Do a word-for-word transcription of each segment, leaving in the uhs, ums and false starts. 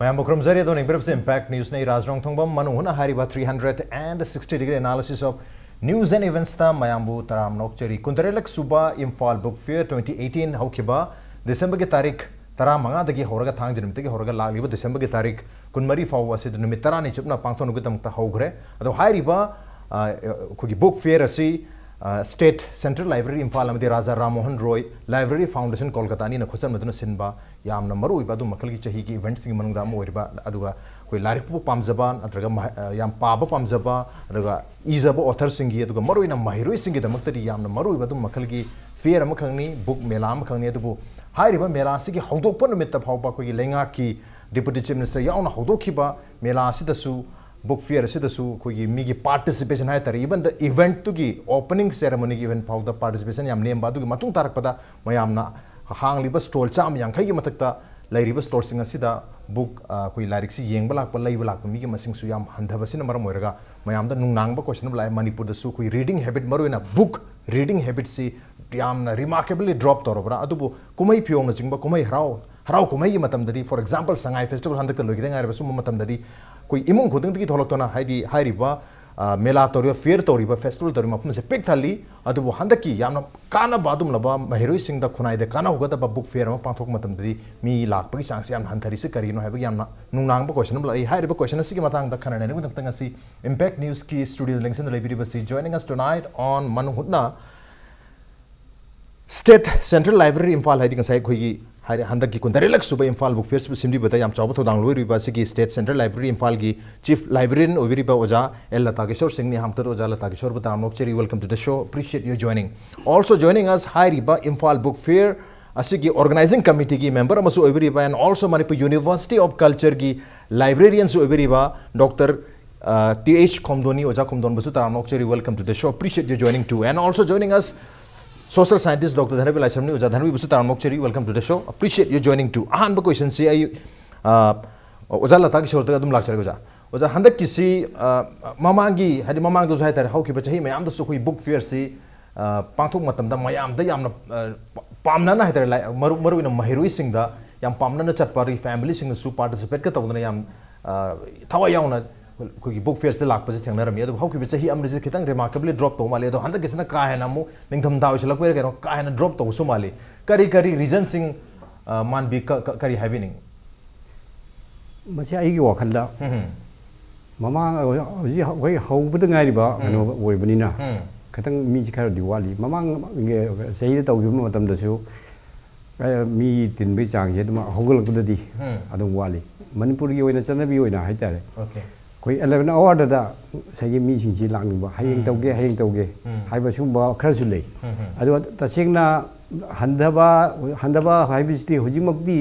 ꯃꯌꯥꯝꯕꯨ ꯈꯨꯔꯨꯝꯖꯔꯤ꯫ ꯑꯗꯣ ꯌꯦꯡꯕꯤꯔꯕꯁꯦ Impact Newsꯅꯤ꯫ ꯔꯥꯖ ꯔꯣꯡꯊꯣꯡꯕꯝ ꯃꯅꯨꯡ ꯍꯨꯠꯅ ꯍꯥꯏꯔꯤꯕ three hundred and sixty degree analysis of news and eventsꯇ ꯃꯌꯥꯝꯕꯨ ꯇꯔꯥꯝꯅ ꯑꯣꯛꯆꯔꯤ꯫ ꯀꯨꯟꯇꯔꯦꯠꯂꯛ ꯁꯨꯕ Imphal Book Fair twenty eighteen ꯍꯧꯈꯤꯕ ꯗꯤꯁꯦꯝꯕꯔꯒꯤ ꯇꯥꯔꯤꯛ ꯇꯔꯥꯃꯉꯥꯗꯒꯤ ꯍꯧꯔꯒ, ꯊꯥꯡꯖ ꯅꯨꯃꯤꯠꯇꯒꯤ ꯍꯧꯔꯒ ꯂꯥꯛꯂꯤꯕ ꯗꯤꯁꯦꯝꯕꯔꯒꯤ ꯇꯥꯔꯤꯛ ꯀꯨꯟꯃꯔꯤ ꯐꯥꯎꯕ ꯑꯁꯤꯗ ꯅꯨꯃꯤꯠ ꯇꯔꯥꯅꯤ ꯆꯨꯞꯅ ꯄꯥꯡꯊꯣꯛꯅꯕꯒꯤꯗꯃꯛꯇ ꯍꯧꯈ꯭ꯔꯦ꯫ ꯑꯗꯣ ꯍꯥꯏꯔꯤꯕ, ꯑ, ꯑꯩꯈꯣꯏꯒꯤ book fair ꯑꯁꯤ, ꯑ, State Central Library ꯏꯝꯐꯥꯜ ꯑꯃꯗꯤ ꯔꯥꯖꯥ ꯔꯥꯝ ꯃꯣꯍꯟ ꯔꯣꯏ Library Foundation ꯀꯣꯜꯀꯇꯥ ꯑꯅꯤꯅ ꯈꯨꯠꯁꯝꯅꯗꯨꯅ ꯁꯤꯟꯕ ꯌꯥꯝꯅ ꯃꯔꯨꯑꯣꯏꯕ ꯑꯗꯨꯝ ꯃꯈꯜꯒꯤ ꯆꯍꯤꯒꯤ eventꯁꯤꯡꯒꯤ ꯃꯅꯨꯡꯗ ꯑꯃ ꯑꯣꯏꯔꯤꯕ, ꯑꯗꯨꯒ ꯑꯩꯈꯣꯏ ꯂꯥꯏꯔꯤꯛꯄꯨ ꯄꯥꯝꯖꯕ ꯅꯠꯇ꯭ꯔꯒ ꯃꯍ-, ꯑ, ꯌꯥꯝ ꯄꯥꯕ ꯄꯥꯝꯖꯕ, ꯑꯗꯨꯒ ꯏꯖꯕ authorꯁꯤꯡꯒꯤ, ꯑꯗꯨꯒ ꯃꯔꯨꯑꯣꯏꯅ ꯃꯍꯩꯔꯣꯏꯁꯤꯡꯒꯤꯗꯃꯛꯇꯗꯤ ꯌꯥꯝꯅ ꯃꯔꯨꯑꯣꯏꯕ ꯑꯗꯨꯝ ꯃꯈꯜꯒꯤ fair ꯑꯃꯈꯛꯅꯤ, book ꯃꯦꯂꯥ ꯑꯃꯈꯛꯅꯤ꯫ ꯑꯗꯨꯕꯨ ꯍꯥꯏꯔꯤꯕ ꯃꯦꯂꯥ ꯑꯁꯤꯒꯤ ꯍꯧꯗꯣꯛꯄ ꯅꯨꯃꯤꯠꯇ ꯐꯥꯎꯕ ꯑꯩꯈꯣꯏꯒꯤ ꯂꯩꯉꯥꯛꯀꯤ Deputy Chief Minister ꯌꯥꯎꯅ ꯍꯧꯗꯣꯛꯈꯤꯕ ꯃꯦꯂꯥ ꯑꯁꯤꯗꯁꯨ, book fair ꯑꯁꯤꯗꯁꯨ ꯑꯩꯈꯣꯏꯒꯤ ꯃꯤꯒꯤ participation ꯍꯥꯏꯇꯥꯔꯦ, even the eventꯇꯨꯒꯤ opening ceremonyꯒꯤ event ꯐꯥꯎꯗ participation ꯌꯥꯝ ꯅꯦꯝꯕ꯫ ꯑꯗꯨꯒꯤ ꯃꯇꯨꯡ ꯇꯥꯔꯛꯄꯗ ꯃꯌꯥꯝꯅ ꯍꯥꯡꯂꯤꯕ stall ꯆꯥꯝꯃ ꯌꯥꯡꯈꯩꯒꯤ ꯃꯊꯛꯇ ꯂꯩꯔꯤꯕ stallꯁꯤꯡ ꯑꯁꯤꯗ book, ꯑ, ꯑꯩꯈꯣꯏ ꯂꯥꯏꯔꯤꯛꯁꯤ ꯌꯦꯡꯕ ꯂꯥꯛꯄ, ꯂꯩꯕ ꯂꯥꯛꯄ ꯃꯤꯒꯤ ꯃꯁꯤꯡꯁꯨ ꯌꯥꯝ ꯍꯟꯊꯕꯁꯤꯅ ꯃꯔꯝ ꯑꯣꯏꯔꯒ ꯃꯌꯥꯝꯗ ꯅꯨꯡꯅꯥꯡꯕ question ꯑꯃ ꯂꯥꯛꯑꯦ꯫ ꯃꯅꯤꯄꯨꯔꯗꯁꯨ ꯑꯩꯈꯣꯏ reading habit, ꯃꯔꯨꯑꯣꯏꯅ book reading habitꯁꯤ ꯌꯥꯝꯅ remarkably drop ꯇꯧꯔꯕ꯭ꯔꯥ? ꯑꯗꯨꯕꯨ ꯀꯨꯝꯍꯩ ꯐꯤꯌꯣꯡꯅꯆꯤꯡꯕ ꯀꯨꯝꯍꯩ ꯍꯔꯥꯎ, ꯍꯔꯥꯎ ꯀꯨꯝꯍꯩꯒꯤ ꯃꯇꯝꯗꯗꯤ, for example, ꯁꯉꯥꯏ festival ꯍꯟꯗꯛꯇ ꯂꯣꯏꯈꯤꯗ ꯉꯥꯏꯔꯤꯕ ꯁꯨꯝꯕ ꯃꯇꯝꯗꯗꯤ ꯑꯩꯈꯣꯏ ꯏꯃꯨꯡ ꯈꯨꯗꯤꯡꯗꯒꯤ ꯊꯣꯛꯂꯛꯇꯨꯅ, ꯍꯥꯏꯗꯤ ꯍꯥꯏꯔꯤꯕ, ꯑ, ꯃꯦꯂꯥ ꯇꯧꯔꯤꯕ, fair ꯇꯧꯔꯤꯕ, festival ꯇꯧꯔꯤꯕ ꯃꯐꯝꯁꯦ ꯄꯤꯛ ꯊꯜꯂꯤ꯫ ꯑꯗꯨꯕꯨ ꯍꯟꯗꯛꯀꯤ ꯌꯥꯝꯅ ꯀꯥꯟꯅꯕ ꯑꯗꯨꯝꯂꯕ ꯃꯍꯩꯔꯣꯏꯁꯤꯡꯗ ꯈꯨꯟꯅꯥꯏꯗ ꯀꯥꯟꯅꯍꯧꯒꯗꯕ book fair ꯑꯃ ꯄꯥꯡꯊꯣꯛꯄ ꯃꯇꯝꯗꯗꯤ ꯃꯤ ꯂꯥꯛꯄꯒꯤ ꯆꯥꯡꯁꯦ ꯌꯥꯝꯅ ꯍꯟꯊꯔꯤꯁꯦ ꯀꯔꯤꯒꯤꯅꯣ ꯍꯥꯏꯕꯒꯤ ꯌꯥꯝꯅ ꯅꯨꯡꯅꯥꯡꯕ question ꯑꯃ ꯂꯥꯛꯏ꯫ ꯍꯥꯏꯔꯤꯕ question ꯑꯁꯤꯒꯤ ꯃꯇꯥꯡꯗ ꯈꯟꯅ ꯅꯩꯅꯕꯒꯤꯗꯃꯛꯇ ꯉꯁꯤ Impact Newsꯀꯤ studio ꯂꯦꯡꯁꯤꯟꯗ ꯂꯩꯕꯤꯔꯤꯕꯁꯤ, joining us tonight on ꯃꯅꯨꯡ ꯍꯨꯠꯅ State Central Library ꯏꯝꯐꯥꯜ, ꯍꯥꯏꯗꯤ ꯉꯁꯥꯏ ꯑꯩꯈꯣꯏꯒꯤ ꯍꯥꯏꯔꯦ, ꯍꯟꯗꯛꯀꯤ ꯀꯨꯟꯇꯔꯦꯠꯂꯛ ꯁꯨꯕ ꯏꯝꯐꯥꯜ Book Fairꯁꯤꯕꯨ ꯁꯤꯟꯕꯤꯕꯗ ꯌꯥꯝ ꯆꯥꯎꯕ ꯊꯧꯗꯥꯡ ꯂꯧꯔꯤꯕ ꯑꯁꯤꯒꯤ State Central Library ꯏꯝꯐꯥꯜꯒꯤ Chief Librarian ꯑꯣꯏꯕꯤꯔꯤꯕ ꯑꯣꯖꯥ ꯑꯦꯜ ꯂꯇꯥ ꯀꯤꯁꯣꯔ ꯁꯤꯡꯅꯤ꯫ ꯑꯍꯥꯟꯕꯗ ꯑꯣꯖꯥ ꯂꯇꯥ ꯀꯤꯁꯣꯔꯕꯨ ꯇꯔꯥꯝꯅ ꯑꯣꯛꯆꯔꯤ, welcome to the show, appreciate your joining. Also joining us, ꯍꯥꯏꯔꯤꯕ ꯏꯝꯐꯥꯜ Book Fair ꯑꯁꯤꯒꯤ organizing committeeꯒꯤ member ꯑꯃꯁꯨ ꯑꯣꯏꯕꯤꯔꯤꯕ and also Manipur University of Cultureꯒꯤ librarianꯁꯨ ꯑꯣꯏꯕꯤꯔꯤꯕ Doctor, ꯑ, ꯇꯤ ꯑꯩꯆ ꯈꯣꯝꯗꯣꯟꯅꯤ꯫ ꯑꯣꯖꯥ ꯈꯣꯝꯗꯣꯟꯕꯨꯁꯨ ꯇꯔꯥꯝꯅ ꯑꯣꯛꯆꯔꯤ, welcome to the show, appreciate your joining too. And also joining us, social scientist Doctor ꯙꯅꯕꯤ ꯂꯥꯏꯁ꯭ꯔꯝꯅꯤ꯫ ꯑꯣꯖꯥ ꯙꯅꯕꯤꯕꯨꯁꯨ ꯇꯔꯥꯝꯅ ꯑꯣꯛꯆꯔꯤ, welcome to the show, appreciate your joining too. ꯑꯍꯥꯟꯕ questionꯁꯤ ꯑꯩ, ꯑ, ꯑꯣꯖꯥ ꯂꯇꯥ ꯀꯤꯁꯣꯔꯗ ꯑꯗꯨꯝ ꯂꯥꯛꯆꯔꯒꯦ ꯑꯣꯖꯥ꯫ ꯑꯣꯖꯥ, ꯍꯟꯗꯛꯀꯤꯁꯤ, ꯑ, ꯃꯃꯥꯡꯒꯤ, ꯍꯥꯏꯗꯤ ꯃꯃꯥꯡꯗꯁꯨ ꯍꯥꯏꯇꯥꯔꯦ, ꯍꯧꯈꯤꯕ ꯆꯍꯤ ꯃꯌꯥꯝꯗꯁꯨ ꯑꯩꯈꯣꯏ book fairꯁꯤ, ꯑ, ꯄꯥꯡꯊꯣꯛꯄ ꯃꯇꯝꯗ ꯃꯌꯥꯝꯗ ꯌꯥꯝꯅ, ꯑ, ꯄꯥꯝꯅꯅ ꯍꯥꯏꯇꯥꯔꯦ, ꯂꯥꯏ-, ꯃꯔꯨ-, ꯃꯔꯨꯑꯣꯏꯅ ꯃꯍꯩꯔꯣꯏꯁꯤꯡꯗ ꯌꯥꯝ ꯄꯥꯝꯅꯅ ꯆꯠꯄ, ꯑꯗꯒꯤ ꯐꯦꯃꯤꯂꯤꯁꯤꯡꯅꯁꯨ ꯄꯥꯔꯇꯤꯁꯤꯄꯦꯠꯀ ꯇꯧꯗꯅ ꯌꯥꯝ, ꯑ, ꯊꯋꯥꯏ ꯌꯥꯎꯅ ꯑꯩꯈꯣꯏꯒꯤ ꯕꯨꯛ ꯐꯤꯌꯔꯁꯤꯗ ꯂꯥꯛꯄꯁꯦ ꯊꯦꯡꯅꯔꯝꯃꯤ꯫ ꯑꯗꯨꯕꯨ ꯍꯧꯈꯤꯕ ꯆꯍꯤ ꯑꯃꯗꯤ ꯈꯤꯇꯪ ꯔꯤꯃꯥꯔꯀꯦꯕꯂꯤ ꯗ꯭ꯔꯣꯞ ꯇꯧꯕ ꯃꯥꯜꯂꯤ꯫ ꯑꯗꯣ ꯍꯟꯗꯛꯀꯤꯁꯤꯅ ꯀꯥ ꯍꯦꯟꯅ ꯑꯃꯨꯛ ꯅꯤꯡꯊꯝꯊꯥ ꯑꯣꯏꯁꯤꯜꯂꯛꯄꯩꯔꯥ ꯀꯩꯅꯣ ꯀꯥ ꯍꯦꯟꯅ ꯗ꯭ꯔꯣꯞ ꯇꯧꯕꯁꯨ ꯃꯥꯜꯂꯤ꯫ ꯀꯔꯤ ꯀꯔꯤ ꯔꯤꯖꯟꯁꯤꯡ, ꯑ, ꯃꯥꯟꯕꯤ, ꯀ-, ꯀ-, ꯀꯔꯤ ꯍꯥꯏꯕꯤꯅꯤꯡ? ꯃꯁꯤ ꯑꯩꯒꯤ ꯋꯥꯈꯜꯗ ꯎꯝ, ꯃꯃꯥꯡ ꯍꯧꯖꯤꯛ ꯑꯩꯈꯣꯏ ꯍꯧꯕꯗ ꯉꯥꯏꯔꯤꯕ ꯀꯩꯅꯣ ꯑꯣꯏꯕꯅꯤꯅ ꯎꯝ, ꯈꯤꯇꯪ ꯃꯤꯁꯤ ꯈꯔꯗꯤ ꯋꯥꯠꯂꯤ꯫ ꯃꯃꯥꯡ ꯆꯍꯤꯗ ꯇꯧꯈꯤꯕ ꯃꯇꯝꯗꯁꯨ, ꯑ, ꯃꯤ ꯇꯤꯟꯕꯒꯤ ꯆꯥꯡꯁꯦ ꯑꯗꯨꯝ ꯍꯧꯒꯠꯂꯛꯄꯗꯗꯤ ꯎꯝ, ꯑꯗꯨꯝ ꯋꯥꯠꯂꯤ꯫ ꯃꯅꯤꯄꯨꯔꯒꯤ ꯑꯣꯏꯅ ꯆꯠꯅꯕꯤ ꯑꯣꯏꯅ ꯍꯥꯏꯇꯥꯔꯦ, ꯑꯣꯀꯦ꯫ ꯑꯩꯈꯣꯏ ꯑꯦꯂꯚꯦꯟ ꯑꯋꯥꯔꯗ ꯉꯁꯥꯏꯒꯤ ꯃꯤꯁꯤꯡꯁꯤ ꯂꯥꯛꯅꯤꯡꯕ, ꯍꯌꯦꯡ ꯇꯧꯒꯦ, ꯍꯌꯦꯡ ꯇꯧꯒꯦ ꯎꯝ, ꯍꯥꯏꯕ ꯁꯤꯒꯨꯝꯕ ꯈꯔꯁꯨ ꯂꯩ꯫ ꯎꯝ, ꯎꯝ, ꯑꯗꯨꯒ ꯇꯁꯦꯡꯅ ꯍꯟꯊꯕ, ꯍꯟꯊꯕ ꯍꯥꯏꯕꯁꯤꯗꯤ ꯍꯧꯖꯤꯛꯃꯛꯇꯤ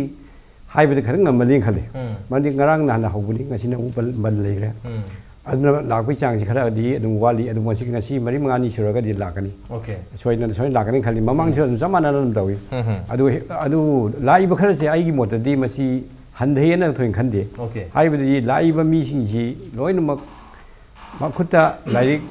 ꯍꯥꯏꯕꯗꯤ ꯈꯔ ꯉꯝꯃꯜꯂꯦꯅ ꯈꯜꯂꯤ꯫ ꯎꯝ, ꯃꯔꯝꯗꯤ ꯉꯔꯥꯡ ꯅꯍꯥꯟ ꯍꯧꯕꯅꯤ, ꯉꯁꯤꯅ ꯑꯃꯨꯛ ꯕꯟ, ꯕꯟ ꯂꯩꯈ꯭ꯔꯦ꯫ ꯎꯝ, ꯑꯗꯨꯅ ꯂꯥꯛꯄꯒꯤ ꯆꯥꯡꯁꯤ ꯈꯔꯗꯤ ꯑꯗꯨꯝ ꯋꯥꯠꯂꯤ꯫ ꯑꯗꯨ ꯉꯁꯤ, ꯉꯁꯤ ꯃꯔꯤ ꯃꯉꯥꯅꯤ ꯁꯨꯔꯒꯗꯤ ꯂꯥꯛꯀꯅꯤ꯫ ꯑꯣꯀꯦ꯫ ꯁꯣꯏꯗꯅ, ꯁꯣꯏꯗꯅ ꯂꯥꯛꯀꯅꯤ ꯈꯜꯂꯤ꯫ ꯃꯃꯥꯡꯁꯨ ꯑꯗꯨꯝ ꯆꯞ ꯃꯥꯟꯅꯅ ꯑꯗꯨꯝ ꯇꯧꯏ꯫ ꯎꯝ, ꯎꯝ, ꯑꯗꯨ, ꯑꯗꯨ ꯂꯥꯛꯏꯕ ꯈꯔꯁꯦ ꯑꯩꯒꯤ ꯃꯣꯠꯇꯗꯤ ꯃꯁꯤ ꯍꯟꯊꯩꯌꯦꯅ ꯊꯣꯏꯅ ꯈꯟꯗꯦ꯫ ꯑꯣꯀꯦ꯫ ꯍꯥꯏꯕꯗꯤ ꯂꯥꯛꯏꯕ ꯃꯤꯁꯤꯡꯁꯤ ꯂꯣꯏꯅꯃꯛ ꯃꯈꯨꯠꯇ ꯂꯥꯏꯔꯤꯛ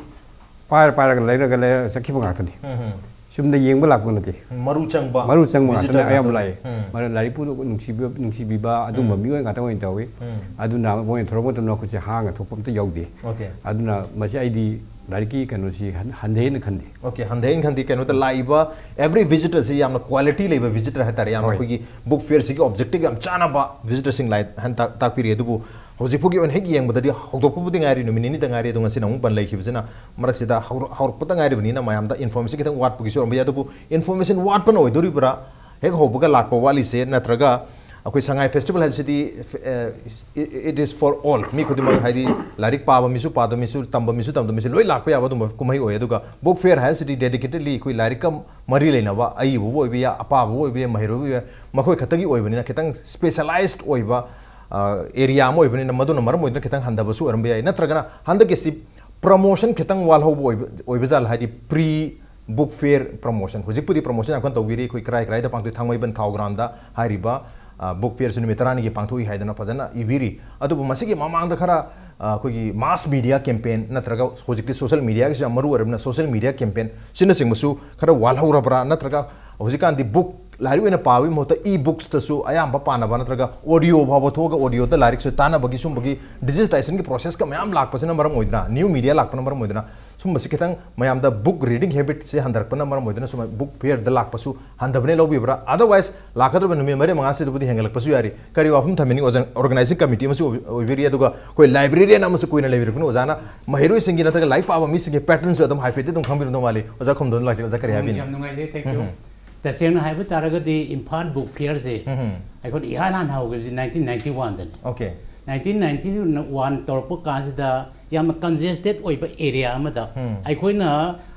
ꯄꯥꯏꯔ ꯄꯥꯏꯔꯒ ꯂꯩꯔꯒ ꯂꯩꯔꯒ ꯆꯠꯈꯤꯕ ꯉꯥꯛꯇꯅꯤ꯫ ꯎꯝ, ꯎꯝ꯫ ꯆꯨꯝꯅ ꯌꯦꯡꯕ ꯂꯥꯛꯄ ꯅꯠꯇꯦ꯫ ꯃꯔꯨ ꯆꯪꯕ, ꯃꯔꯨ ꯆꯪꯕ ꯉꯥꯛꯇꯅ visitor ꯑꯌꯥꯝꯕ ꯉꯥꯛꯇ꯫ ꯂꯥꯛꯑꯦ꯫ ꯎꯝ꯫ ꯃꯔꯝ ꯂꯥꯏꯔꯤꯛꯄꯨ ꯅꯨꯡꯁꯤꯕ, ꯅꯨꯡꯁꯤꯕꯤꯕ ꯑꯗꯨꯝꯕ ꯎꯝ꯫ ꯃꯤꯑꯣꯏ ꯉꯥꯛꯇ ꯑꯣꯏꯅ ꯇꯧꯏ꯫ ꯎꯝ꯫ ꯑꯗꯨꯅ ꯃꯣꯏꯅ ꯊꯣꯔꯛꯄ ꯃꯇꯝꯗ ꯃꯈꯨꯠꯁꯦ ꯍꯥꯡꯉ ꯊꯣꯛꯄ ꯑꯝꯇ ꯌꯥꯎꯗꯦ꯫ ꯑꯣꯀꯦ꯫ ꯑꯗꯨꯅ ꯃꯁꯤ ꯑꯩꯗꯤ ꯂꯥꯏꯔꯤꯛꯀꯤ ꯀꯩꯅꯣꯁꯤ ꯍꯟ-, ꯍꯟꯊꯩꯅ ꯈꯟꯗꯦ꯫ ꯑꯣꯀꯦ, ꯍꯟꯊꯩꯅ ꯈꯟꯗꯦ꯫ ꯀꯩꯅꯣꯗ ꯂꯥꯛꯏꯕ every visitorꯁꯤ ꯌꯥꯝꯅ quality ꯂꯩꯕ visitor ꯍꯥꯏꯇꯥꯔꯦ꯫ ꯌꯥꯝꯅ ꯍꯣꯏ꯫ ꯑꯩꯈꯣꯏꯒꯤ ꯕꯨꯛ ꯐꯤꯌꯔꯁꯤꯒꯤ objective ꯌꯥꯝ ꯆꯥꯟꯅꯕ visitorꯁꯤꯡ ꯂꯥꯛꯑꯦ ꯍꯥꯏꯅ ꯇꯥꯛ-, ꯇꯥꯛꯄꯤꯔꯤ꯫ ꯑꯗꯨꯕꯨ ꯍꯧꯖꯤꯛ ꯐꯥꯎꯒꯤ ꯑꯣꯏꯅ ꯍꯦꯛ ꯌꯦꯡꯕꯗꯗꯤ ꯍꯧꯗꯣꯛꯄꯕꯨꯗꯤ ꯉꯥꯏꯔꯤ, ꯅꯨꯃꯤꯠ ꯅꯤꯅꯤꯗ ꯉꯥꯏꯔꯤ꯫ ꯑꯗꯣ ꯉꯁꯤꯅ ꯑꯃꯨꯛ ꯕꯟ ꯂꯩꯈꯤꯕꯁꯤꯅ ꯃꯔꯛꯁꯤꯗ ꯍꯧꯔ-, ꯍꯧꯔꯛꯄꯗ ꯉꯥꯏꯔꯤꯕꯅꯤꯅ ꯃꯌꯥꯝꯗ information ꯈꯤꯇꯪ ꯋꯥꯠꯄꯒꯤꯁꯨ ꯑꯣꯏꯔꯝꯕ ꯌꯥꯏ꯫ ꯑꯗꯨꯕꯨ information ꯋꯥꯠꯄꯅ ꯑꯣꯏꯗꯣꯔꯤꯕ꯭ꯔꯥ ꯍꯦꯛ ꯍꯧꯕꯒ ꯂꯥꯛꯄ ꯋꯥꯠꯂꯤꯁꯦ, ꯅꯠꯇ꯭ꯔꯒ ꯑꯩꯈꯣꯏ ꯁꯉꯥꯏ festival ꯍꯥꯏꯁꯤꯗꯤ, ꯑ, it, it is for all, ꯃꯤ ꯈꯨꯗꯤꯡꯃꯛ, ꯍꯥꯏꯗꯤ ꯂꯥꯏꯔꯤꯛ ꯄꯥꯕ ꯃꯤꯁꯨ, ꯄꯥꯗꯕ ꯃꯤꯁꯨ, ꯇꯝꯕ ꯃꯤꯁꯨ, ꯇꯝꯗꯕ ꯃꯤꯁꯨ ꯂꯣꯏ ꯂꯥꯛꯄ ꯌꯥꯕ ꯑꯗꯨꯝꯕ ꯀꯨꯝꯍꯩ ꯑꯣꯏ꯫ ꯑꯗꯨꯒ ꯕꯨꯛ ꯐꯤꯌꯔ ꯍꯥꯏꯁꯤꯗꯤ dedicatedly ꯑꯩꯈꯣꯏ ꯂꯥꯏꯔꯤꯛꯀ ꯃꯔꯤ ꯂꯩꯅꯕ, ꯑꯏꯕꯕꯨ ꯑꯣꯏꯕ ꯌꯥꯏ, ꯑꯄꯥꯕꯕꯨ ꯑꯣꯏꯕ ꯌꯥꯏ, ꯃꯍꯩꯔꯣꯏꯕꯨ ꯑꯣꯏꯕ ꯌꯥꯏ, ꯃꯈꯣꯏ ꯈꯛꯇꯒꯤ ꯑꯣꯏꯕꯅꯤꯅ ꯈꯤꯇꯪ specialized ꯑꯣꯏꯕ, ꯑ, area ꯑꯃ ꯑꯣꯏꯕꯅꯤꯅ ꯃꯗꯨꯅ ꯃꯔꯝ ꯑꯣꯏꯗꯨꯅ ꯈꯤꯇꯪ ꯍꯟꯊꯕꯁꯨ ꯑꯣꯏꯔꯝꯕ ꯌꯥꯏ꯫ ꯅꯠꯇ꯭ꯔꯒꯅ ꯍꯟꯗꯛꯀꯤꯁꯤ promotion ꯈꯤꯇꯪ ꯋꯥꯠꯍꯧꯕ ꯑꯣꯏꯕ, ꯑꯣꯏꯕ ꯖꯥꯠꯂ? ꯍꯥꯏꯗꯤ pre book fair promotion, ꯍꯧꯖꯤꯛꯄꯨꯗꯤ promotion ꯌꯥꯝ ꯀꯟꯅ ꯇꯧꯕꯤꯔꯤ꯫ ꯑꯩꯈꯣꯏ ꯀꯔꯥꯏ ꯀꯔꯥꯏꯗ ꯄꯥꯡꯊꯣꯛꯏ, ꯊꯥꯡꯃꯩꯕꯟ ꯊꯥꯎ ꯒ꯭ꯔꯥꯎꯟꯗ ꯍꯥꯏꯔꯤꯕ, ꯑ, ꯕꯨꯛ ꯐꯤꯌꯔꯁꯨ ꯅꯨꯃꯤꯠ ꯇꯔꯥꯅꯤꯒꯤ ꯄꯥꯡꯊꯣꯛꯏ ꯍꯥꯏꯗꯅ ꯐꯖꯅ ꯏꯕꯤꯔꯤ꯫ ꯑꯗꯨꯕꯨ ꯃꯁꯤꯒꯤ ꯃꯃꯥꯡꯗ ꯈꯔ, ꯑ, ꯑꯩꯈꯣꯏꯒꯤ mass media campaign ꯅꯠꯇ꯭ꯔꯒ ꯍꯧꯖꯤꯛꯇꯤ social mediaꯒꯤꯁꯨ ꯌꯥꯝ ꯃꯔꯨ ꯑꯣꯏꯔꯕꯅꯤꯅ social media campaign ꯁꯤꯅꯆꯤꯡꯕꯁꯨ ꯈꯔ ꯋꯥꯠꯍꯧꯔꯕ꯭ꯔꯥ? ꯅꯠꯇ꯭ꯔꯒ ꯍꯧꯖꯤꯛꯀꯥꯟꯗꯤ ꯕꯨꯛ ꯂꯥꯏꯔꯤꯛ ꯑꯣꯏꯅ ꯄꯥꯕꯒꯤ ꯃꯍꯨꯠꯇ e-booksꯇꯁꯨ ꯑꯌꯥꯝꯕ ꯄꯥꯅꯕ, ꯅꯠꯇ꯭ꯔꯒ audio ꯐꯥꯎꯕ ꯊꯣꯛꯑꯒ audioꯗ ꯂꯥꯏꯔꯤꯛꯁꯨ ꯇꯥꯅꯕꯒꯤ ꯁꯨꯝꯕꯒꯤ digitizationꯒꯤ processꯀ ꯃꯌꯥꯝ ꯂꯥꯛꯄꯁꯤꯅ ꯃꯔꯝ ꯑꯣꯏꯗꯨꯅ, new media ꯂꯥꯛꯄꯅ ꯃꯔꯝ ꯑꯣꯏꯗꯨꯅ, ꯁꯨꯝꯕꯁꯤ ꯈꯤꯇꯪ ꯃꯌꯥꯝꯗ book reading habitꯁꯦ ꯍꯟꯊꯔꯛꯄꯅ ꯃꯔꯝ ꯑꯣꯏꯗꯨꯅ ꯁꯨꯝ book fairꯗ ꯂꯥꯛꯄꯁꯨ ꯍꯟꯊꯕꯅꯦ ꯂꯧꯕꯤꯕ꯭ꯔꯥ? Otherwise ꯂꯥꯛꯀꯗꯧꯔꯤꯕ ꯅꯨꯃꯤꯠ ꯃꯔꯤ ꯃꯉꯥꯁꯤꯗꯕꯨꯗꯤ ꯍꯦꯟꯒꯠꯂꯛꯄꯁꯨ ꯌꯥꯔꯤ꯫ ꯀꯔꯤ ꯋꯥꯐꯝ ꯊꯝꯕꯤꯅꯤꯡꯉꯤ ꯑꯣꯖꯥ, organizing committee ꯑꯃꯁꯨ ꯑꯣꯏꯕꯤ-, ꯑꯣꯏꯕꯤꯔꯤ, ꯑꯗꯨꯒ ꯑꯩꯈꯣꯏ librarian ꯑꯃꯁꯨ ꯀꯨꯏꯅ ꯂꯩꯕꯤꯔꯛꯄꯅꯤ꯫ ꯑꯣꯖꯥꯅ ꯃꯍꯩꯔꯣꯏꯁꯤꯡꯒꯤ ꯅꯠꯇ꯭ꯔꯒ ꯂꯥꯏꯔꯤꯛ ꯄꯥꯕ ꯃꯤꯁꯤꯡꯒꯤ patternꯁꯨ ꯑꯗꯨꯝ ꯍꯥꯏꯐꯦꯠꯇꯤ ꯑꯗꯨꯝ ꯈꯪꯕꯤꯔꯝꯗꯧ ꯃꯥꯜꯂꯤ꯫ ꯑꯣꯖꯥ ꯈꯨꯝꯗꯣꯟ ꯂꯥꯛꯆꯒꯦ, ꯑꯣꯖꯥ ꯀꯔꯤ ꯎꯝ, ꯍꯥꯏꯕꯤꯅꯤ? ꯌꯥꯝ ꯅꯨꯡꯉꯥꯏꯖꯩ, thank you꯫ ꯎꯝ꯫ ꯇꯁꯦꯡꯅ ꯍꯥꯏꯕ ꯇꯥꯔꯒꯗꯤ ꯏꯝꯐꯥꯜ book fairꯁꯦ ꯎꯝ꯫ ꯑꯩꯈꯣꯏꯅ ꯏꯍꯥꯟ ꯍꯥꯟꯅ ꯍꯧꯈꯤꯕꯁꯤ nineteen ninety oneꯗꯅꯤ꯫ Okay꯫ Nineteen ninety one ꯇꯧꯔꯛꯄ ꯀꯥꯟꯁꯤꯗ ꯌꯥꯝꯅ congested ꯑꯣꯏꯕ area ꯑꯃꯗ ꯎꯝ꯫ ꯑꯩꯈꯣꯏꯅ,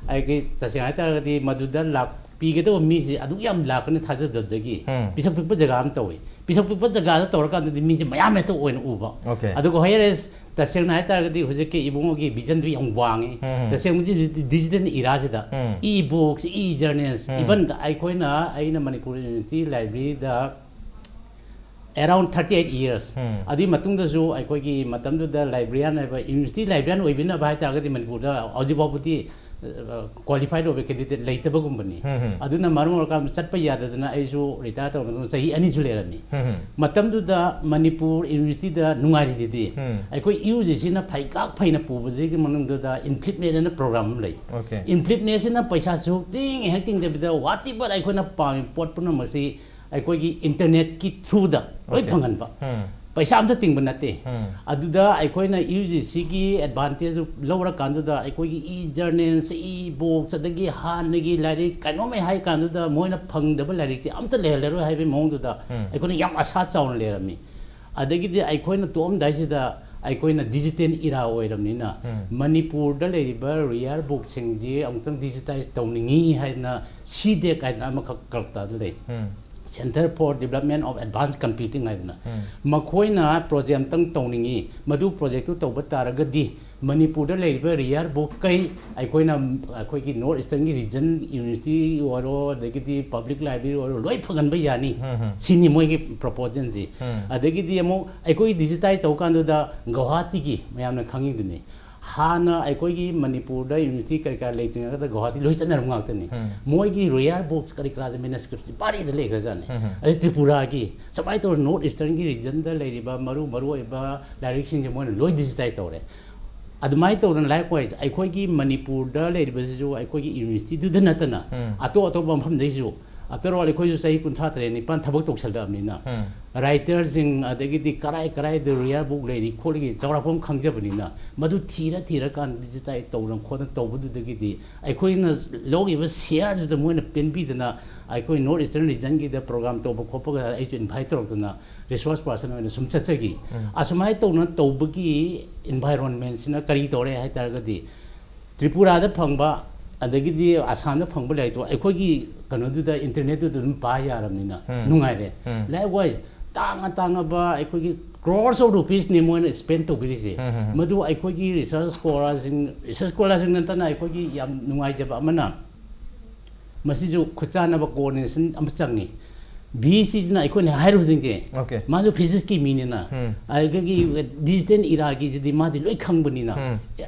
ꯑꯩꯒꯤ ꯇꯁꯦꯡꯅ ꯍꯥꯏꯇꯥꯔꯒꯗꯤ ꯃꯗꯨꯗ ꯂꯥꯛꯄꯤꯒꯗꯕ ꯃꯤꯁꯦ ꯑꯗꯨꯛ ꯌꯥꯝ ꯂꯥꯛꯀꯅꯤ ꯊꯥꯖꯗꯕꯗꯒꯤ ꯎꯝ꯫ ꯄꯤꯁꯛ ꯄꯤꯛꯄ ꯖꯒꯥ ꯑꯃ ꯇꯧꯏ꯫ ꯄꯤꯁꯛ ꯄꯤꯛꯄ ꯖꯒꯥꯗ ꯇꯧꯔꯀꯥꯟꯗꯗꯤ ꯃꯤꯁꯦ ꯃꯌꯥꯝ ꯍꯦꯛꯇ ꯑꯣꯏꯅ ꯎꯕ꯫ Okay꯫ ꯑꯗꯨꯒ whereas ꯇꯁꯦꯡꯅ ꯍꯥꯏꯇꯥꯔꯒꯗꯤ ꯍꯧꯖꯤꯛꯀꯤ ꯏꯕꯨꯡꯉꯣꯒꯤ visionꯗꯨ ꯌꯥꯝ ꯋꯥꯡꯉꯤ꯫ ꯎꯝ꯫ ꯇꯁꯦꯡꯕꯗꯤ ꯍꯧꯖꯤꯛꯇꯤ digital eraꯁꯤꯗ ꯎꯝ꯫ E-books, e-journals, ꯎꯝ꯫ Even ꯑꯩꯈꯣꯏꯅ, ꯑꯩꯅ Manipur University libraryꯗ around thirty eight years꯫ ꯎꯝ꯫ ꯑꯗꯨꯒꯤ ꯃꯇꯨꯡꯗꯁꯨ ꯑꯩꯈꯣꯏꯒꯤ ꯃꯇꯝꯗꯨꯗ librarian ꯍꯥꯏꯕ, university librarian ꯑꯣꯏꯕꯤꯅꯕ ꯍꯥꯏꯇꯥꯔꯒꯗꯤ ꯃꯅꯤꯄꯨꯔꯗ ꯍꯧꯖꯤꯛ ꯐꯥꯎꯕꯗꯤ, ꯑ, qualified ꯑꯣꯏꯕ candidate ꯂꯩꯇꯕꯒꯨꯝꯕꯅꯤ꯫ ꯎꯝ, ꯎꯝ꯫ ꯑꯗꯨꯅ ꯃꯔꯝ ꯑꯣꯏꯔꯀꯥꯟꯗ ꯆꯠꯄ ꯌꯥꯗꯗꯅ ꯑꯩꯁꯨ retire ꯇꯧꯔꯕ ꯃꯇꯨꯡꯗ ꯆꯍꯤ ꯑꯅꯤꯁꯨ ꯂꯩꯔꯝꯃꯤ꯫ ꯎꯝ, ꯎꯝ꯫ ꯃꯇꯝꯗꯨꯗ ꯃꯅꯤꯄꯨꯔ universityꯗ ꯅꯨꯡꯉꯥꯏꯔꯤꯁꯤꯗꯤ ꯎꯝ꯫ ꯑꯩꯈꯣꯏ UGCꯅ ꯐꯩꯒꯥꯛ ꯐꯩꯅ ꯄꯨꯕꯁꯤꯒꯤ ꯃꯅꯨꯡꯗꯨꯗ InflibeNet ꯍꯥꯏꯅ program ꯑꯃ ꯂꯩ꯫ Okay꯫ InflibeNetꯁꯤꯅ ꯄꯩꯁꯥ ꯁꯨꯛꯇꯤꯡ ꯍꯦꯛ ꯇꯤꯡꯗꯕꯤꯗ whatever ꯑꯩꯈꯣꯏꯅ ꯄꯥꯝꯃꯤ ꯄꯣꯠ ꯄꯨꯝꯅꯃꯛꯁꯤ ꯑꯩꯈꯣꯏꯒꯤ internetꯀꯤ throughꯗ ꯂꯣꯏ Okay꯫ ꯐꯪꯍꯟꯕ꯫ ꯎꯝ꯫ ꯄꯩꯁꯥ ꯑꯝꯇ ꯇꯤꯡꯕ ꯅꯠꯇꯦ꯫ ꯎꯝ꯫ ꯑꯗꯨꯗ ꯑꯩꯈꯣꯏꯅ UGCꯒꯤ advantageꯗꯨ ꯂꯧꯔꯀꯥꯟꯗꯨꯗ ꯑꯩꯈꯣꯏꯒꯤ e-journals, e-books, ꯑꯗꯒꯤ ꯍꯥꯟꯅꯒꯤ ꯂꯥꯏꯔꯤꯛ ꯀꯩꯅꯣꯝꯃꯦ ꯍꯥꯏ ꯀꯥꯟꯗꯨꯗ ꯃꯣꯏꯅ ꯐꯪꯗꯕ ꯂꯥꯏꯔꯤꯛꯁꯦ ꯑꯝꯇ ꯂꯩꯍꯜꯂꯔꯣꯏ ꯍꯥꯏꯕꯒꯤ ꯃꯑꯣꯡꯗꯨꯗ ꯎꯝ꯫ ꯑꯩꯈꯣꯏꯅ ꯌꯥꯝ ꯑꯁꯥ ꯆꯥꯎꯅ ꯂꯩꯔꯝꯃꯤ꯫ ꯑꯗꯒꯤꯗꯤ ꯑꯩꯈꯣꯏꯅ ꯇꯣꯛꯑꯝꯗꯥꯏꯁꯤꯗ ꯑꯩꯈꯣꯏꯅ digital era ꯑꯣꯏꯔꯕꯅꯤꯅ ꯎꯝ꯫ ꯃꯅꯤꯄꯨꯔꯗ ꯂꯩꯔꯤꯕ rare bookꯁꯤꯡꯁꯤ ꯑꯃꯨꯛꯇꯪ digitize ꯇꯧꯅꯤꯡꯉꯤ ꯍꯥꯏꯗꯅ CDEC ꯍꯥꯏꯗꯅ ꯑꯃꯈꯛ ꯀꯜꯀꯇꯥꯗ ꯂꯩ꯫ ꯎꯝ꯫ Centre for Development of Advanced Computing ꯍꯥꯏꯗꯅ꯫ ꯎꯝ꯫ ꯃꯈꯣꯏꯅ project ꯑꯝꯇꯪ ꯇꯧꯅꯤꯡꯉꯤ, ꯃꯗꯨ projectꯇꯨ ꯇꯧꯕ ꯇꯥꯔꯒꯗꯤ ꯃꯅꯤꯄꯨꯔꯗ ꯂꯩꯔꯤꯕ rare bookꯈꯩ ꯑꯩꯈꯣꯏꯅ, ꯑꯩꯈꯣꯏꯒꯤ North Easternꯒꯤ region university ꯑꯣꯏꯔꯣ, ꯑꯗꯒꯤꯗꯤ public library ꯑꯣꯏꯔꯣ, ꯂꯣꯏ ꯐꯪꯍꯟꯕ ꯌꯥꯅꯤ꯫ ꯎꯝ, ꯎꯝ꯫ ꯁꯤꯅꯤ ꯃꯣꯏꯒꯤ proposalꯁꯤ꯫ ꯎꯝ꯫ ꯑꯗꯒꯤꯗꯤ ꯑꯃꯨꯛ ꯑꯩꯈꯣꯏ digitize ꯇꯧ ꯀꯥꯟꯗꯨꯗ ꯒꯧꯍꯥꯇꯤꯒꯤ ꯃꯌꯥꯝꯅ ꯈꯪꯉꯤꯗꯨꯅꯤ, ꯍꯥꯟꯅ ꯑꯩꯈꯣꯏꯒꯤ ꯃꯅꯤꯄꯨꯔꯗ ꯌꯨꯅꯤꯚꯔꯁꯤꯇꯤ ꯀꯔꯤ ꯀꯔꯥ ꯂꯩꯇ꯭ꯔꯤꯉꯩꯗ ꯒꯨꯋꯥꯍꯥꯇꯤ ꯂꯣꯏ ꯆꯠꯅꯔꯝꯕ ꯉꯥꯛꯇꯅꯤ꯫ ꯎꯝ꯫ ꯃꯣꯏꯒꯤ ꯔꯣꯌꯔ ꯕꯨꯛꯁ ꯀꯔꯤ ꯀꯔꯥꯁꯦ ꯃꯦꯅꯁꯀ꯭ꯔꯤꯞꯁꯦ ꯄꯥꯔꯤꯗ ꯂꯩꯈ꯭ꯔꯖꯥꯠꯅꯤ꯫ ꯎꯝ꯫ ꯑꯗꯩ ꯇ꯭ꯔꯤꯄꯨꯔꯥꯒꯤ ꯁꯨꯃꯥꯏꯅ ꯇꯧꯔ ꯅꯣꯔꯠ ꯏꯁꯇꯔꯟꯒꯤ ꯔꯤꯖꯟꯗ ꯂꯩꯔꯤꯕ ꯃꯔꯨ ꯃꯔꯨ ꯑꯣꯏꯕ ꯂꯥꯏꯔꯤꯛꯁꯤꯡꯁꯦ ꯃꯣꯏꯅ ꯂꯣꯏ ꯗꯤꯖꯤꯇꯥꯏꯖ ꯇꯧꯔꯦ꯫ ꯑꯗꯨꯃꯥꯏꯅ ꯇꯧꯗꯅ ꯂꯥꯏꯛꯋꯥꯏꯁ ꯑꯩꯈꯣꯏꯒꯤ ꯃꯅꯤꯄꯨꯔꯗ ꯂꯩꯔꯤꯕꯁꯤꯁꯨ ꯑꯩꯈꯣꯏꯒꯤ ꯌꯨꯅꯤꯚꯔꯁꯤꯇꯤꯗꯨꯗ ꯅꯠꯇꯅ ꯎꯝ꯫ ꯑꯇꯣꯞ ꯑꯇꯣꯞꯄ ꯃꯐꯝꯗꯩꯁꯨ, after all ꯑꯩꯈꯣꯏꯁꯨ ꯆꯍꯤ ꯀꯨꯟꯊ꯭ꯔꯥ ꯇꯔꯦꯠ ꯅꯤꯄꯥꯟ ꯊꯕꯛ ꯇꯧꯁꯜꯂꯛꯑꯕꯅꯤꯅ, ꯎꯝ꯫ ꯔꯥꯏꯇꯔꯁꯤꯡ ꯑꯗꯒꯤꯗꯤ ꯀꯔꯥꯏ ꯀꯔꯥꯏꯗ ꯔꯣꯌꯔ ꯕꯨꯛ ꯂꯩꯔꯤ ꯈꯣꯠꯂꯤꯒꯤ ꯆꯥꯎꯔꯥꯛꯄ ꯑꯃ ꯈꯪꯖꯕꯅꯤꯅ, ꯃꯗꯨ ꯊꯤꯔ ꯊꯤꯔꯀꯥꯟꯗ ꯗꯤꯖꯤꯇꯥꯏꯖ ꯇꯧꯗꯅ ꯈꯣꯠꯇꯅ ꯇꯧꯕꯗꯨꯗꯒꯤꯗꯤ ꯑꯩꯈꯣꯏꯅ ꯂꯧꯈꯤꯕ ꯁꯤꯌꯥꯔꯗꯨꯗ ꯃꯣꯏꯅ ꯄꯦꯟꯕꯤꯗꯅ ꯑꯩꯈꯣꯏ ꯅꯣꯔꯠ ꯏꯁꯇꯔꯟ ꯔꯤꯖꯟꯒꯤꯗ ꯄ꯭ꯔꯣꯒ꯭ꯔꯥꯝ ꯇꯧꯕ ꯈꯣꯠꯄꯒ ꯑꯩꯁꯨ ꯏꯟꯚꯥꯏꯠ ꯇꯧꯔꯛꯇꯅ ꯔꯤꯁꯣꯔꯁ ꯄꯥꯔꯁꯟ ꯑꯣꯏꯅ ꯁꯨꯝ ꯆꯠꯆꯈꯤ꯫ ꯎꯝ꯫ ꯑꯁꯨꯃꯥꯏꯅ ꯇꯧꯅ ꯇꯧꯕꯒꯤ ꯏꯟꯚꯥꯏꯔꯣꯟꯃꯦꯟꯁꯤꯅ ꯀꯔꯤ ꯇꯧꯔꯦ ꯍꯥꯏ ꯇꯥꯔꯒꯗꯤ, ꯇ꯭ꯔꯤꯄꯨꯔꯥꯗ ꯐꯪꯕ ꯑꯗꯒꯤꯗꯤ ꯑꯁꯥꯝꯗ ꯐꯪꯕ ꯂꯥꯏꯔꯤꯛꯇꯣ ꯑꯩꯈꯣꯏꯒꯤ ꯀꯩꯅꯣꯗꯨꯗ, ꯏꯟꯇꯔꯅꯦꯠꯇꯨꯗ ꯑꯗꯨꯝ ꯄꯥ ꯌꯥꯔꯕꯅꯤꯅ ꯎꯝ꯫ ꯅꯨꯡꯉꯥꯏꯔꯦ꯫ ꯎꯝ꯫ Likewise, ꯇꯥꯡꯉ ꯇꯥꯡꯉꯕ ꯑꯩꯈꯣꯏꯒꯤ crores of rupeesꯅꯤ ꯃꯣꯏꯅ ꯁ꯭ꯄꯦꯟ ꯇꯧꯕꯤꯔꯤꯁꯦ꯫ ꯎꯝ, ꯎꯝ, ꯎꯝ꯫ ꯃꯗꯨ ꯑꯩꯈꯣꯏꯒꯤ ꯔꯤꯁꯔꯁ ꯁ꯭ꯀꯣꯂꯔꯁꯤꯡ, ꯔꯤꯁꯔꯁ ꯁ꯭ꯀꯣꯂꯔꯁꯤꯡ ꯅꯠꯇꯅ ꯑꯩꯈꯣꯏꯒꯤ ꯌꯥꯝ ꯅꯨꯡꯉꯥꯏꯖꯕ ꯑꯃꯅ, ꯃꯁꯤꯁꯨ ꯈꯨꯠ ꯆꯥꯟꯅꯕ ꯀꯣꯑꯣꯔꯗꯤꯅꯦꯁꯟ ꯑꯃ ꯆꯪꯉꯤ꯫ ꯚꯤ ꯁꯤꯁꯤꯅ ꯑꯩꯈꯣꯏꯅ ꯍꯥꯏꯔꯨꯕꯁꯤꯡꯁꯦ Okay. ꯃꯥꯁꯨ ꯐꯤꯖꯤꯛꯁꯀꯤ ꯃꯤꯅꯤꯅ, ꯎꯝ꯫ ꯑꯗꯒꯤ ꯗꯤꯖꯤꯇꯦꯜ ꯏꯔꯥꯒꯤꯁꯤꯗꯤ ꯃꯥꯗꯤ ꯂꯣꯏ ꯈꯪꯕꯅꯤꯅ, ꯎꯝ꯫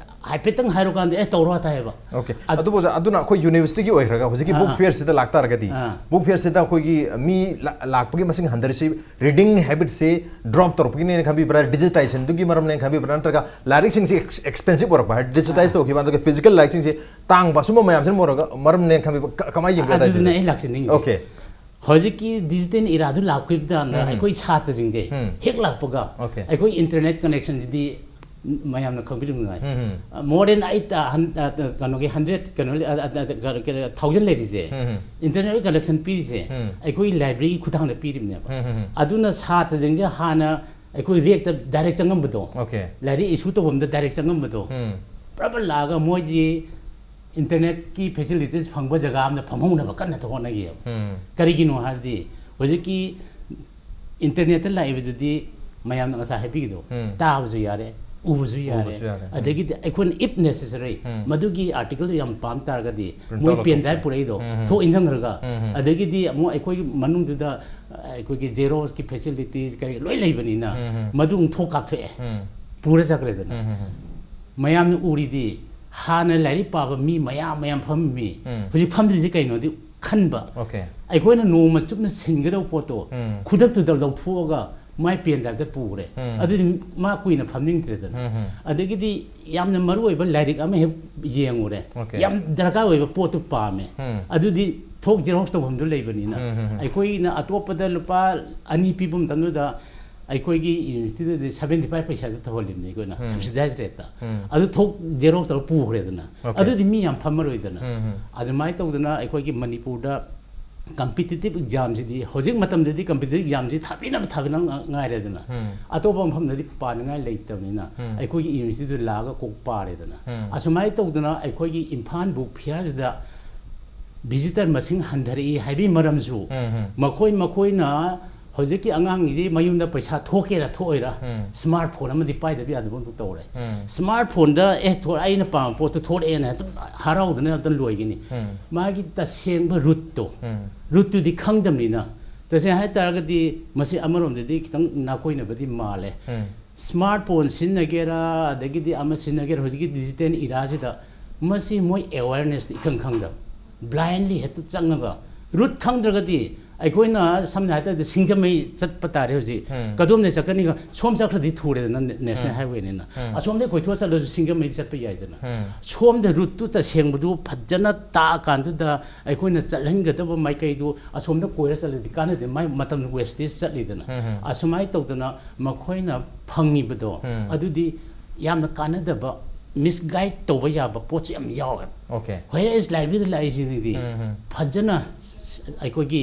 ꯍꯥꯏꯐꯦꯠꯇꯪ ꯍꯥꯏꯔꯨꯀꯥꯟꯗ ꯑꯦ ꯇꯧꯔꯣ ꯍꯥꯏꯕ꯫ Okay. ꯑꯗ- ꯑꯗꯨꯕꯨ ꯑꯣꯖꯥ, ꯑꯗꯨꯅ ꯑꯩꯈꯣꯏ ꯌꯨꯅꯤꯚꯔꯁꯤꯇꯤꯒꯤ ꯑꯣꯏꯈ꯭ꯔꯒ ꯍꯧꯖꯤꯛꯀꯤ ꯑꯥ, ꯕꯨꯛ ꯑꯥ꯫ ꯐꯤꯌꯔꯁꯤꯗ ꯂꯥꯛꯇꯥꯔꯒꯗꯤ, ꯑꯥ꯫ ꯕꯨꯛ ꯐꯤꯌꯔꯁꯤꯗ ꯑꯩꯈꯣꯏꯒꯤ ꯃꯤ ꯂꯥ-, ꯂꯥꯛꯄꯒꯤ ꯃꯁꯤꯡ ꯍꯟꯊꯔꯤꯁꯤ ꯔꯤꯗꯤꯡ ꯍꯦꯕꯤꯠꯁꯤ ꯗ꯭ꯔꯣꯞ ꯇꯧꯔꯛꯄꯒꯤꯅꯦꯅ ꯈꯟꯕꯤꯕ꯭ꯔꯥ, ꯗꯤꯖꯤꯇꯥꯏꯖꯦꯁꯟꯗꯨꯒꯤ ꯃꯔꯝꯅꯦꯅ ꯈꯟꯕꯤꯕ꯭ꯔꯥ, ꯅꯠꯇ꯭ꯔꯒ ꯂꯥꯏꯔꯤꯛꯁꯤꯡꯁꯤ ꯑꯦꯛꯁ-, ꯑꯦꯛꯁꯄꯦꯟꯁꯤꯞ ꯑꯣꯏꯔꯛꯄ ꯍꯥꯏꯗꯤ ꯗꯤꯖꯤꯇꯥꯏꯖ ꯑꯥ꯫ ꯇꯧꯈꯤꯕ, ꯑꯗꯨꯒ ꯐꯤꯖꯤꯀꯦꯜ ꯂꯥꯏꯔꯤꯛꯁꯤꯡꯁꯤ ꯇꯥꯡꯕ, ꯁꯨꯝꯕ ꯃꯌꯥꯝꯁꯤꯅ ꯃꯔꯝ-, ꯃꯔꯝꯅꯦꯅ ꯈꯟꯕꯤꯕ ꯀ-, ꯀꯃꯥꯏꯅ ꯌꯦꯡꯒꯦ ꯑꯗꯨꯗꯨꯅ ꯑꯗꯨꯗꯤ? ꯑꯩ ꯂꯥꯛꯆꯅꯤꯡꯉꯤꯁꯦ꯫ Okay. ꯍꯧꯖꯤꯛꯀꯤ ꯗꯤꯖꯤꯇꯦꯜ ꯏꯔꯥꯗꯨ ꯂꯥꯛꯈꯤꯕ ꯃꯇꯝꯗ ꯎꯝ꯫ ꯑꯩꯈꯣꯏ ꯁꯥꯇ꯭ꯔꯁꯤꯡꯁꯦ ꯎꯝ꯫ ꯍꯦꯛ ꯂꯥꯛꯄꯒ Okay. ꯑꯩꯈꯣꯏ ꯏꯟꯇꯔꯅꯦꯠ ꯀꯅꯦꯛꯁꯟꯁꯤꯗꯤ ꯃꯌꯥꯝꯅ ꯈꯪꯕꯤꯔꯝꯅꯉꯥꯏ꯫ ꯎꯝ, ꯎꯝ꯫ ꯑ, more than eight, ꯑ, ꯍꯟ-, ꯑ, ꯀꯩꯅꯣꯒꯤ ꯍꯟꯗ꯭ꯔꯦꯠ, ꯀꯩꯅꯣ, ꯑ, ꯑ, ꯑ, ꯀ-, ꯀ-, ꯊꯥꯎꯖꯟ ꯂꯩꯔꯤꯁꯦ, ꯎꯝ, ꯎꯝ꯫ ꯏꯟꯇꯔꯅꯦꯠ ꯀꯅꯦꯛꯁꯟ ꯄꯤꯔꯤꯁꯦ, ꯎꯝ꯫ ꯑꯩꯈꯣꯏ ꯂꯥꯏꯕ꯭ꯔꯦꯔꯤꯒꯤ ꯈꯨꯠꯊꯥꯡꯗ ꯄꯤꯔꯤꯕꯅꯦꯕ꯫ ꯎꯝ, ꯎꯝ, ꯎꯝ꯫ ꯑꯗꯨꯅ ꯁꯥꯇ꯭ꯔꯁꯤꯡꯁꯦ ꯍꯥꯟꯅ ꯑꯩꯈꯣꯏ ꯔꯦꯛꯇ ꯗꯥꯏꯔꯦꯛ ꯆꯪꯉꯝꯕꯗꯣ, Okay. ꯂꯥꯏꯔꯤꯛ ꯏꯁꯨ ꯇꯧꯐꯝꯗ ꯗꯥꯏꯔꯦꯛ ꯆꯪꯉꯝꯕꯗꯣ, ꯎꯝ꯫ ꯄꯨꯔꯥ ꯂꯥꯛꯑꯒ ꯃꯣꯏꯗꯤ ꯏꯟꯇꯔꯅꯦꯠꯀꯤ ꯐꯦꯁꯤꯂꯤꯇꯤꯁ ꯐꯪꯕ ꯖꯒꯥ ꯑꯃꯗ ꯐꯝꯍꯧꯅꯕ ꯀꯟꯅ ꯍꯣꯠꯅꯈꯤꯑꯕ꯫ ꯎꯝ꯫ ꯀꯔꯤꯒꯤꯅꯣ ꯍꯥꯏꯔꯗꯤ, ꯍꯧꯖꯤꯛꯀꯤ ꯏꯟꯇꯔꯅꯦꯠꯇ ꯂꯥꯛꯏꯕꯗꯨꯗꯤ ꯃꯌꯥꯝꯅ ꯉꯁꯥꯏ ꯍꯥꯏꯕꯤꯒꯗꯣ, ꯎꯝ꯫ ꯇꯥꯕꯁꯨ ꯌꯥꯔꯦ, ꯎꯕꯁꯨ ꯌꯥꯔꯦ, ꯎꯕꯁꯨ ꯌꯥꯔꯦ꯫ ꯎꯝ꯫ ꯑꯗꯒꯤꯗꯤ ꯑꯩꯈꯣꯏꯅ, if necessary, ꯎꯝ꯫ ꯃꯗꯨꯒꯤ ꯑꯥꯔꯇꯤꯀꯜꯗꯨ ꯌꯥꯝ ꯄꯥꯝ ꯇꯥꯔꯒꯗꯤ, Print ꯃꯣꯏ out ꯄꯦꯟ ꯂꯧꯊꯣꯛꯄ꯫ ꯗ꯭ꯔꯥꯏꯚ ꯄꯨꯔꯛꯏꯗꯣ, ꯎꯝ, ꯎꯝ꯫ ꯊꯣꯛ ꯏꯟꯁꯤꯟꯈ꯭ꯔꯒ, ꯎꯝ, ꯎꯝ꯫ ꯑꯗꯒꯤꯗꯤ ꯑꯃꯨꯛ ꯑꯩꯈꯣꯏꯒꯤ ꯃꯅꯨꯡꯗꯨꯗ ꯑꯩꯈꯣꯏꯒꯤ ꯖꯦꯔꯣꯛꯁꯀꯤ ꯐꯦꯁꯤꯂꯤꯇꯤꯁ ꯀꯔꯤ ꯂꯣꯏ ꯂꯩꯕꯅꯤꯅ, ꯎꯝ, ꯎꯝ꯫ ꯃꯗꯨ ꯑꯃꯨꯛ ꯊꯣꯛ ꯀꯥꯞꯊꯣꯛꯑꯦ, ꯎꯝ꯫ ꯄꯨꯔ ꯆꯠꯈ꯭ꯔꯦꯗꯅ꯫ ꯎꯝ, ꯎꯝ, ꯎꯝ꯫ ꯃꯌꯥꯝꯅ ꯎꯔꯤꯗꯤ ꯍꯥꯟꯅ ꯂꯥꯏꯔꯤꯛ ꯄꯥꯕ ꯃꯤ ꯃꯌꯥꯝ ꯃꯌꯥꯝ ꯐꯝꯃꯤ, ꯎꯝ. ꯍꯧꯖꯤꯛ ꯐꯝꯗ꯭ꯔꯤꯁꯤ ꯀꯩꯅꯣꯗꯤ ꯈꯟꯕ꯫ Okay. ꯑꯩꯈꯣꯏꯅ ꯅꯣꯡꯃ ꯆꯨꯞꯅ ꯁꯤꯟꯒꯗꯧꯕ ꯄꯣꯠꯇꯣ ꯎꯝ. ꯈꯨꯗꯛꯇꯨꯗ ꯂꯧꯊꯣꯛꯑꯒ ꯃꯥꯏ ꯄꯦꯟ ꯗ꯭ꯔꯥꯏꯚꯇ ꯄꯨꯈ꯭ꯔꯦ꯫ ꯎꯝ. ꯑꯗꯨꯗꯤ ꯃꯥ ꯀꯨꯏꯅ ꯐꯝꯅꯤꯡꯗ꯭ꯔꯦꯗꯅ꯫ ꯎꯝ, ꯎꯝ. ꯑꯗꯒꯤꯗꯤ ꯌꯥꯝꯅ ꯃꯔꯨ ꯑꯣꯏꯕ ꯂꯥꯏꯔꯤꯛ ꯑꯃ ꯍꯦꯛ ꯌꯦꯡꯉꯨꯔꯦ꯫ Okay. ꯌꯥꯝ ꯗꯔꯀꯥꯔ ꯑꯣꯏꯕ ꯄꯣꯠꯇꯨ ꯄꯥꯝꯃꯦ꯫ ꯎꯝ. ꯑꯗꯨꯗꯤ ꯊꯣꯛ ꯖꯦꯔꯣꯛꯁ ꯇꯧꯐꯝꯗꯨ ꯂꯩꯕꯅꯤꯅ꯫ ꯎꯝ, ꯎꯝ, ꯎꯝ. ꯑꯩꯈꯣꯏꯅ ꯑꯇꯣꯞꯄꯗ ꯂꯨꯄꯥ ꯑꯅꯤ ꯄꯤꯕ ꯃꯇꯝꯗꯨꯗ ꯑꯩꯈꯣꯏꯒꯤ ꯌꯨꯅꯤꯚꯔꯁꯤꯇꯤꯗꯗꯤ seventy five ꯄꯩꯁꯥꯗ ꯇꯧꯍꯜꯂꯤꯕꯅꯤ ꯑꯩꯈꯣꯏꯅ, ꯎꯝ. subsidized rateꯇ꯫ ꯎꯝ. ꯑꯗꯨ ꯊꯣꯛ ꯖꯦꯔꯣꯛꯁ ꯇꯧꯔ ꯄꯨꯈ꯭ꯔꯦꯗꯅ꯫ Okay. ꯑꯗꯨꯗꯤ ꯃꯤ ꯌꯥꯝ ꯐꯝꯃꯔꯣꯏꯗꯅ꯫ ꯎꯝ, ꯎꯝ. ꯑꯗꯨꯃꯥꯏꯅ ꯇꯧꯗꯅ ꯑꯩꯈꯣꯏꯒꯤ ꯃꯅꯤꯄꯨꯔꯗ competitive examꯁꯤꯗꯤ ꯍꯧꯖꯤꯛ ꯃꯇꯝꯗꯗꯤ competitive examꯁꯤ ꯊꯥꯕꯤꯅꯕ ꯊꯥꯕꯤꯅꯕ ꯉꯥꯏꯔꯦꯗꯅ꯫ ꯎꯝ. ꯑꯇꯣꯞꯄ ꯃꯐꯝꯗꯗꯤ ꯄꯥꯅꯤꯡꯉꯥꯏ ꯂꯩꯇꯕꯅꯤꯅ ꯎꯝ. ꯑꯩꯈꯣꯏꯒꯤ ꯌꯨꯅꯤꯚꯔꯁꯤꯇꯤꯗ ꯂꯥꯛꯑꯒ ꯀꯣꯛ ꯄꯥꯔꯦꯗꯅ꯫ ꯎꯝ. ꯑꯁꯨꯃꯥꯏꯅ ꯇꯧꯗꯅ ꯑꯩꯈꯣꯏꯒꯤ ꯏꯝꯐꯥꯜ book fairꯁꯤꯗ visitor ꯃꯁꯤꯡ ꯍꯟꯊꯔꯛꯏ ꯍꯥꯏꯕꯒꯤ ꯃꯔꯝꯁꯨ ꯎꯝ, ꯎꯝ. ꯃꯈꯣꯏ ꯃꯈꯣꯏꯅ ꯍꯧꯖꯤꯛꯀꯤ ꯑꯉꯥꯡꯒꯤꯗꯤ ꯃꯌꯨꯝꯗ ꯄꯩꯁꯥ ꯊꯣꯛꯀꯦꯔꯥ ꯊꯣꯛꯑꯣꯏꯔꯥ ꯎꯝ. smartphone ꯑꯃꯗꯤ ꯄꯥꯏꯗꯕ ꯌꯥꯗꯕ ꯑꯃ ꯇꯧꯔꯦ꯫ ꯎꯝ. Smartphoneꯗ ꯑꯦ ꯊꯣꯛ ꯑꯩꯅ ꯄꯥꯝꯕ ꯄꯣꯠꯇꯣ ꯊꯣꯛꯂꯛꯑꯦꯅ ꯍꯦꯛꯇ ꯍꯔꯥꯎꯗꯅ ꯍꯦꯛꯇ ꯂꯣꯏꯒꯅꯤ꯫ ꯎꯝ. ꯃꯥꯒꯤ ꯇꯁꯦꯡꯕ ꯔꯨꯠꯇꯣ ꯎꯝ. ꯔꯨꯠꯇꯨꯗꯤ ꯈꯪꯗꯕꯅꯤꯅ, ꯇꯁꯦꯡꯅ ꯍꯥꯏꯇꯥꯔꯒꯗꯤ ꯃꯁꯤ ꯑꯃꯔꯣꯝꯗꯗꯤ ꯈꯤꯇꯪ ꯅꯥꯀꯣꯏꯅꯕꯗꯤ ꯃꯥꯜꯂꯦ꯫ ꯎꯝ. Smartphone ꯁꯤꯖꯤꯟꯅꯒꯦꯔꯥ, ꯑꯗꯒꯤꯗꯤ ꯑꯃ ꯁꯤꯖꯤꯟꯅꯒꯦꯔꯥ, ꯍꯧꯖꯤꯛꯀꯤ digital eraꯁꯤꯗ ꯃꯁꯤ ꯃꯣꯏ awarenessꯇꯤ ꯏꯈꯪ ꯈꯪꯗꯕ, blindly ꯍꯦꯛꯇ ꯆꯪꯉꯒ ꯔꯨꯠ ꯈꯪꯗ꯭ꯔꯒꯗꯤ ꯑꯩꯈꯣꯏꯅ ꯁꯝꯅ ꯍꯥꯏꯔꯕꯗ ꯁꯤꯡꯖꯃꯩ ꯆꯠꯄ ꯇꯥꯔꯦ ꯍꯧꯖꯤꯛ꯫ ꯎꯝ. ꯀꯗꯣꯝꯗ ꯆꯠꯀꯅꯤ? ꯁꯣꯝ ꯆꯠꯈ꯭ꯔꯗꯤ ꯊꯨꯔꯦꯗꯅ national ꯎꯝ. highwayꯅꯤꯅ꯫ ꯎꯝ. ꯑꯁꯣꯝꯗꯒꯤ ꯀꯣꯏꯊꯣꯛꯑ ꯆꯠꯂꯁꯨ ꯁꯤꯡꯖꯃꯩ ꯆꯠꯄ ꯌꯥꯏꯗꯅ꯫ ꯎꯝ. ꯁꯣꯝꯗ ꯔꯨꯠꯇꯨ ꯇꯁꯦꯡꯕꯗꯨ ꯐꯖꯅ ꯇꯥꯛꯑꯀꯥꯟꯗꯨꯗ ꯑꯩꯈꯣꯏꯅ ꯆꯠꯍꯟꯒꯗꯕ ꯃꯥꯏꯀꯩꯗꯨ ꯑꯁꯣꯝꯗ ꯀꯣꯏꯔ ꯆꯠꯂꯗꯤ ꯀꯥꯟꯅꯗꯦ, ꯃꯥꯏ ꯃꯇꯝ wastage ꯆꯠꯂꯤꯗꯅ꯫ ꯎꯝ, ꯎꯝ. ꯑꯁꯨꯃꯥꯏꯅ ꯇꯧꯗꯅ ꯃꯈꯣꯏꯅ ꯐꯪꯉꯤꯕꯗꯣ ꯎꯝ. ꯑꯗꯨꯗꯤ ꯌꯥꯝꯅ ꯀꯥꯟꯅꯗꯕ, misguide ꯇꯧꯕ ꯌꯥꯕ ꯄꯣꯠꯁꯨ ꯌꯥꯝ ꯌꯥꯎꯋꯦ꯫ Okay. Whereas libraryꯗ ꯂꯥꯛꯏꯁꯤꯅꯗꯤ ꯎꯝ, ꯎꯝ. ꯐꯖꯅ ꯑꯩꯈꯣꯏꯒꯤ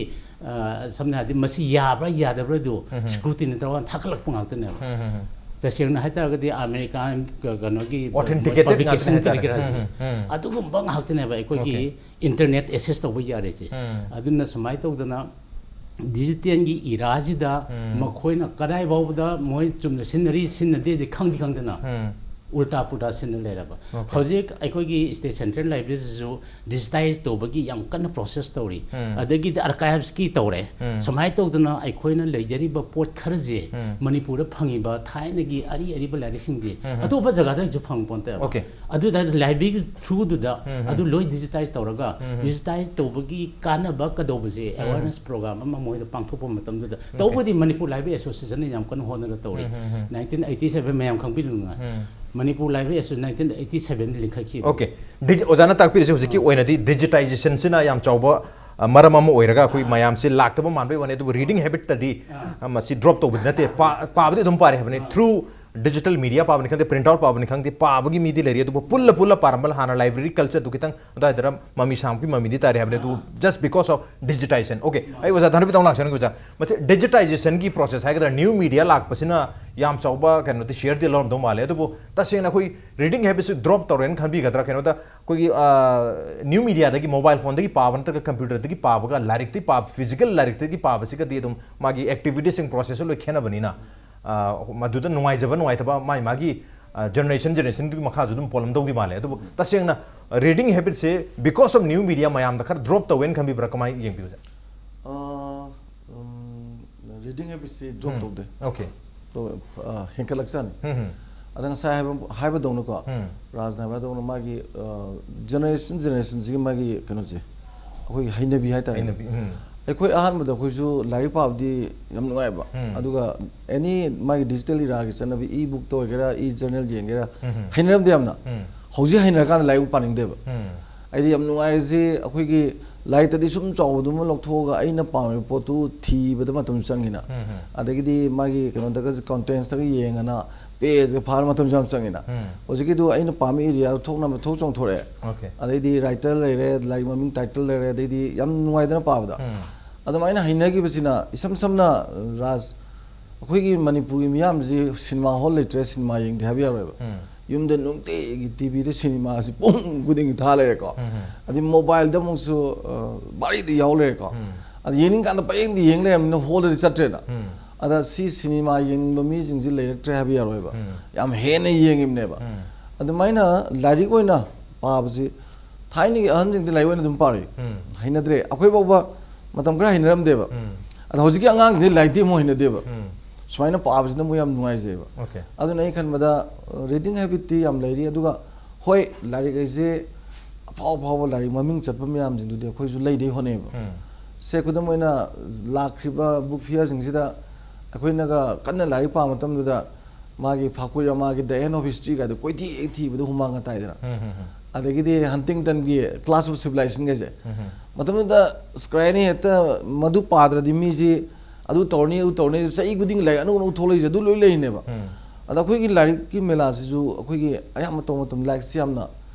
ꯑ, ꯁꯝꯅ ꯍꯥꯏꯔꯗꯤ ꯃꯁꯤ ꯌꯥꯕ꯭ꯔꯥ ꯌꯥꯗꯕ꯭ꯔꯥ ꯑꯗꯨ ꯎꯝ, ꯎꯝ. scrutiny ꯇꯧꯔꯒ ꯊꯥꯒꯠꯂꯛꯄ ꯉꯥꯛꯇꯅꯦꯕ꯫ ꯎꯝ, ꯎꯝ, ꯎꯝ. ꯇꯁꯦꯡꯅ ꯍꯥꯏꯇꯥꯔꯒꯗꯤ American ꯀ-, ꯀꯩꯅꯣꯒꯤ Authenticated publication ꯉꯥꯛꯇꯅꯦ ꯀꯔꯤ ꯍꯥꯏꯇꯥꯔꯦ. ꯀꯔꯥꯁꯦ ꯎꯝ, ꯎꯝ, ꯎꯝ. ꯑꯗꯨꯒꯨꯝꯕ ꯉꯥꯛꯇꯅꯦꯕ ꯑꯩꯈꯣꯏꯒꯤ Okay. internet access ꯇꯧꯕ ꯌꯥꯔꯤꯁꯦ꯫ ꯎꯝ. ꯑꯗꯨꯅ ꯁꯨꯃꯥꯏꯅ ꯇꯧꯗꯅ digitalꯒꯤ eraꯁꯤꯗ ꯎꯝ. ꯃꯈꯣꯏꯅ ꯀꯗꯥꯏ ꯐꯥꯎꯕꯗ ꯃꯣꯏ ꯆꯨꯝꯅ ꯁꯤꯖꯤꯟꯅꯔꯤ ꯁꯤꯖꯤꯟꯅꯗꯦꯗꯤ ꯈꯪꯗꯤ ꯈꯪꯗꯅ ꯎꯝ. ꯎꯜꯇꯥ ꯄꯨꯜꯇꯥ ꯁꯤꯟꯅ ꯂꯩꯔꯕ꯫ ꯍꯧꯖꯤꯛ ꯑꯩꯈꯣꯏꯒꯤ ꯁ꯭ꯇꯦꯠ ꯁꯦꯟꯇ꯭ꯔꯦꯜ ꯂꯥꯏꯕ꯭ꯔꯦꯔꯤꯁꯤꯁꯨ ꯗꯤꯖꯤꯇꯥꯏꯁ ꯇꯧꯕꯒꯤ ꯌꯥꯝ ꯀꯟꯅ ꯄ꯭ꯔꯣꯁꯦꯁ ꯇꯧꯔꯤ꯫ ꯑꯗꯒꯤꯗꯤ ꯑꯥꯔꯀꯥꯏꯚꯁꯀꯤ ꯇꯧꯔꯦ꯫ ꯁꯨꯃꯥꯏꯅ ꯇꯧꯗꯅ ꯑꯩꯈꯣꯏꯅ ꯂꯩꯖꯔꯤꯕ ꯄꯣꯠ ꯈꯔꯁꯦ, ꯃꯅꯤꯄꯨꯔꯗ ꯐꯪꯉꯤꯕ ꯊꯥꯏꯅꯒꯤ ꯑꯔꯤ ꯑꯔꯤꯕ ꯂꯥꯏꯔꯤꯛꯁꯤꯡꯁꯦ ꯑꯇꯣꯞꯄ ꯖꯒꯥꯗꯁꯨ ꯐꯪꯕ ꯄꯣꯟꯇꯦꯕ꯫ ꯑꯗꯨꯗ ꯂꯥꯏꯕ꯭ꯔꯦꯔꯤ ꯊ꯭ꯔꯨꯗꯨꯗ ꯑꯗꯨ ꯂꯣꯏ ꯗꯤꯖꯤꯇꯥꯏꯁ ꯇꯧꯔꯒ, ꯗꯤꯖꯤꯇꯥꯏꯁ ꯇꯧꯕꯒꯤ ꯀꯥꯟꯅꯕ ꯀꯩꯗꯧꯕꯁꯦ ꯑꯦꯋꯥꯔꯅꯦꯁ ꯄ꯭ꯔꯣꯒ꯭ꯔꯥꯝ ꯑꯃ ꯃꯣꯏꯗ ꯄꯥꯡꯊꯣꯛꯄ ꯃꯇꯝꯗꯨꯗ, ꯇꯧꯕꯗꯤ ꯃꯅꯤꯄꯨꯔ ꯂꯥꯏꯕ꯭ꯔꯦꯔꯤ ꯑꯦꯁꯣꯁꯤꯌꯦꯁꯟꯅ ꯌꯥꯝ ꯀꯟꯅ ꯍꯣꯠꯅꯔ ꯇꯧꯔꯤ꯫ ꯅꯥꯏꯟꯇꯤꯟ ꯑꯩꯠꯇꯤ ꯁꯚꯦꯟ ꯃꯌꯥꯝ ꯈꯪꯕꯤꯗꯨꯅ, Manipur library association nineteen eighty ꯁꯚꯦꯟꯗ ꯂꯤꯡꯈꯠꯈꯤꯕ꯫ ꯑꯣꯀꯦ꯫ ꯗꯤꯖꯤ- ꯑꯣꯖꯥꯅ ꯇꯥꯛꯄꯤꯔꯤꯁꯦ ꯍꯧꯖꯤꯛꯀꯤ ꯑꯣꯏꯅꯗꯤ ꯗꯤꯖꯤꯇꯥꯏꯖꯦꯁꯟꯁꯤꯅ ꯌꯥꯝ ꯆꯥꯎꯕ, ꯑ, ꯃꯔꯝ ꯑꯃ ꯑꯣꯏꯔꯒ ꯑꯩꯈꯣꯏ ꯃꯌꯥꯝꯁꯦ ꯂꯥꯛꯇꯕ ꯃꯥꯟꯕꯩ ꯋꯥꯅꯤ, ꯑꯗꯨꯕꯨ ꯔꯤꯗꯤꯡ ꯍꯦꯕꯤꯠꯇꯗꯤ, ꯑ, ꯃꯁꯤ ꯗ꯭ꯔꯣꯞ ꯇꯧꯕꯗꯤ ꯅꯠꯇꯦ꯫ ꯄꯥ- ꯄꯥꯕꯗꯤ ꯑꯗꯨꯝ ꯄꯥꯔꯦ ꯍꯥꯏꯕꯅꯤ꯫ ꯊ꯭ꯔꯨ ꯗꯤꯖꯤꯇꯦꯜ ꯃꯤꯗꯤꯌꯥ ꯄꯥꯕꯅꯤ ꯈꯪꯗꯦ, ꯄ꯭ꯔꯤꯟꯠ ꯑꯥꯎꯠ ꯄꯥꯕꯅꯤ ꯈꯪꯗꯦ, ꯄꯥꯕꯒꯤ ꯃꯤꯗꯤ ꯂꯩꯔꯤ, ꯑꯗꯨꯕꯨ ꯄꯨꯜꯂ ꯄꯨꯜꯂ ꯄꯥꯔꯝꯕ ꯍꯥꯟꯅ ꯂꯥꯏꯕ꯭ꯔꯦꯔꯤ ꯀꯜꯆꯔꯗꯨ ꯈꯤꯇꯪ ꯑꯗꯨꯋꯥꯏꯗꯔ ꯃꯃꯤ ꯁꯥꯡꯕꯒꯤ ꯃꯃꯤꯗꯤ ꯇꯥꯔꯦ ꯍꯥꯏꯕꯅꯤ꯫ ꯑꯗꯨ just because of digitization. Okay, ꯑꯩ ꯑꯣꯖꯥ ꯊꯥꯟꯕꯤ ꯇꯧ ꯂꯥꯛꯆꯔꯒꯦ ꯑꯣꯖꯥ꯫ ꯃꯁꯤ ꯗꯤꯖꯤꯇꯥꯏꯖꯦꯁꯟꯒꯤ ꯄ꯭ꯔꯣꯁꯦꯁ ꯍꯥꯏꯒꯗ꯭ꯔꯥ, ꯅ꯭ꯌꯨ ꯃꯤꯗꯤꯌꯥ ꯂꯥꯛꯄꯁꯤꯅ ꯌꯥꯝ ꯆꯥꯎꯕ ꯀꯩꯅꯣꯗꯤ ꯁꯤꯌꯔꯗꯤ ꯂꯧꯔꯝꯗꯧ ꯃꯥꯜꯂꯦ꯫ ꯑꯗꯨꯕꯨ ꯇꯁꯦꯡꯅ ꯑꯩꯈꯣꯏ ꯔꯤꯗꯤꯡ ꯍꯦꯕꯤꯠꯁꯤ ꯗ꯭ꯔꯣꯞ ꯇꯧꯔꯦꯅ ꯈꯟꯕꯤꯒꯗ꯭ꯔꯥ? ꯀꯩꯅꯣꯗ ꯑꯩꯈꯣꯏꯒꯤ, ꯑ, ꯅ꯭ꯌꯨ ꯃꯤꯗꯤꯌꯥꯗꯒꯤ, ꯃꯣꯕꯥꯏꯜ ꯐꯣꯟꯗꯒꯤ ꯄꯥꯕ ꯅꯠꯇ꯭ꯔꯒ ꯀꯝꯄ꯭ꯌꯨꯇꯔꯗꯒꯤ ꯄꯥꯕꯒ ꯂꯥꯏꯔꯤꯛꯇꯒꯤ ꯄꯥꯕ, ꯐꯤꯖꯤꯀꯦꯜ ꯂꯥꯏꯔꯤꯛꯇꯒꯤ ꯄꯥꯕꯁꯤꯒꯗꯤ ꯑꯗꯨꯝ ꯃꯥꯒꯤ ꯑꯦꯛꯇꯤꯚꯤꯇꯤꯁꯤꯡ ꯄ꯭ꯔꯣꯁꯦꯁꯁꯨ ꯂꯣꯏ ꯈꯦꯠꯅꯕꯅꯤꯅ, ꯑ, ꯃꯗꯨꯗ ꯅꯨꯡꯉꯥꯏꯖꯕ ꯅꯨꯡꯉꯥꯏꯇꯕ ꯃꯥꯒꯤ ꯃꯥꯒꯤ, ꯑ, ꯖꯦꯅꯦꯔꯦꯁꯟ ꯖꯦꯅꯦꯔꯦꯁꯟꯗꯨꯒꯤ ꯃꯈꯥꯁꯨ ꯑꯗꯨꯝ ꯄꯣꯜꯂꯝꯗꯧꯗꯤ ꯃꯥꯜꯂꯦ꯫ ꯑꯗꯨꯕꯨ ꯇꯁꯦꯡꯅ reading ꯍꯦꯕꯤꯠꯁꯦ because of new media ꯃꯌꯥꯝꯗ ꯈꯔ ꯗ꯭ꯔꯣꯞ ꯇꯧꯋꯦꯅ ꯈꯟꯕꯤꯕ꯭ꯔꯥ? ꯀꯃꯥꯏꯅ ꯌꯦꯡꯕꯤꯕꯁꯦ? ꯔꯤꯗꯤꯡ ꯍꯦꯕꯤꯠꯁꯤ ꯗ꯭ꯔꯣꯞ ꯇꯧꯗꯦ꯫ ꯑꯣꯀꯦ꯫ ꯑ, ꯍꯦꯟꯀꯠꯂꯛꯆꯥꯅꯤ꯫ ꯎꯝ, ꯎꯝ꯫ ꯑꯗ ꯉꯁꯥꯏ ꯍꯥꯏꯕ ꯍꯥꯏꯕꯗꯧꯅꯀꯣ, ꯎꯝ꯫ ꯔꯥꯖꯅ ꯍꯥꯏꯕꯗꯧꯅ ꯃꯥꯒꯤ ꯖꯦꯅꯦꯔꯦꯁꯟ ꯖꯦꯅꯦꯔꯦꯁꯟꯁꯤꯒꯤ ꯃꯥꯒꯤ ꯀꯩꯅꯣꯁꯦ, ꯑꯩꯈꯣꯏꯒꯤ ꯍꯩꯅꯕꯤ ꯍꯥꯏꯇꯥꯔꯦ꯫ ꯍꯩꯅꯕꯤ, ꯎꯝ꯫ ꯑꯩꯈꯣꯏ ꯑꯍꯥꯟꯕꯗ ꯑꯩꯈꯣꯏꯁꯨ ꯂꯥꯏꯔꯤꯛ ꯄꯥꯕꯗꯤ ꯌꯥꯝ ꯅꯨꯡꯉꯥꯏꯕ꯫ ꯎꯝ꯫ ꯑꯗꯨꯒ ꯑꯦꯅꯤ ꯃꯥꯒꯤ ꯗꯤꯖꯤꯇꯦꯜ ꯏꯔꯥꯒꯤ ꯆꯠꯅꯕꯤ, ꯏ ꯕꯨꯛꯇ ꯑꯣꯏꯒꯦꯔꯥ, ꯏ ꯖꯔꯅꯦꯜ ꯌꯦꯡꯒꯦꯔꯥ, ꯎꯝ꯫ ꯍꯩꯅꯔꯝꯗꯦ ꯌꯥꯝꯅ꯫ ꯎꯝ꯫ ꯍꯧꯖꯤꯛ ꯍꯩꯅꯔꯀꯥꯟꯗ ꯂꯥꯏꯔꯤꯛ ꯄꯥꯅꯤꯡꯗꯦꯕ꯫ ꯎꯝ꯫ ꯑꯩꯗꯤ ꯌꯥꯝ ꯅꯨꯡꯉꯥꯏꯔꯤꯁꯦ ꯑꯩꯈꯣꯏꯒꯤ ꯂꯥꯏꯔꯤꯛꯇꯗꯤ ꯁꯨꯝ ꯆꯥꯎꯕꯗꯨꯃ ꯂꯧꯊꯣꯛꯑꯒ ꯑꯩꯅ ꯄꯥꯝꯃꯤꯕ ꯄꯣꯠꯇꯨ ꯊꯤꯕꯗ ꯃꯇꯝ ꯆꯪꯉꯤꯅ꯫ ꯎꯝ, ꯎꯝ꯫ ꯑꯗꯒꯤꯗꯤ ꯃꯥꯒꯤ ꯀꯩꯅꯣꯗꯒ ꯀꯟꯇꯦꯟꯁꯇꯒ ꯌꯦꯡꯉꯅ ꯄꯦꯖꯀ ꯐꯥꯔ ꯃꯇꯝꯁꯨ ꯌꯥꯝ ꯆꯪꯉꯤꯅ꯫ ꯎꯝ꯫ ꯍꯧꯖꯤꯛꯀꯤꯗꯨ ꯑꯩꯅ ꯄꯥꯝꯃꯤ ꯑꯦꯔꯤꯌꯥꯗꯣ ꯊꯣꯛꯅꯕ ꯊꯣꯛ ꯆꯣꯡꯊꯣꯔꯛꯑꯦ꯫ ꯑꯣꯀꯦ꯫ ꯑꯗꯩꯗꯤ ꯔꯥꯏꯇꯔ ꯂꯩꯔꯦ, ꯂꯥꯏꯔꯤꯛ ꯃꯃꯤꯡ ꯇꯥꯏꯇꯜ ꯂꯩꯔꯦ, ꯑꯗꯩꯗꯤ ꯌꯥꯝ ꯅꯨꯡꯉꯥꯏꯗꯅ ꯄꯥꯕꯗ꯫ ꯎꯝ꯫ ꯑꯗꯨꯃꯥꯏꯅ ꯍꯩꯅꯈꯤꯕꯁꯤꯅ ꯏꯁꯝ ꯁꯝꯅ ꯔꯥꯖ, ꯑꯩꯈꯣꯏꯒꯤ ꯃꯅꯤꯄꯨꯔꯒꯤ ꯃꯤꯌꯥꯝꯁꯤ ꯁꯤꯅꯦꯃꯥ ꯍꯣꯜ ꯂꯩꯇ꯭ꯔꯦ, ꯁꯤꯅꯦꯃꯥ ꯌꯦꯡꯗꯦ ꯍꯥꯏꯕ ꯌꯥꯔꯣꯏꯕ꯫ ꯎꯝ꯫ ꯌꯨꯝꯗ ꯅꯨꯡꯇꯤꯒꯤ ꯇꯤꯚꯤꯗ ꯁꯤꯅꯦꯃꯥꯁꯤ ꯄꯨꯡ ꯈꯨꯗꯤꯡꯒꯤ ꯊꯥ ꯂꯩꯔꯦꯀꯣ꯫ ꯎꯝ꯫ ꯑꯗꯩ ꯃꯣꯕꯥꯏꯜꯗ ꯑꯃꯨꯛꯁꯨ, ꯑ, ꯚꯥꯔꯤꯗ ꯌꯥꯎ ꯂꯩꯔꯦꯀꯣ꯫ ꯎꯝ꯫ ꯑꯗ ꯌꯦꯡꯅꯤꯡꯀꯥꯟꯗ ꯄꯌꯦꯡꯗꯤ ꯌꯦꯡ ꯂꯩꯔꯕꯅꯤꯅ ꯍꯣꯜꯗꯗꯤ ꯆꯠꯇ꯭ꯔꯦꯅ꯫ ꯎꯝ꯫ ꯑꯗ ꯁꯤ ꯁꯤꯅꯦꯃꯥ ꯌꯦꯡꯅꯤꯡꯕ ꯃꯤꯁꯤꯡꯁꯤ ꯂꯩꯔꯛꯇ꯭ꯔꯦ ꯍꯥꯏꯕ ꯌꯥꯔꯣꯏꯕ꯫ ꯎꯝ. ꯌꯥꯝ ꯍꯦꯟꯅ ꯌꯦꯡꯉꯤꯕꯅꯦꯕ꯫ ꯎꯝ. ꯑꯗꯨꯃꯥꯏꯅ ꯂꯥꯏꯔꯤꯛ ꯑꯣꯏꯅ ꯄꯥꯕꯁꯤ, ꯊꯥꯏꯅꯒꯤ ꯑꯍꯟꯁꯤꯡꯗꯤ ꯂꯥꯏꯔꯤꯛ ꯑꯣꯏꯅ ꯑꯗꯨꯝ ꯄꯥꯔꯤ꯫ ꯎꯝ. ꯍꯩꯅꯗ꯭ꯔꯦ꯫ ꯑꯩꯈꯣꯏ ꯐꯥꯎꯕ ꯃꯇꯝ ꯈꯔ ꯍꯩꯅꯔꯝꯗꯦꯕ꯫ ꯎꯝ. ꯑꯗꯣ ꯍꯧꯖꯤꯛꯀꯤ ꯑꯉꯥꯡꯁꯤꯡꯗꯤ ꯂꯥꯏꯔꯤꯛꯇꯤ ꯑꯃꯨꯛ ꯍꯩꯅꯗꯦꯕ꯫ ꯎꯝ. ꯁꯨꯃꯥꯏꯅ ꯄꯥꯕꯁꯤꯅ ꯃꯣꯏ ꯌꯥꯝ ꯅꯨꯡꯉꯥꯏꯖꯩꯕ꯫ Okay. ꯑꯗꯨꯅ ꯑꯩ ꯈꯟꯕꯗ ꯔꯤꯗꯤꯡ ꯍꯦꯕꯤꯠꯇꯤ ꯌꯥꯝ ꯂꯩꯔꯤ꯫ ꯑꯗꯨꯒ ꯍꯣꯏ, ꯂꯥꯏꯔꯤꯛ ꯍꯥꯏꯁꯦ ꯑꯐꯥꯎ ꯑꯐꯥꯎꯕ ꯂꯥꯏꯔꯤꯛ ꯃꯃꯤꯡ ꯆꯠꯄ ꯃꯌꯥꯝꯁꯤꯡꯗꯨꯗꯤ ꯑꯩꯈꯣꯏꯁꯨ ꯂꯩꯗꯤ ꯍꯣꯠꯅꯩꯕ꯫ ꯎꯝ. ꯁꯦ, ꯈꯨꯗꯝ ꯑꯣꯏꯅ ꯂꯥꯛꯈ꯭ꯔꯤꯕ ꯕꯨꯛ ꯐꯤꯌꯔꯁꯤꯡꯁꯤꯗ ꯑꯩꯈꯣꯏꯅꯒ ꯀꯟꯅ ꯂꯥꯏꯔꯤꯛ ꯄꯥꯕ ꯃꯇꯝꯗꯨꯗ ꯃꯥꯒꯤ ꯐꯥꯀꯨꯌꯥꯃꯥꯒꯤ The End of History ꯀꯥꯏꯗꯣ ꯀꯣꯏꯊꯤ ꯍꯦꯛ ꯊꯤꯕꯗ ꯍꯨꯃꯥꯡꯒ ꯇꯥꯏꯗꯅ꯫ ꯎꯝ, ꯎꯝ, ꯎꯝ. ꯑꯗꯒꯤꯗꯤ ꯍꯟꯇꯤꯡꯇꯟꯒꯤ Clash of Civilization ꯀꯥꯏꯁꯦ꯫ ꯎꯝ, ꯎꯝ. ꯃꯇꯝꯗꯨꯗ ꯑꯁ, ꯀꯔꯤ ꯍꯥꯏꯅꯤ, ꯍꯦꯛꯇ ꯃꯗꯨ ꯄꯥꯗ꯭ꯔꯗꯤ ꯃꯤꯁꯤ ꯑꯗꯨ ꯇꯧꯔꯅꯤ, ꯑꯗꯨ ꯇꯧꯔꯅꯤ, ꯆꯍꯤ ꯈꯨꯗꯤꯡꯒꯤ ꯂꯥꯏꯔꯤꯛ ꯑꯅꯧ ꯑꯅꯧ ꯊꯣꯛꯂꯛꯏꯁꯦ ꯑꯗꯨ ꯂꯣꯏ ꯂꯩꯔꯤꯅꯦꯕ꯫ ꯎꯝ. ꯑꯗ ꯑꯩꯈꯣꯏꯒꯤ ꯂꯥꯏꯔꯤꯛꯀꯤ ꯃꯦꯂꯥꯁꯤꯁꯨ ꯑꯩꯈꯣꯏꯒꯤ ꯑꯌꯥꯝꯕ ꯇꯧꯕ ꯃꯇꯝꯗ ꯂꯥꯏꯔꯤꯛꯁꯤ ꯌꯥꯝꯅ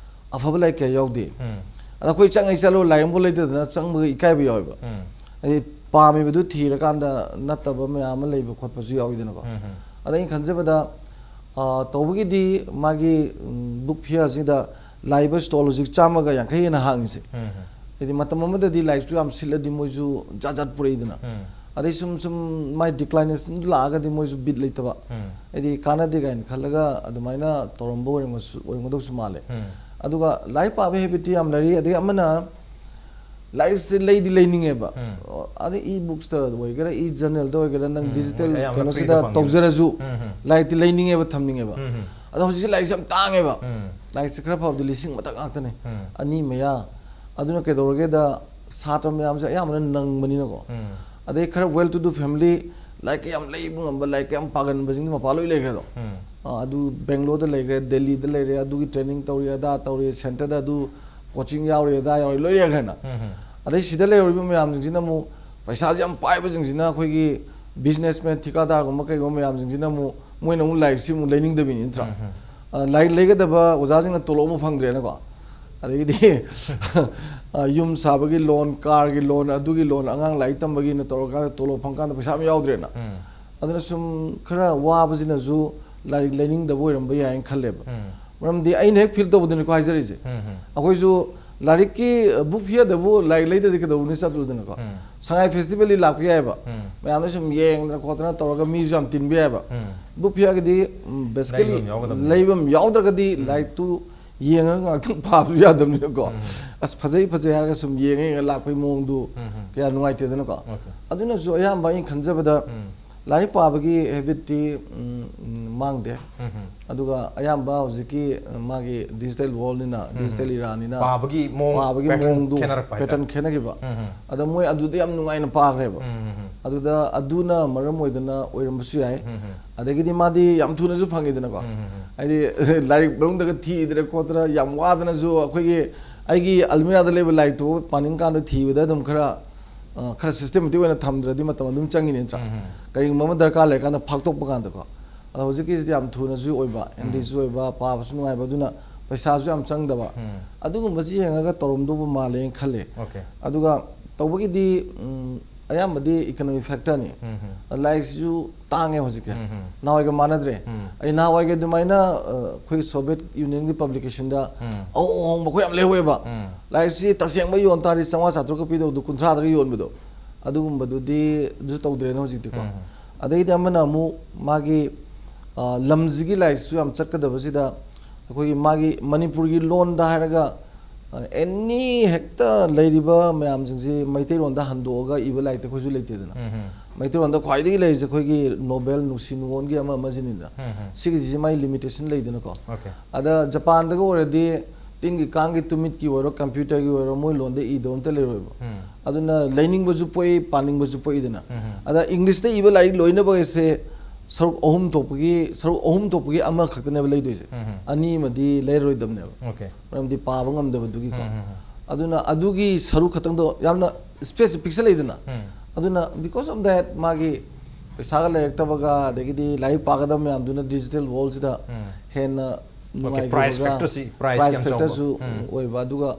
ꯑꯐꯕ ꯂꯥꯏꯔꯤꯛ ꯀꯌꯥ ꯌꯥꯎꯗꯦ꯫ ꯎꯝ. ꯑꯗ ꯑꯩꯈꯣꯏ ꯆꯪꯉꯩ ꯆꯠꯂꯣ ꯂꯥꯏꯔꯤꯛ ꯑꯃꯐꯥꯎ ꯂꯩꯇꯗꯅ ꯆꯪꯕꯒ ꯏꯀꯥꯏꯕ ꯌꯥꯎꯋꯦꯕ꯫ ꯎꯝ. ꯍꯥꯏꯗꯤ ꯄꯥꯝꯃꯤꯕꯗꯨ ꯊꯤꯔꯀꯥꯟꯗ ꯅꯠꯇꯕ ꯃꯌꯥꯝ ꯑꯃ ꯂꯩꯕ ꯈꯣꯠꯄꯁꯨ ꯌꯥꯎꯋꯤꯗꯅꯀꯣ꯫ ꯎꯝ, ꯎꯝ. ꯑꯗ ꯑꯩꯅ ꯈꯟꯖꯕꯗ, ꯑ, ꯇꯧꯕꯒꯤꯗꯤ ꯃꯥꯒꯤ, ꯎꯝ, ꯕꯨꯛ ꯐꯤꯌꯔꯁꯤꯗ ꯂꯥꯛꯏꯕ ꯁ꯭ꯇꯣꯜ ꯍꯧꯖꯤꯛ ꯆꯥꯝꯃꯒ ꯌꯥꯡꯈꯩ ꯍꯦꯟꯅ ꯍꯥꯡꯉꯤꯁꯦ꯫ ꯎꯝ, ꯎꯝ. ꯍꯥꯏꯗꯤ ꯃꯇꯝ ꯑꯃꯗꯗꯤ ꯂꯥꯏꯔꯤꯛꯁꯨ ꯌꯥꯝ ꯁꯤꯠꯂꯗꯤ ꯃꯣꯏꯁꯨ ꯖꯥꯠ ꯖꯥꯠ ꯄꯨꯔꯛꯏꯗꯅ꯫ ꯎꯝ. ꯑꯗꯩ ꯁꯨꯝ ꯁꯨꯝ ꯃꯥꯏ ꯗꯤꯀ꯭ꯂꯥꯏꯅꯦꯁꯟ ꯂꯥꯛꯑꯒꯗꯤ ꯃꯣꯏꯁꯨ ꯕꯤꯠ ꯂꯩꯇꯕ꯫ ꯎꯝ. ꯍꯥꯏꯗꯤ ꯀꯥꯟꯅꯗꯦ ꯀꯥꯏꯅ ꯈꯜꯂꯒ ꯑꯗꯨꯃꯥꯏꯅ ꯇꯧꯔꯝꯕ ꯑꯣꯏꯔꯝꯒꯁꯨ-, ꯑꯣꯏꯔꯝꯒꯗꯧꯁꯨ ꯃꯥꯜꯂꯦ꯫ ꯎꯝ. ꯑꯗꯨꯒ ꯂꯥꯏꯔꯤꯛ ꯄꯥꯕ ꯍꯦꯕꯤꯠꯇꯤ ꯌꯥꯝ ꯂꯩꯔꯤ꯫ ꯑꯗꯒꯤ ꯑꯃꯅ ꯂꯥꯏꯔꯤꯛꯁꯦ ꯂꯩꯗꯤ ꯂꯩꯅꯤꯡꯉꯦꯕ꯫ ꯎꯝ. ꯑꯗꯩ ꯏ ꯕꯨꯛꯁꯇ ꯑꯣꯏꯒꯦꯔꯥ, ꯏ ꯖꯔꯅꯦꯜꯗ ꯑꯣꯏꯒꯦꯔꯥ, ꯅꯪ ꯎꯝ. ꯗꯤꯖꯤꯇꯦꯜ ꯑꯌꯥꯝꯕ ꯀꯩꯅꯣꯁꯤꯗ ꯐ꯭ꯔꯤꯗ ꯐꯪꯉꯦ꯫ ꯇꯧꯖꯔꯁꯨ ꯎꯝ, ꯎꯝ. ꯂꯥꯏꯔꯤꯛꯇꯤ ꯂꯩꯅꯤꯡꯉꯦꯕ, ꯊꯝꯅꯤꯡꯉꯦꯕ꯫ ꯎꯝ, ꯎꯝ. ꯑꯗꯣ ꯍꯧꯖꯤꯛꯁꯦ ꯂꯥꯏꯔꯤꯛꯁꯦ ꯌꯥꯝ ꯇꯥꯡꯉꯦꯕ꯫ ꯎꯝ. ꯂꯥꯏꯔꯤꯛꯁꯦ ꯈꯔ ꯐꯕꯗꯤ ꯂꯤꯁꯤꯡ ꯃꯊꯛ ꯉꯥꯛꯇꯅꯦ꯫ ꯎꯝ. ꯑꯅꯤ ꯃꯌꯥ꯫ ꯑꯗꯨꯅ ꯀꯩꯗꯧꯔꯒꯦꯗ, ꯁꯥꯇ꯭ꯔ ꯃꯌꯥꯝꯁꯦ ꯑꯌꯥꯝꯕꯅ ꯅꯪꯕꯅꯤꯅꯀꯣ꯫ ꯎꯝ. ꯑꯗꯩ ꯈꯔ well to do family, ꯂꯥꯏꯔꯤꯛ ꯌꯥꯝ ꯂꯩꯕ ꯉꯝꯕ, ꯂꯥꯏꯔꯤꯛ ꯌꯥꯝ ꯄꯥꯒꯟꯕꯁꯤꯡꯗꯤ ꯃꯄꯥ ꯂꯣꯏ ꯂꯩꯈ꯭ꯔꯦꯗꯣ꯫ ꯎꯝ. ꯑ, ꯑꯗꯨ ꯕꯦꯡꯒ꯭ꯂꯣꯔꯗ ꯂꯩꯈ꯭ꯔꯦ, ꯗꯦꯜꯂꯤꯗ ꯂꯩꯔꯦ, ꯑꯗꯨꯒꯤ ꯇ꯭ꯔꯦꯅꯤꯡ ꯇꯧꯔꯤ, ꯑꯗꯥ ꯇꯧꯔꯤ, ꯁꯦꯟꯇꯔꯗ ꯑꯗꯨ ꯀꯣꯆꯤꯡ ꯌꯥꯎꯔꯤ, ꯑꯗꯥ ꯌꯥꯎꯔꯤ, ꯂꯣꯏ ꯂꯩꯈ꯭ꯔꯦꯅ꯫ ꯎꯝ, ꯎꯝ. ꯑꯗꯩ ꯁꯤꯗ ꯂꯩꯍꯧꯔꯤꯕ ꯃꯌꯥꯝꯁꯤꯡꯁꯤꯅ ꯑꯃꯨꯛ ꯄꯩꯁꯥꯁꯦ ꯌꯥꯝ ꯄꯥꯏꯕꯁꯤꯡꯁꯤꯅ ꯑꯩꯈꯣꯏꯒꯤ ꯕꯤꯖꯤꯅꯦꯁꯃꯦꯟ, ꯊꯤꯀꯥꯗꯥꯔꯒꯨꯝꯕ ꯀꯩꯒꯨꯝꯕ ꯃꯌꯥꯝꯁꯤꯡꯁꯤꯅ ꯑꯃꯨꯛ ꯃꯣꯏꯅ ꯑꯃꯨꯛ ꯂꯥꯏꯔꯤꯛꯁꯤ ꯑꯃꯨꯛ ꯂꯩꯅꯤꯡꯗꯕꯤꯅꯤ, ꯅꯠꯇ꯭ꯔꯥ? ꯎꯝ, ꯎꯝ. ꯑ, ꯂꯥꯏꯔꯤꯛ ꯂꯩꯒꯗꯕ ꯑꯣꯖꯥꯁꯤꯡꯅ ꯇꯣꯂꯣꯞ ꯑꯃꯨꯛ ꯐꯪꯗ꯭ꯔꯦꯅꯀꯣ꯫ ꯑꯗꯒꯤꯗꯤ ꯑ, ꯌꯨꯝ ꯁꯥꯕꯒꯤ ꯂꯣꯟ, ꯀꯥꯔꯒꯤ ꯂꯣꯟ, ꯑꯗꯨꯒꯤ ꯂꯣꯟ, ꯑꯉꯥꯡ ꯂꯥꯏꯔꯤꯛ ꯇꯝꯕꯒꯤꯅ ꯇꯧꯔꯀꯥꯟꯗ ꯇꯣꯂꯣꯞ ꯐꯪꯀꯥꯟꯗ ꯄꯩꯁꯥ ꯑꯃ ꯌꯥꯎꯗ꯭ꯔꯦꯅ꯫ ꯎꯝ. ꯑꯗꯨꯅ ꯁꯨꯝ ꯈꯔ ꯋꯥꯕꯁꯤꯅꯁꯨ ꯂꯥꯏꯔꯤꯛ ꯂꯩꯅꯤꯡꯗꯕ ꯑꯣꯏꯔꯝꯕ ꯌꯥꯏꯅ ꯈꯜꯂꯦꯕ꯫ ꯎꯝ. ꯃꯔꯝꯗꯤ ꯑꯩꯅ ꯍꯦꯛ ꯐꯤꯜ ꯇꯧꯕꯗꯨꯅꯤꯀꯣ ꯍꯥꯏꯖꯔꯤꯁꯦ꯫ ꯎꯝ, ꯎꯝ. ꯑꯩꯈꯣꯏꯁꯨ ꯂꯥꯏꯔꯤꯛꯀꯤ ꯕꯨꯛ ꯐꯤꯌꯔꯗꯕꯨ ꯂꯥꯏꯔꯤꯛ ꯂꯩꯗ꯭ꯔꯗꯤ ꯀꯩꯗꯧꯕꯅꯤ ꯆꯠꯂꯨꯗꯅꯀꯣ? ꯎꯝ꯫ ꯁꯉꯥꯏ ꯐꯦꯁꯇꯤꯚꯦꯜꯗꯤ ꯂꯥꯛꯄ ꯌꯥꯏꯑꯕ꯫ ꯎꯝ꯫ ꯃꯌꯥꯝꯅ ꯁꯨꯝ ꯌꯦꯡꯗꯅ ꯈꯣꯠꯇꯅ ꯇꯧꯔꯒ ꯃꯤꯁꯨ ꯌꯥꯝ ꯇꯤꯟꯕ ꯌꯥꯏꯑꯕ꯫ ꯎꯝ꯫ ꯕꯨꯛ ꯐꯤꯌꯔꯒꯤꯗꯤ ꯕꯦꯁꯤꯀꯦꯂꯤ ꯂꯩꯕ ꯑꯃ ꯌꯥꯎꯒꯗꯕꯅꯤ꯫ ꯂꯩꯕ ꯑꯃ ꯌꯥꯎꯗ꯭ꯔꯒꯗꯤ ꯎꯝ꯫ ꯂꯥꯏꯔꯤꯛꯇꯨ ꯌꯦꯡꯉꯒ ꯉꯥꯛꯇꯪ ꯄꯥꯕꯁꯨ ꯌꯥꯗꯕꯅꯤꯅꯀꯣ꯫ ꯎꯝ꯫ ꯑꯁ, ꯐꯖꯩ ꯐꯖꯩ ꯍꯥꯏꯔꯒ ꯁꯨꯝ ꯌꯦꯡꯉ ꯌꯦꯡꯉ ꯂꯥꯛꯄꯒꯤ ꯃꯑꯣꯡꯗꯨ ꯎꯝ꯫ ꯀꯌꯥ ꯅꯨꯡꯉꯥꯏꯇꯦꯗꯅꯀꯣ꯫ Okay꯫ ꯑꯗꯨꯅꯁꯨ ꯑꯌꯥꯝꯕ ꯑꯩꯅ ꯈꯟꯖꯕꯗ ꯎꯝ꯫ ꯂꯥꯏꯔꯤꯛ ꯄꯥꯕꯒꯤ ꯍꯦꯕꯤꯠꯇꯤ ꯎꯝ, ꯎꯝ, ꯃꯥꯡꯗꯦ꯫ ꯎꯝ꯫ ꯑꯗꯨꯒ ꯑꯌꯥꯝꯕ ꯍꯧꯖꯤꯛꯀꯤ ꯑ, ꯃꯥꯒꯤ ꯗꯤꯖꯤꯇꯦꯜ ꯋꯥꯔꯜꯅꯤꯅ, ꯎꯝ꯫ ꯗꯤꯖꯤꯇꯦꯜ ꯏꯔꯥꯅꯤꯅ ꯄꯥꯕꯒꯤ ꯃꯑꯣꯡ, ꯄꯥꯕꯒꯤ pattern ꯃꯑꯣꯡꯗꯨ ꯈꯦꯠꯅꯔꯛꯄ ꯍꯥꯏꯇꯥꯔꯦ꯫ ꯄꯦꯇꯔꯟ ꯈꯦꯠꯅꯈꯤꯕ꯫ ꯎꯝ꯫ ꯑꯗ ꯃꯣꯏ ꯑꯗꯨꯗ ꯌꯥꯝ ꯅꯨꯡꯉꯥꯏꯅ ꯄꯥꯈ꯭ꯔꯦꯕ꯫ ꯎꯝ꯫ ꯑꯗꯨꯗ ꯑꯗꯨꯅ ꯃꯔꯝ ꯑꯣꯏꯗꯅ ꯑꯣꯏꯔꯝꯕꯁꯨ ꯌꯥꯏ꯫ ꯎꯝ꯫ ꯑꯗꯒꯤꯗꯤ ꯃꯥꯗꯤ ꯌꯥꯝ ꯊꯨꯅꯁꯨ ꯐꯪꯉꯤꯗꯅꯀꯣ꯫ ꯎꯝ꯫ ꯍꯥꯏꯗꯤ ꯂꯥꯏꯔꯤꯛ ꯃꯅꯨꯡꯗꯒ ꯊꯤꯗꯅ ꯈꯣꯠꯇꯅ ꯌꯥꯝ ꯋꯥꯗꯅꯁꯨ ꯑꯩꯈꯣꯏꯒꯤ ꯑꯩꯒꯤ ꯑꯜꯃꯤꯔꯥꯗ ꯂꯩꯕ ꯂꯥꯏꯔꯤꯛꯇꯨ ꯄꯥꯅꯤꯡꯀꯥꯟꯗ ꯊꯤꯕꯗ ꯑꯗꯨꯝ ꯈꯔ ꯑ, ꯈꯔ ꯁꯤꯁꯇꯦꯃꯦꯇꯤꯛ ꯑꯣꯏꯅ ꯊꯝꯗ꯭ꯔꯗꯤ ꯃꯇꯝ ꯑꯗꯨꯝ ꯆꯪꯉꯤꯅꯤ ꯅꯠꯇ꯭ꯔꯥ? ꯎꯝ꯫ ꯀꯔꯤꯒꯨꯝꯕ ꯑꯃ ꯗꯔꯀꯥꯔ ꯂꯩꯔꯀꯥꯟꯗ ꯐꯥꯛꯇꯣꯛꯄ ꯀꯥꯟꯗꯀꯣ꯫ ꯑꯗꯣ ꯍꯧꯖꯤꯛꯀꯤꯁꯤꯗꯤ ꯌꯥꯝ ꯊꯨꯅꯁꯨ ꯑꯣꯏꯕ, ꯎꯝ꯫ ꯍꯦꯟꯗꯤꯁꯨ ꯑꯣꯏꯕ, ꯄꯥꯕꯁꯨ ꯅꯨꯡꯉꯥꯏꯕ, ꯑꯗꯨꯅ ꯄꯩꯁꯥꯁꯨ ꯌꯥꯝ ꯆꯪꯗꯕ꯫ ꯎꯝ꯫ ꯑꯗꯨꯒꯨꯝꯕꯁꯤ ꯌꯦꯡꯉꯒ ꯇꯧꯔꯝꯗꯧꯕ ꯃꯥꯜꯂꯦꯅ ꯈꯜꯂꯦ꯫ Okay꯫ ꯑꯗꯨꯒ ꯇꯧꯕꯒꯤꯗꯤ ꯎꯝ, ꯑꯌꯥꯝꯕꯗꯤ ꯏꯀꯅꯣꯃꯤꯛ ꯐꯦꯛꯇꯔꯅꯤ꯫ ꯎꯝ꯫ ꯂꯥꯏꯔꯤꯛꯁꯤꯁꯨ ꯇꯥꯡꯉꯦ ꯍꯧꯖꯤꯛꯀꯤ꯫ ꯎꯝ꯫ ꯅꯍꯥꯟꯋꯥꯏꯒ ꯃꯥꯟꯅꯗ꯭ꯔꯦ꯫ ꯎꯝ꯫ ꯑꯩ ꯅꯍꯥꯟꯋꯥꯏꯒꯤ ꯑꯗꯨꯃꯥꯏꯅ ꯑ, ꯑꯩꯈꯣꯏ ꯁꯣꯚꯤꯌꯦꯠ ꯌꯨꯅꯤꯌꯟꯒꯤ ꯄꯕ꯭ꯂꯤꯀꯦꯁꯟꯗ ꯎꯝ꯫ ꯑꯍꯣꯡ ꯑꯍꯣꯡꯕ ꯑꯩꯈꯣꯏ ꯌꯥꯝ ꯂꯩꯍꯧꯋꯦꯕ꯫ ꯎꯝ꯫ ꯂꯥꯏꯔꯤꯛꯁꯤ ꯇꯁꯦꯡꯕ ꯌꯣꯟ ꯇꯥꯔꯗꯤ ꯆꯥꯝꯃꯉꯥ ꯆꯥꯇ꯭ꯔꯨꯛꯀ ꯄꯤꯗꯧꯗꯣ ꯀꯨꯟꯊ꯭ꯔꯥꯗꯒ ꯌꯣꯟꯕꯗꯣ, ꯑꯗꯨꯒꯨꯝꯕꯗꯨꯗꯤ ꯑꯗꯨ ꯇꯧꯗ꯭ꯔꯦꯅ ꯍꯧꯖꯤꯛꯇꯤꯀꯣ꯫ ꯎꯝ꯫ ꯑꯗꯩꯗꯤ ꯑꯃꯅ ꯑꯃꯨꯛ ꯃꯥꯒꯤ ꯑ, ꯂꯝꯁꯤꯒꯤ ꯂꯥꯏꯔꯤꯛꯁꯨ ꯌꯥꯝ ꯆꯠꯀꯗꯕꯁꯤꯗ ꯑꯩꯈꯣꯏꯒꯤ ꯃꯥꯒꯤ ꯃꯅꯤꯄꯨꯔꯒꯤ ꯂꯣꯟꯗ ꯍꯥꯏꯔꯒ ꯑꯦꯅꯤ ꯍꯦꯛꯇ ꯂꯩꯔꯤꯕ ꯃꯌꯥꯝꯁꯤꯡꯁꯤ ꯃꯩꯇꯩꯂꯣꯟꯗ ꯍꯟꯗꯣꯛꯑꯒ ꯏꯕ ꯂꯥꯏꯔꯤꯛꯇꯤ ꯑꯩꯈꯣꯏꯁꯨ ꯂꯩꯇꯦꯗꯅ꯫ ꯎꯝ꯫ ꯃꯩꯇꯩꯂꯣꯟꯗ ꯈ꯭ꯋꯥꯏꯗꯒꯤ ꯂꯩꯔꯤꯁꯦ ꯑꯩꯈꯣꯏꯒꯤ ꯅꯣꯕꯦꯜ, ꯅꯨꯡꯁꯤ ꯅꯨꯡꯉꯣꯟꯒꯤ ꯑꯃ ꯑꯃꯁꯤꯅꯤꯗꯅ꯫ ꯎꯝ꯫ ꯁꯤꯒꯤꯁꯤ ꯃꯥꯏ ꯂꯤꯃꯤꯇꯦꯁꯟ ꯂꯩꯗꯅꯀꯣ꯫ Okay꯫ ꯑꯗ ꯖꯄꯥꯟꯗꯒ ꯑꯣꯏꯔꯗꯤ ꯇꯤꯟꯒꯤ ꯀꯥꯡꯒꯤ ꯇꯨꯃꯤꯠꯀꯤ ꯑꯣꯏꯔꯣ, ꯀꯝꯄ꯭ꯌꯨꯇꯔꯒꯤ ꯑꯣꯏꯔꯣ, ꯃꯣꯏ ꯂꯣꯟꯗ ꯏꯗꯕ ꯑꯝꯇ ꯂꯩꯔꯣꯏꯕ꯫ ꯎꯝ꯫ ꯑꯗꯨꯅ ꯂꯩꯅꯤꯡꯕꯁꯨ ꯄꯣꯛꯏ, ꯄꯥꯅꯤꯡꯕꯁꯨ ꯄꯣꯛꯏꯗꯅ꯫ ꯎꯝ꯫ ꯑꯗ ꯏꯪꯂꯤꯁꯇ ꯏꯕ ꯂꯥꯏꯔꯤꯛ ꯂꯣꯏꯅꯃꯛ ꯑꯁꯦ ꯁꯔꯨꯛ ꯑꯍꯨꯝ ꯊꯣꯛꯄꯒꯤ, ꯁꯔꯨꯛ ꯑꯍꯨꯝ ꯊꯣꯛꯄꯒꯤ ꯑꯃꯈꯛꯇꯅꯦꯕ ꯂꯩꯗꯣꯏꯁꯦ꯫ ꯎꯝ꯫ ꯑꯅꯤ ꯑꯃꯗꯤ ꯂꯩꯔꯔꯣꯏꯗꯕꯅꯦꯕ꯫ Okay꯫ ꯃꯔꯝꯗꯤ ꯄꯥꯕ ꯉꯝꯗꯕꯗꯨꯒꯤꯀꯣ꯫ ꯎꯝ, ꯎꯝ, ꯎꯝ꯫ ꯑꯗꯨꯅ ꯑꯗꯨꯒꯤ ꯁꯔꯨꯛ ꯈꯛꯇꯪꯗꯣ ꯌꯥꯝꯅ ꯁ꯭ꯄꯦꯁꯁꯦ ꯄꯤꯛꯁꯜꯂꯛꯏꯗꯅ꯫ ꯎꯝ꯫ ꯑꯗꯨꯅ because of that ꯃꯥꯒꯤ ꯄꯩꯁꯥꯒ ꯂꯩꯔꯛꯇꯕꯒ ꯑꯗꯒꯤꯗꯤ ꯂꯥꯏꯔꯤꯛ ꯄꯥꯒꯗꯕ ꯃꯌꯥꯝꯗꯨꯅ ꯗꯤꯖꯤꯇꯦꯜ ꯋꯥꯔꯜꯁꯤꯗ ꯎꯝ꯫ ꯍꯦꯟꯅ Okay, price ꯅꯨꯡꯉꯥꯏꯈ꯭ꯔꯕꯒ factorꯁꯤ, priceꯁꯤ ꯌꯥꯝ ꯆꯥꯎꯕ꯫ factorꯁꯨ ꯎꯝ꯫ ꯑꯣꯏꯕ, ꯑꯗꯨꯒ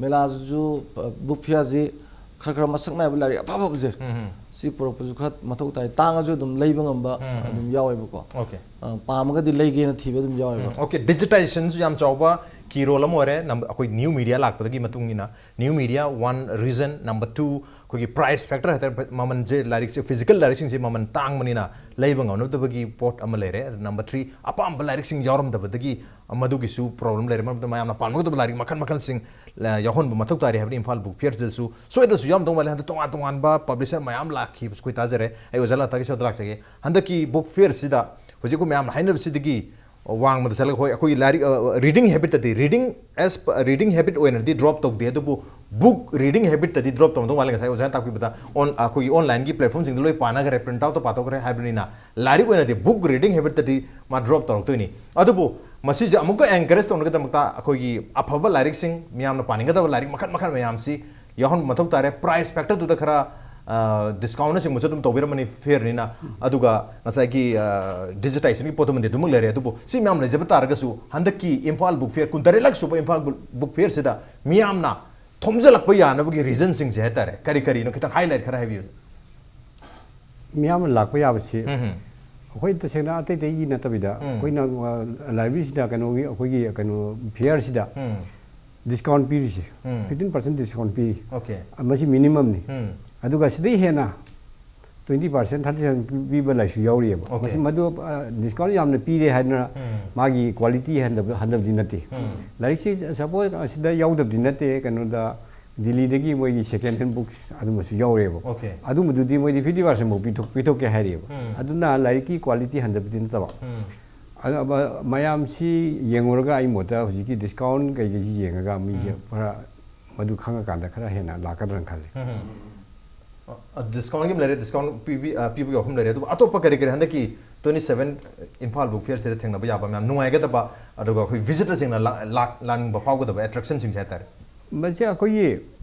ꯃꯦꯂꯥꯁꯤꯁꯨ, ꯑ, book fairꯁꯤ ꯈꯔ ꯈꯔ ꯃꯁꯛ ꯅꯥꯏꯕ ꯂꯥꯏꯔꯤꯛ ꯑꯐ ꯑꯐꯕꯁꯦ ꯎꯝ, ꯎꯝ꯫ ꯁꯤ ꯄꯨꯔꯛꯄꯁꯨ ꯈꯔ ꯃꯊꯧ ꯇꯥꯏ꯫ ꯇꯥꯡꯉꯁꯨ ꯑꯗꯨꯝ ꯂꯩꯕ ꯉꯝꯕ ꯎꯝ, ꯎꯝ꯫ ꯑꯗꯨꯝ ꯌꯥꯎꯋꯦꯕꯀꯣ꯫ Okay꯫ ꯑ, ꯄꯥꯝꯃꯒꯗꯤ ꯂꯩꯒꯦꯅ ꯊꯤꯕ ꯑꯗꯨꯝ ꯌꯥꯎꯋꯦꯕ꯫ ꯎꯝ, okay, digitizationꯁꯨ ꯌꯥꯝ ꯆꯥꯎꯕ, ꯀꯤ ꯔꯣꯜ ꯑꯃ ꯑꯣꯏꯔꯦ꯫ ꯑꯩꯈꯣꯏ ꯅ꯭ꯌꯨ ꯃꯤꯗꯤꯌꯥ ꯂꯥꯛꯄꯗꯒꯤ ꯃꯇꯨꯡ ꯏꯟꯅ, new media one reason, number two ꯑꯩꯈꯣꯏꯒꯤ ꯄ꯭ꯔꯥꯏꯁ ꯐꯦꯛꯇꯔ ꯍꯥꯏꯇꯥꯔꯦ, ꯃꯃꯜꯁꯦ, ꯂꯥꯏꯔꯤꯛꯁꯦ, ꯐꯤꯖꯤꯀꯦꯜ ꯂꯥꯏꯔꯤꯛꯁꯤꯡꯁꯦ ꯃꯃꯜ ꯇꯥꯡꯕꯅꯤꯅ ꯂꯩꯕ ꯉꯝꯅꯗꯕꯒꯤ ꯄꯣꯠ ꯑꯃ ꯂꯩꯔꯦ꯫ ꯅꯝꯕꯔ ꯊ꯭ꯔꯤ, ꯑꯄꯥꯝꯕ ꯂꯥꯏꯔꯤꯛꯁꯤꯡ ꯌꯥꯎꯔꯝꯗꯕꯗꯒꯤ ꯃꯗꯨꯒꯤꯁꯨ ꯄ꯭ꯔꯣꯕ꯭ꯂꯦꯝ ꯂꯩꯔꯦ꯫ ꯃꯔꯝꯗꯤ ꯃꯌꯥꯝꯅ ꯄꯥꯝꯅꯒꯗꯕ ꯂꯥꯏꯔꯤꯛ ꯃꯈꯜ ꯃꯈꯜꯁꯤꯡ ꯌꯥꯎꯍꯟꯕ ꯃꯊꯧ ꯇꯥꯔꯤ ꯍꯥꯏꯕꯅꯤ꯫ ꯏꯝꯐꯥꯜ ꯕꯨꯛ ꯐꯤꯌꯔꯁꯤꯗꯁꯨ ꯁꯣꯏꯗꯅꯁꯨ ꯌꯥꯎꯔꯝꯗꯧ ꯃꯥꯜꯂꯦ꯫ ꯍꯟꯗꯛ ꯇꯣꯉꯥꯟ ꯇꯣꯉꯥꯟꯕ ꯄꯕ꯭ꯂꯤꯁꯔ ꯃꯌꯥꯝ ꯂꯥꯛꯈꯤꯕꯁꯨ ꯑꯩꯈꯣꯏ ꯇꯥꯖꯔꯦ꯫ ꯑꯩ ꯑꯣꯖꯥ ꯂꯥꯇꯥꯒꯤꯁꯨ ꯑꯗ ꯂꯥꯛꯆꯒꯦ꯫ ꯍꯟꯗꯛꯀꯤ ꯕꯨꯛ ꯐꯤꯌꯔꯁꯤꯗ ꯍꯧꯖꯤꯛ ꯑꯩꯈꯣꯏ ꯃꯌꯥꯝꯅ ꯍꯥꯏꯅꯕꯁꯤꯗꯒꯤ ꯋꯥꯡꯃꯗ ꯆꯠꯂꯒ, ꯍꯣꯏ, ꯑꯩꯈꯣꯏꯒꯤ ꯂꯥꯏꯔꯤꯛ, ꯔꯤꯗꯤꯡ ꯍꯦꯕꯤꯠꯇꯗꯤ, ꯔꯤꯗꯤꯡ ꯑꯦꯁ ꯔꯤꯗꯤꯡ ꯍꯦꯕꯤꯠ ꯑꯣꯏꯅꯗꯤ ꯗ꯭ꯔꯣꯞ ꯇꯧꯗꯦ, ꯑꯗꯨꯕꯨ ꯕꯨꯛ ꯔꯤꯗꯤꯡ ꯍꯦꯕꯤꯠꯇꯗꯤ ꯗ꯭ꯔꯣꯞ ꯇꯧꯔꯝꯗꯧ ꯃꯥꯜꯂꯦ꯫ ꯉꯁꯥꯏ ꯑꯣꯖꯥꯅ ꯇꯥꯛꯄꯤꯕꯗ ꯑꯣꯟ ꯑꯩꯈꯣꯏꯒꯤ ꯑꯣꯟꯂꯥꯏꯟꯒꯤ ꯄ꯭ꯂꯦꯠꯐꯣꯝꯁꯤꯡꯗ ꯂꯣꯏ ꯄꯥꯅꯈ꯭ꯔꯦ, ꯄ꯭ꯔꯤꯟꯠ ꯑꯥꯎꯠꯇ ꯄꯥꯊꯣꯛꯈ꯭ꯔꯦ ꯍꯥꯏꯕꯅꯤꯅ, ꯂꯥꯏꯔꯤꯛ ꯑꯣꯏꯅꯗꯤ ꯕꯨꯛ ꯔꯤꯗꯤꯡ ꯍꯦꯕꯤꯠꯇꯗꯤ ꯃꯥ ꯗ꯭ꯔꯣꯞ ꯇꯧꯔꯛꯇꯣꯏꯅꯤ꯫ ꯑꯗꯨꯕꯨ ꯃꯁꯤꯁꯦ ꯑꯃꯨꯛꯀ ꯑꯦꯟꯀꯔꯦꯖ ꯇꯧꯅꯕꯒꯤꯗꯃꯛꯇ ꯑꯩꯈꯣꯏꯒꯤ ꯑꯐꯕ ꯂꯥꯏꯔꯤꯛꯁꯤꯡ, ꯃꯤꯌꯥꯝꯅ ꯄꯥꯅꯤꯡꯒꯗꯕ ꯂꯥꯏꯔꯤꯛ ꯃꯈꯜ ꯃꯈꯜ ꯃꯌꯥꯝꯁꯤ ꯌꯥꯎꯍꯟꯕ ꯃꯊꯧ ꯇꯥꯔꯦ꯫ ꯄ꯭ꯔꯥꯏꯁ ꯐꯦꯛꯇꯔꯗꯨꯗ ꯈꯔ ꯗꯤꯁꯀꯥꯎꯟꯅꯆꯤꯡꯕꯁꯨ ꯑꯗꯨꯝ ꯇꯧꯕꯤꯔꯝꯃꯅꯤ ꯐꯤꯌꯔꯅꯤꯅ꯫ ꯑꯗꯨꯒ ꯉꯁꯥꯏꯒꯤ ꯗꯤꯖꯤꯇꯥꯏꯖꯦꯁꯟꯒꯤ ꯄꯣꯠꯇꯨꯃꯗꯤ ꯑꯗꯨꯃꯛ ꯂꯩꯔꯦ꯫ ꯑꯗꯨꯕꯨ ꯁꯤ ꯃꯌꯥꯝ ꯂꯩꯖꯕ ꯇꯥꯔꯒꯁꯨ ꯍꯟꯗꯛꯀꯤ ꯏꯝꯐꯥꯜ ꯕꯨꯛ ꯐꯤꯌꯔ, ꯀꯨꯟꯇꯔꯦꯠꯂꯛ ꯁꯨꯕ ꯏꯝꯐꯥꯜ ꯕꯨꯛ ꯐꯤꯌꯔꯁꯤꯗ ꯃꯤꯌꯥꯝꯅ ꯊꯣꯝꯖꯤꯜꯂꯛꯄ ꯌꯥꯅꯕꯒꯤ ꯔꯤꯖꯟꯁꯤꯡꯁꯦ ꯍꯥꯏꯇꯥꯔꯦ, ꯀꯔꯤ ꯀꯔꯤꯅꯣ, ꯈꯤꯇꯪ ꯍꯥꯏꯂꯥꯏꯠ ꯈꯔ ꯍꯥꯏꯕꯤꯌꯨ꯫ ꯃꯤꯌꯥꯝꯅ ꯂꯥꯛꯄ ꯌꯥꯕꯁꯤ ꯎꯝ ꯍꯝ꯫ ꯑꯩꯈꯣꯏ ꯇꯁꯦꯡꯅ ꯑꯇꯩ ꯑꯇꯩꯒꯤ ꯅꯠꯇꯕꯤꯗ, ꯎꯝ꯫ ꯑꯩꯈꯣꯏꯅ ꯂꯥꯏꯕ꯭ꯔꯦꯔꯤꯁꯤꯗ ꯀꯩꯅꯣꯒꯤ, ꯑꯩꯈꯣꯏꯒꯤ ꯀꯩꯅꯣ ꯐꯤꯌꯔꯁꯤꯗ ꯎꯝ꯫ ꯗꯤꯁꯀꯥꯎꯟ ꯄꯤꯔꯤꯁꯦ, ꯎꯝ꯫ ꯐꯤꯐꯇꯤꯟ ꯄꯥꯔꯁꯦꯟ ꯗꯤꯁꯀꯥꯎꯟ ꯄꯤꯔꯤ꯫ ꯑꯣꯀꯦ꯫ ꯃꯁꯤ ꯃꯤꯅꯤꯃꯝꯅꯤ꯫ ꯎꯝ꯫ ꯑꯗꯨꯒ ꯁꯤꯗꯩ ꯍꯦꯟꯅ ꯇ꯭ꯋꯦꯟꯇꯤ ꯄꯥꯔꯁꯦꯟ, ꯊꯥꯔꯇꯤ ꯄꯥꯔꯁꯦꯟ ꯄꯤꯕ ꯂꯥꯏꯔꯤꯛꯁꯨ ꯌꯥꯎꯔꯤꯑꯕ꯫ ꯑꯣꯀꯦ꯫ ꯃꯁꯤ ꯃꯗꯨ ꯗꯤꯁꯀꯥꯎꯟ ꯌꯥꯝꯅ ꯄꯤꯔꯦ ꯍꯥꯏꯗꯅ ꯎꯝ꯫ ꯃꯥꯒꯤ ꯀ꯭ꯋꯥꯂꯤꯇꯤ ꯍꯟꯊꯕ, ꯍꯟꯊꯕꯗꯤ ꯅꯠꯇꯦ꯫ ꯎꯝ꯫ ꯂꯥꯏꯔꯤꯛꯁꯤ ꯁꯄꯣꯖ ꯑꯁꯤꯗ ꯌꯥꯎꯗꯕꯗꯤ ꯅꯠꯇꯦ, ꯀꯩꯅꯣꯗ ꯗꯤꯜꯂꯤꯗꯒꯤ ꯃꯣꯏꯒꯤ ꯁꯦꯀꯦꯟ ꯍꯦꯟ ꯕꯨꯛꯁ ꯑꯗꯨꯝꯕꯁꯨ ꯌꯥꯎꯔꯦꯕ꯫ ꯑꯣꯀꯦ꯫ ꯑꯗꯨꯝꯕꯗꯨꯗꯤ ꯃꯣꯏꯗꯤ ꯐꯤꯐꯇꯤ ꯄꯥꯔꯁꯦꯟ ꯐꯥꯎ ꯄꯤꯊꯣꯛ-, ꯄꯤꯊꯣꯛꯀꯦ ꯍꯥꯏꯔꯤꯑꯕ꯫ ꯎꯝ꯫ ꯑꯗꯨꯅ ꯂꯥꯏꯔꯤꯛꯀꯤ ꯀ꯭ꯋꯥꯂꯤꯇꯤ ꯍꯟꯊꯕꯗꯤ ꯅꯠꯇꯕ꯫ ꯎꯝ꯫ ꯑꯗꯣ ꯑꯃ-, ꯃꯌꯥꯝꯁꯤ ꯌꯦꯡꯉꯨꯔꯒ ꯑꯩ ꯃꯣꯠꯇ ꯍꯧꯖꯤꯛꯀꯤ ꯗꯤꯁꯀꯥꯎꯟ ꯀꯩꯀꯩꯁꯤ ꯌꯦꯡꯉꯒ ꯃꯤꯁꯦ ꯎꯝ꯫ ꯈꯔ ꯃꯗꯨ ꯈꯪꯉꯀꯥꯟꯗ ꯈꯔ ꯍꯦꯟꯅ ꯂꯥꯛꯀꯗ꯭ꯔꯅ ꯈꯜꯂꯤ꯫ ꯎꯝ꯫ ꯑ, ꯗꯤꯁꯀꯥꯎꯟꯒꯤ ꯑꯃ ꯂꯩꯔꯦ, ꯗꯤꯁꯀꯥꯎꯟ ꯄꯤꯕꯤ-, ꯑ, ꯄꯤꯕꯒꯤ ꯑꯍꯨꯝ ꯂꯩꯔꯦ꯫ ꯑꯗꯨꯒ ꯑꯇꯣꯞꯄ ꯀꯔꯤ ꯀꯔꯤ ꯍꯟꯗꯛꯀꯤ ꯇ꯭ꯋꯦꯟꯇꯤ ꯁꯚꯦꯟ ꯏꯝꯐꯥꯜ ꯕꯨꯛ ꯐꯤꯌꯔꯁꯤꯗ ꯊꯦꯡꯅꯕ ꯌꯥꯕ ꯃꯌꯥꯝ ꯅꯨꯡꯉꯥꯏꯒꯗꯕ, ꯑꯗꯨꯒ ꯑꯩꯈꯣꯏ ꯚꯤꯖꯤꯇꯔꯁꯤꯡꯅ ꯂꯥꯛ-, ꯂꯥꯛ-, ꯂꯥꯛꯅꯤꯡꯕ ꯐꯥꯎꯒꯗꯕ ꯑꯦꯇ꯭ꯔꯦꯛꯁꯟꯁꯤꯡꯁꯦ ꯍꯥꯏꯇꯥꯔꯦ? ꯃꯁꯤ ꯑꯩꯈꯣꯏꯒꯤ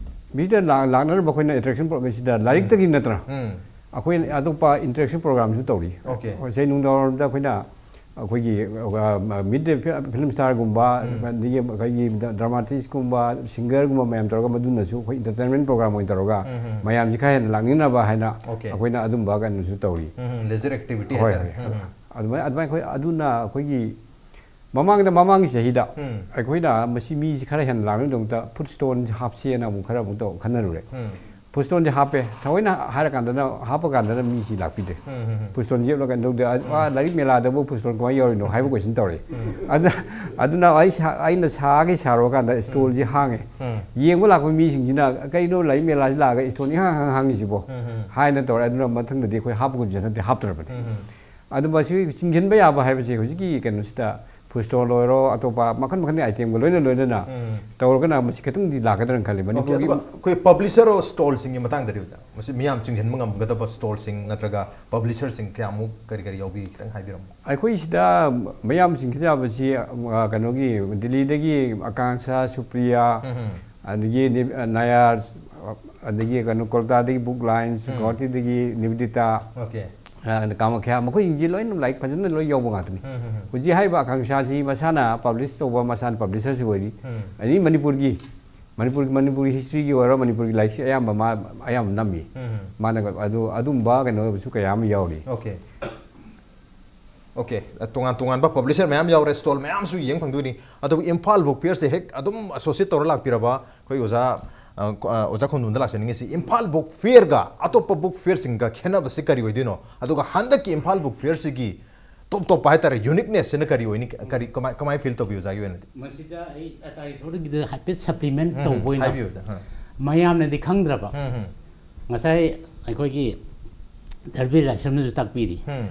ꯚꯤꯖꯤꯇꯔ ꯂꯥꯛ-, ꯂꯥꯛꯅꯅꯕ ꯑꯩꯈꯣꯏꯅ ꯑꯦꯇ꯭ꯔꯦꯛꯁꯟ ꯄ꯭ꯔꯣ-, ꯁꯤꯗ ꯂꯥꯏꯔꯤꯛꯇꯒꯤ ꯅꯠꯇꯅ ꯎꯝ꯫ ꯑꯩꯈꯣꯏ ꯑꯇꯣꯞꯄ ꯏꯟꯇꯔꯦꯛꯁꯟ ꯄ꯭ꯔꯣꯒ꯭ꯔꯥꯝꯁꯨ ꯇꯧꯔꯤ꯫ ꯑꯣꯀꯦ꯫ ꯉꯁꯥꯏ ꯅꯨꯡꯗꯥꯡꯋꯥꯏꯔꯝꯗ ꯑꯩꯈꯣꯏꯅ ꯑꯩꯈꯣꯏꯒꯤ, ꯑ, ꯃꯤꯠ ꯗꯦ ꯐꯤ-, ꯐꯤꯂꯝ ꯁ꯭ꯇꯥꯔꯒꯨꯝꯕ, ꯎꯝ꯫ ꯑꯗꯒꯤ ꯑꯩꯈꯣꯏꯒꯤ ꯗ꯭ꯔꯃꯥꯇꯤꯁꯀꯨꯝꯕ, ꯁꯤꯡꯒꯔꯒꯨꯝꯕ ꯃꯌꯥꯝ ꯇꯧꯔꯒ ꯃꯗꯨꯅꯁꯨ ꯑꯩꯈꯣꯏ ꯏꯟꯇꯔꯇꯦꯟꯃꯦꯟ ꯄ꯭ꯔꯣꯒ꯭ꯔꯥꯝ ꯑꯣꯏꯅ ꯇꯧꯔꯒ ꯎꯝ, ꯎꯝ꯫ ꯃꯌꯥꯝꯁꯤ ꯈꯔ ꯍꯦꯟꯅ ꯂꯥꯛꯅꯤꯡꯅꯕ ꯍꯥꯏꯅ ꯑꯣꯀꯦ꯫ ꯑꯩꯈꯣꯏꯅ ꯑꯗꯨꯝꯕ ꯀꯩꯅꯣꯁꯨ ꯇꯧꯔꯤ꯫ ꯎꯝ, ꯎꯝ, ꯂꯦꯖꯔ ꯑꯦꯛꯇꯤꯚꯤꯇꯤ ꯍꯣꯏ, ꯍꯥꯏꯇꯥꯔꯦ꯫ ꯍꯣꯏ꯫ ꯎꯝ, ꯎꯝ꯫ ꯑꯗꯨꯃꯥꯏꯅ, ꯑꯗꯨꯃꯥꯏꯅ ꯑꯩꯈꯣꯏ ꯑꯗꯨꯅ ꯑꯩꯈꯣꯏꯒꯤ ꯃꯃꯥꯡꯗ, ꯃꯃꯥꯡꯒꯤ ꯆꯍꯤꯗ ꯎꯝ. ꯑꯩꯈꯣꯏꯅ ꯃꯁꯤ ꯃꯤꯁꯤ ꯈꯔ ꯍꯦꯟꯅ ꯂꯥꯛꯅꯕꯒꯤꯗꯃꯛꯇ ꯐꯨꯗ ꯁ꯭ꯇꯣꯜꯁꯤ ꯍꯥꯞꯁꯦꯅ ꯑꯃꯨꯛ ꯈꯔ ꯑꯃꯨꯛ ꯇꯧ ꯈꯟꯅꯔꯨꯔꯦ. ꯎꯝ. ꯐꯨꯗ ꯁ꯭ꯇꯣꯜꯁꯤ ꯍꯥꯞꯄꯦ, ꯊꯑꯣꯏꯅ ꯍꯥꯏꯔꯀꯥꯟꯗꯅ, ꯍꯥꯞꯄꯀꯥꯟꯗꯅ ꯃꯤꯁꯤ ꯂꯥꯛꯄꯤꯗ꯭ꯔꯦ. ꯎꯝ, ꯎꯝ, ꯎꯝ. ꯐꯨꯗ ꯁ꯭ꯇꯣꯜ ꯌꯦꯞꯂꯒ ꯀꯩꯅꯣ ꯇꯧꯗꯦ, "ꯑ, ꯑꯥ, ꯂꯥꯏꯔꯤꯛ ꯃꯦꯂꯥꯗꯕꯨ ꯐꯨꯗ ꯁ꯭ꯇꯣꯜ ꯀꯃꯥꯏꯅ ꯌꯥꯎꯔꯤꯅꯣ?" ꯍꯥꯏꯕ ꯀꯣꯏꯁꯟ ꯇꯧꯔꯛꯏ. ꯎꯝ. ꯑꯗꯨꯅ, ꯑꯗꯨꯅ ꯑꯩ ꯁꯥ-, ꯑꯩꯅ ꯁꯥꯒꯦ ꯁꯥꯔꯨꯔꯀꯥꯟꯗ ꯁ꯭ꯇꯣꯜꯁꯤ ꯍꯥꯡꯉꯦ. ꯎꯝ. ꯌꯦꯡꯕ ꯂꯥꯛꯄ ꯃꯤꯁꯤꯡꯁꯤꯅ, "ꯀꯩꯅꯣ ꯂꯥꯏꯔꯤꯛ ꯃꯦꯂꯥꯁꯤ ꯂꯥꯛꯑꯒ ꯁ꯭ꯇꯣꯜ ꯏꯍꯥꯡ ꯍꯥꯡ ꯍꯥꯡꯉꯤꯁꯤꯕꯣ?" ꯎꯝ, ꯎꯝ. ꯍꯥꯏꯅ ꯇꯧꯔꯦ꯫ ꯑꯗꯨꯅ ꯃꯊꯪꯗꯗꯤ ꯑꯩꯈꯣꯏ ꯍꯥꯞꯄꯒꯨꯝꯁꯦ ꯅꯠꯇꯦ, ꯍꯥꯞꯇ꯭ꯔꯕꯅꯤ꯫ ꯎꯝ, ꯎꯝ. ꯑꯗꯨ ꯃꯁꯤ ꯆꯤꯡꯁꯤꯟꯕ ꯌꯥꯕ ꯍꯥꯏꯕꯁꯦ ꯍꯧꯖꯤꯛꯀꯤ ꯀꯩꯅꯣꯁꯤꯗ ꯐꯨꯗ ꯁ꯭ꯇꯣꯜ ꯑꯣꯏꯔꯣ, ꯑꯇꯣꯞꯄ ꯃꯈꯜ ꯃꯈꯜꯒꯤ ꯑꯥꯏꯇꯦꯝꯒ ꯂꯣꯏꯅ ꯂꯣꯏꯅꯅ ꯎꯝ. ꯇꯧꯔꯒꯅ ꯃꯁꯤ ꯈꯤꯇꯪꯗꯤ ꯂꯥꯛꯀꯗ꯭ꯔꯅ ꯈꯜꯂꯤ꯫ Okay, ꯃꯅꯤꯄꯨꯔꯒꯤ ꯑꯗꯨꯒ ꯑꯩꯈꯣꯏ ꯄꯕ꯭ꯂꯤꯁꯔ ꯁ꯭ꯇꯣꯜꯁꯤꯡꯒꯤ ꯃꯇꯥꯡꯗꯗꯤ ꯑꯣꯖꯥ, ꯃꯁꯤ ꯃꯤꯌꯥꯝ ꯆꯤꯡꯁꯤꯟꯕ ꯉꯝꯒꯗꯕ ꯁ꯭ꯇꯣꯜꯁꯤꯡ ꯅꯠꯇ꯭ꯔꯒ ꯄꯕ꯭ꯂꯤꯁꯔꯁꯤꯡ ꯀꯌꯥꯃꯨꯛ ꯀꯔꯤ ꯀꯔꯤ ꯌꯥꯎꯕꯤ, ꯈꯤꯇꯪ ꯍꯥꯏꯕꯤꯔꯝꯃꯨ꯫ ꯑꯩꯈꯣꯏ ꯁꯤꯗ ꯃꯌꯥꯝ ꯆꯤꯡꯁꯤꯟ ꯌꯥꯕꯁꯤ, ꯑ, ꯀꯩꯅꯣꯒꯤ ꯗꯤꯜꯂꯤꯗꯒꯤ ꯑꯀꯥꯡꯁꯥ, ꯁꯨꯄ꯭ꯔꯤꯌꯥ, ꯎꯝ. ꯑꯗꯒꯤ ꯅꯤ-, ꯑ, ꯅꯥꯌꯥꯔ, ꯑꯗꯒꯤ ꯀꯩꯅꯣ ꯀꯣꯜꯀꯇꯥꯗꯒꯤ ꯕꯨꯛ ꯂꯥꯏꯟꯁ, ꯎꯝ. ꯒꯨꯋꯥꯍꯥꯇꯤꯗꯒꯤ ꯅꯤꯕꯦꯗꯤꯇꯥ, Okay. ꯑ, ꯀꯥꯃꯥꯈ꯭ꯌꯥ, ꯃꯈꯣꯏꯁꯤꯡꯁꯤ ꯂꯣꯏꯅ ꯂꯥꯏꯔꯤꯛ ꯐꯖꯅ ꯂꯣꯏ ꯌꯥꯎꯕ ꯉꯥꯛꯇꯅꯤ꯫ ꯎꯝ, ꯎꯝ, ꯎꯝ. ꯍꯧꯖꯤꯛ ꯍꯥꯏꯔꯤꯕ ꯑꯀꯥꯡꯁꯥꯁꯤ ꯃꯁꯥꯅ ꯄꯕ꯭ꯂꯤꯁ ꯇꯧꯕ, ꯃꯁꯥꯅ ꯄꯕ꯭ꯂꯤꯁꯔꯁꯨ ꯑꯣꯏꯔꯤ꯫ ꯎꯝ. ꯑꯗꯒꯤ ꯃꯅꯤꯄꯨꯔꯒꯤ, ꯃꯅꯤꯄꯨꯔꯒꯤ, ꯃꯅꯤꯄꯨꯔꯒꯤ ꯍꯤꯁꯇ꯭ꯔꯤꯒꯤ ꯑꯣꯏꯔꯣ, ꯃꯅꯤꯄꯨꯔꯒꯤ ꯂꯥꯏꯔꯤꯛꯁꯤ ꯑꯌꯥꯝꯕ ꯃꯥ ꯑꯌꯥꯝꯕ ꯅꯝꯃꯤ꯫ ꯎꯝ. ꯃꯥꯅ ꯑꯗꯨ, ꯑꯗꯨꯝꯕ ꯀꯩꯅꯣꯁꯨ ꯀꯌꯥ ꯑꯃ ꯌꯥꯎꯔꯤ꯫ Okay. Okay. ꯇꯣꯉꯥꯟ ꯇꯣꯉꯥꯟꯕ ꯄꯕ꯭ꯂꯤꯁꯔ ꯃꯌꯥꯝ ꯌꯥꯎꯔꯦ, ꯁ꯭ꯇꯣꯜ ꯃꯌꯥꯝꯁꯨ ꯌꯦꯡ ꯐꯪꯗꯣꯏꯅꯤ꯫ ꯑꯗꯨꯕꯨ ꯏꯝꯐꯥꯜ ꯕꯨꯛ ꯐꯤꯌꯔꯁꯦ ꯍꯦꯛ ꯑꯗꯨꯝ ꯑꯦꯁꯣꯁꯤꯌꯦꯠ ꯇꯧꯔ ꯂꯥꯛꯄꯤꯔꯕ ꯑꯩꯈꯣꯏ ꯑꯣꯖꯥ, ꯑ, ꯀ-, ꯑ, ꯑꯣꯖꯥ ꯈꯣꯝꯗꯣꯝꯗ ꯂꯥꯛꯆꯅꯤꯡꯉꯤꯁꯤ, ꯏꯝꯐꯥꯜ ꯕꯨꯛ ꯐꯤꯌꯔꯒ ꯑꯇꯣꯞꯄ ꯕꯨꯛ ꯐꯤꯌꯔꯁꯤꯡꯒ ꯈꯦꯠꯅꯕꯁꯤ ꯀꯔꯤ ꯑꯣꯏꯗꯣꯏꯅꯣ? ꯑꯗꯨꯒ ꯍꯟꯗꯛꯀꯤ ꯏꯝꯐꯥꯜ ꯕꯨꯛ ꯐꯤꯌꯔꯁꯤꯒꯤ ꯇꯣꯞ ꯇꯣꯞꯄ ꯍꯥꯏꯇꯥꯔꯦ, ꯌꯨꯅꯤꯛꯅꯦꯁꯁꯤꯅ ꯀꯔꯤ ꯑꯣꯏꯅꯤ? ꯀꯔꯤ, ꯀꯃꯥꯏ, ꯀꯃꯥꯏ ꯐꯤꯜ ꯇꯧꯕꯤ ꯑꯣꯖꯥꯒꯤ ꯑꯣꯏꯅꯗꯤ? ꯃꯁꯤꯗ ꯑꯩ ꯑꯇꯥꯏꯁꯣꯔꯒꯤꯗ ꯍꯥꯏꯐꯦꯠ ꯁꯄ꯭ꯂꯤꯃꯦꯟ ꯎꯝ, ꯇꯧꯕ ꯑꯣꯏꯅ ꯍꯥꯏꯕꯤꯌꯨ ꯑꯣꯖꯥ꯫ ꯎꯝ. ꯃꯌꯥꯝꯅꯗꯤ ꯈꯪꯗ꯭ꯔꯕ, ꯎꯝ, ꯎꯝ. ꯉꯁꯥꯏ ꯑꯩꯈꯣꯏꯒꯤ ꯙꯔꯕꯤꯔ ꯂꯥꯏꯁ꯭ꯔꯝꯅꯁꯨ ꯇꯥꯛꯄꯤꯔꯤ꯫ ꯎꯝ.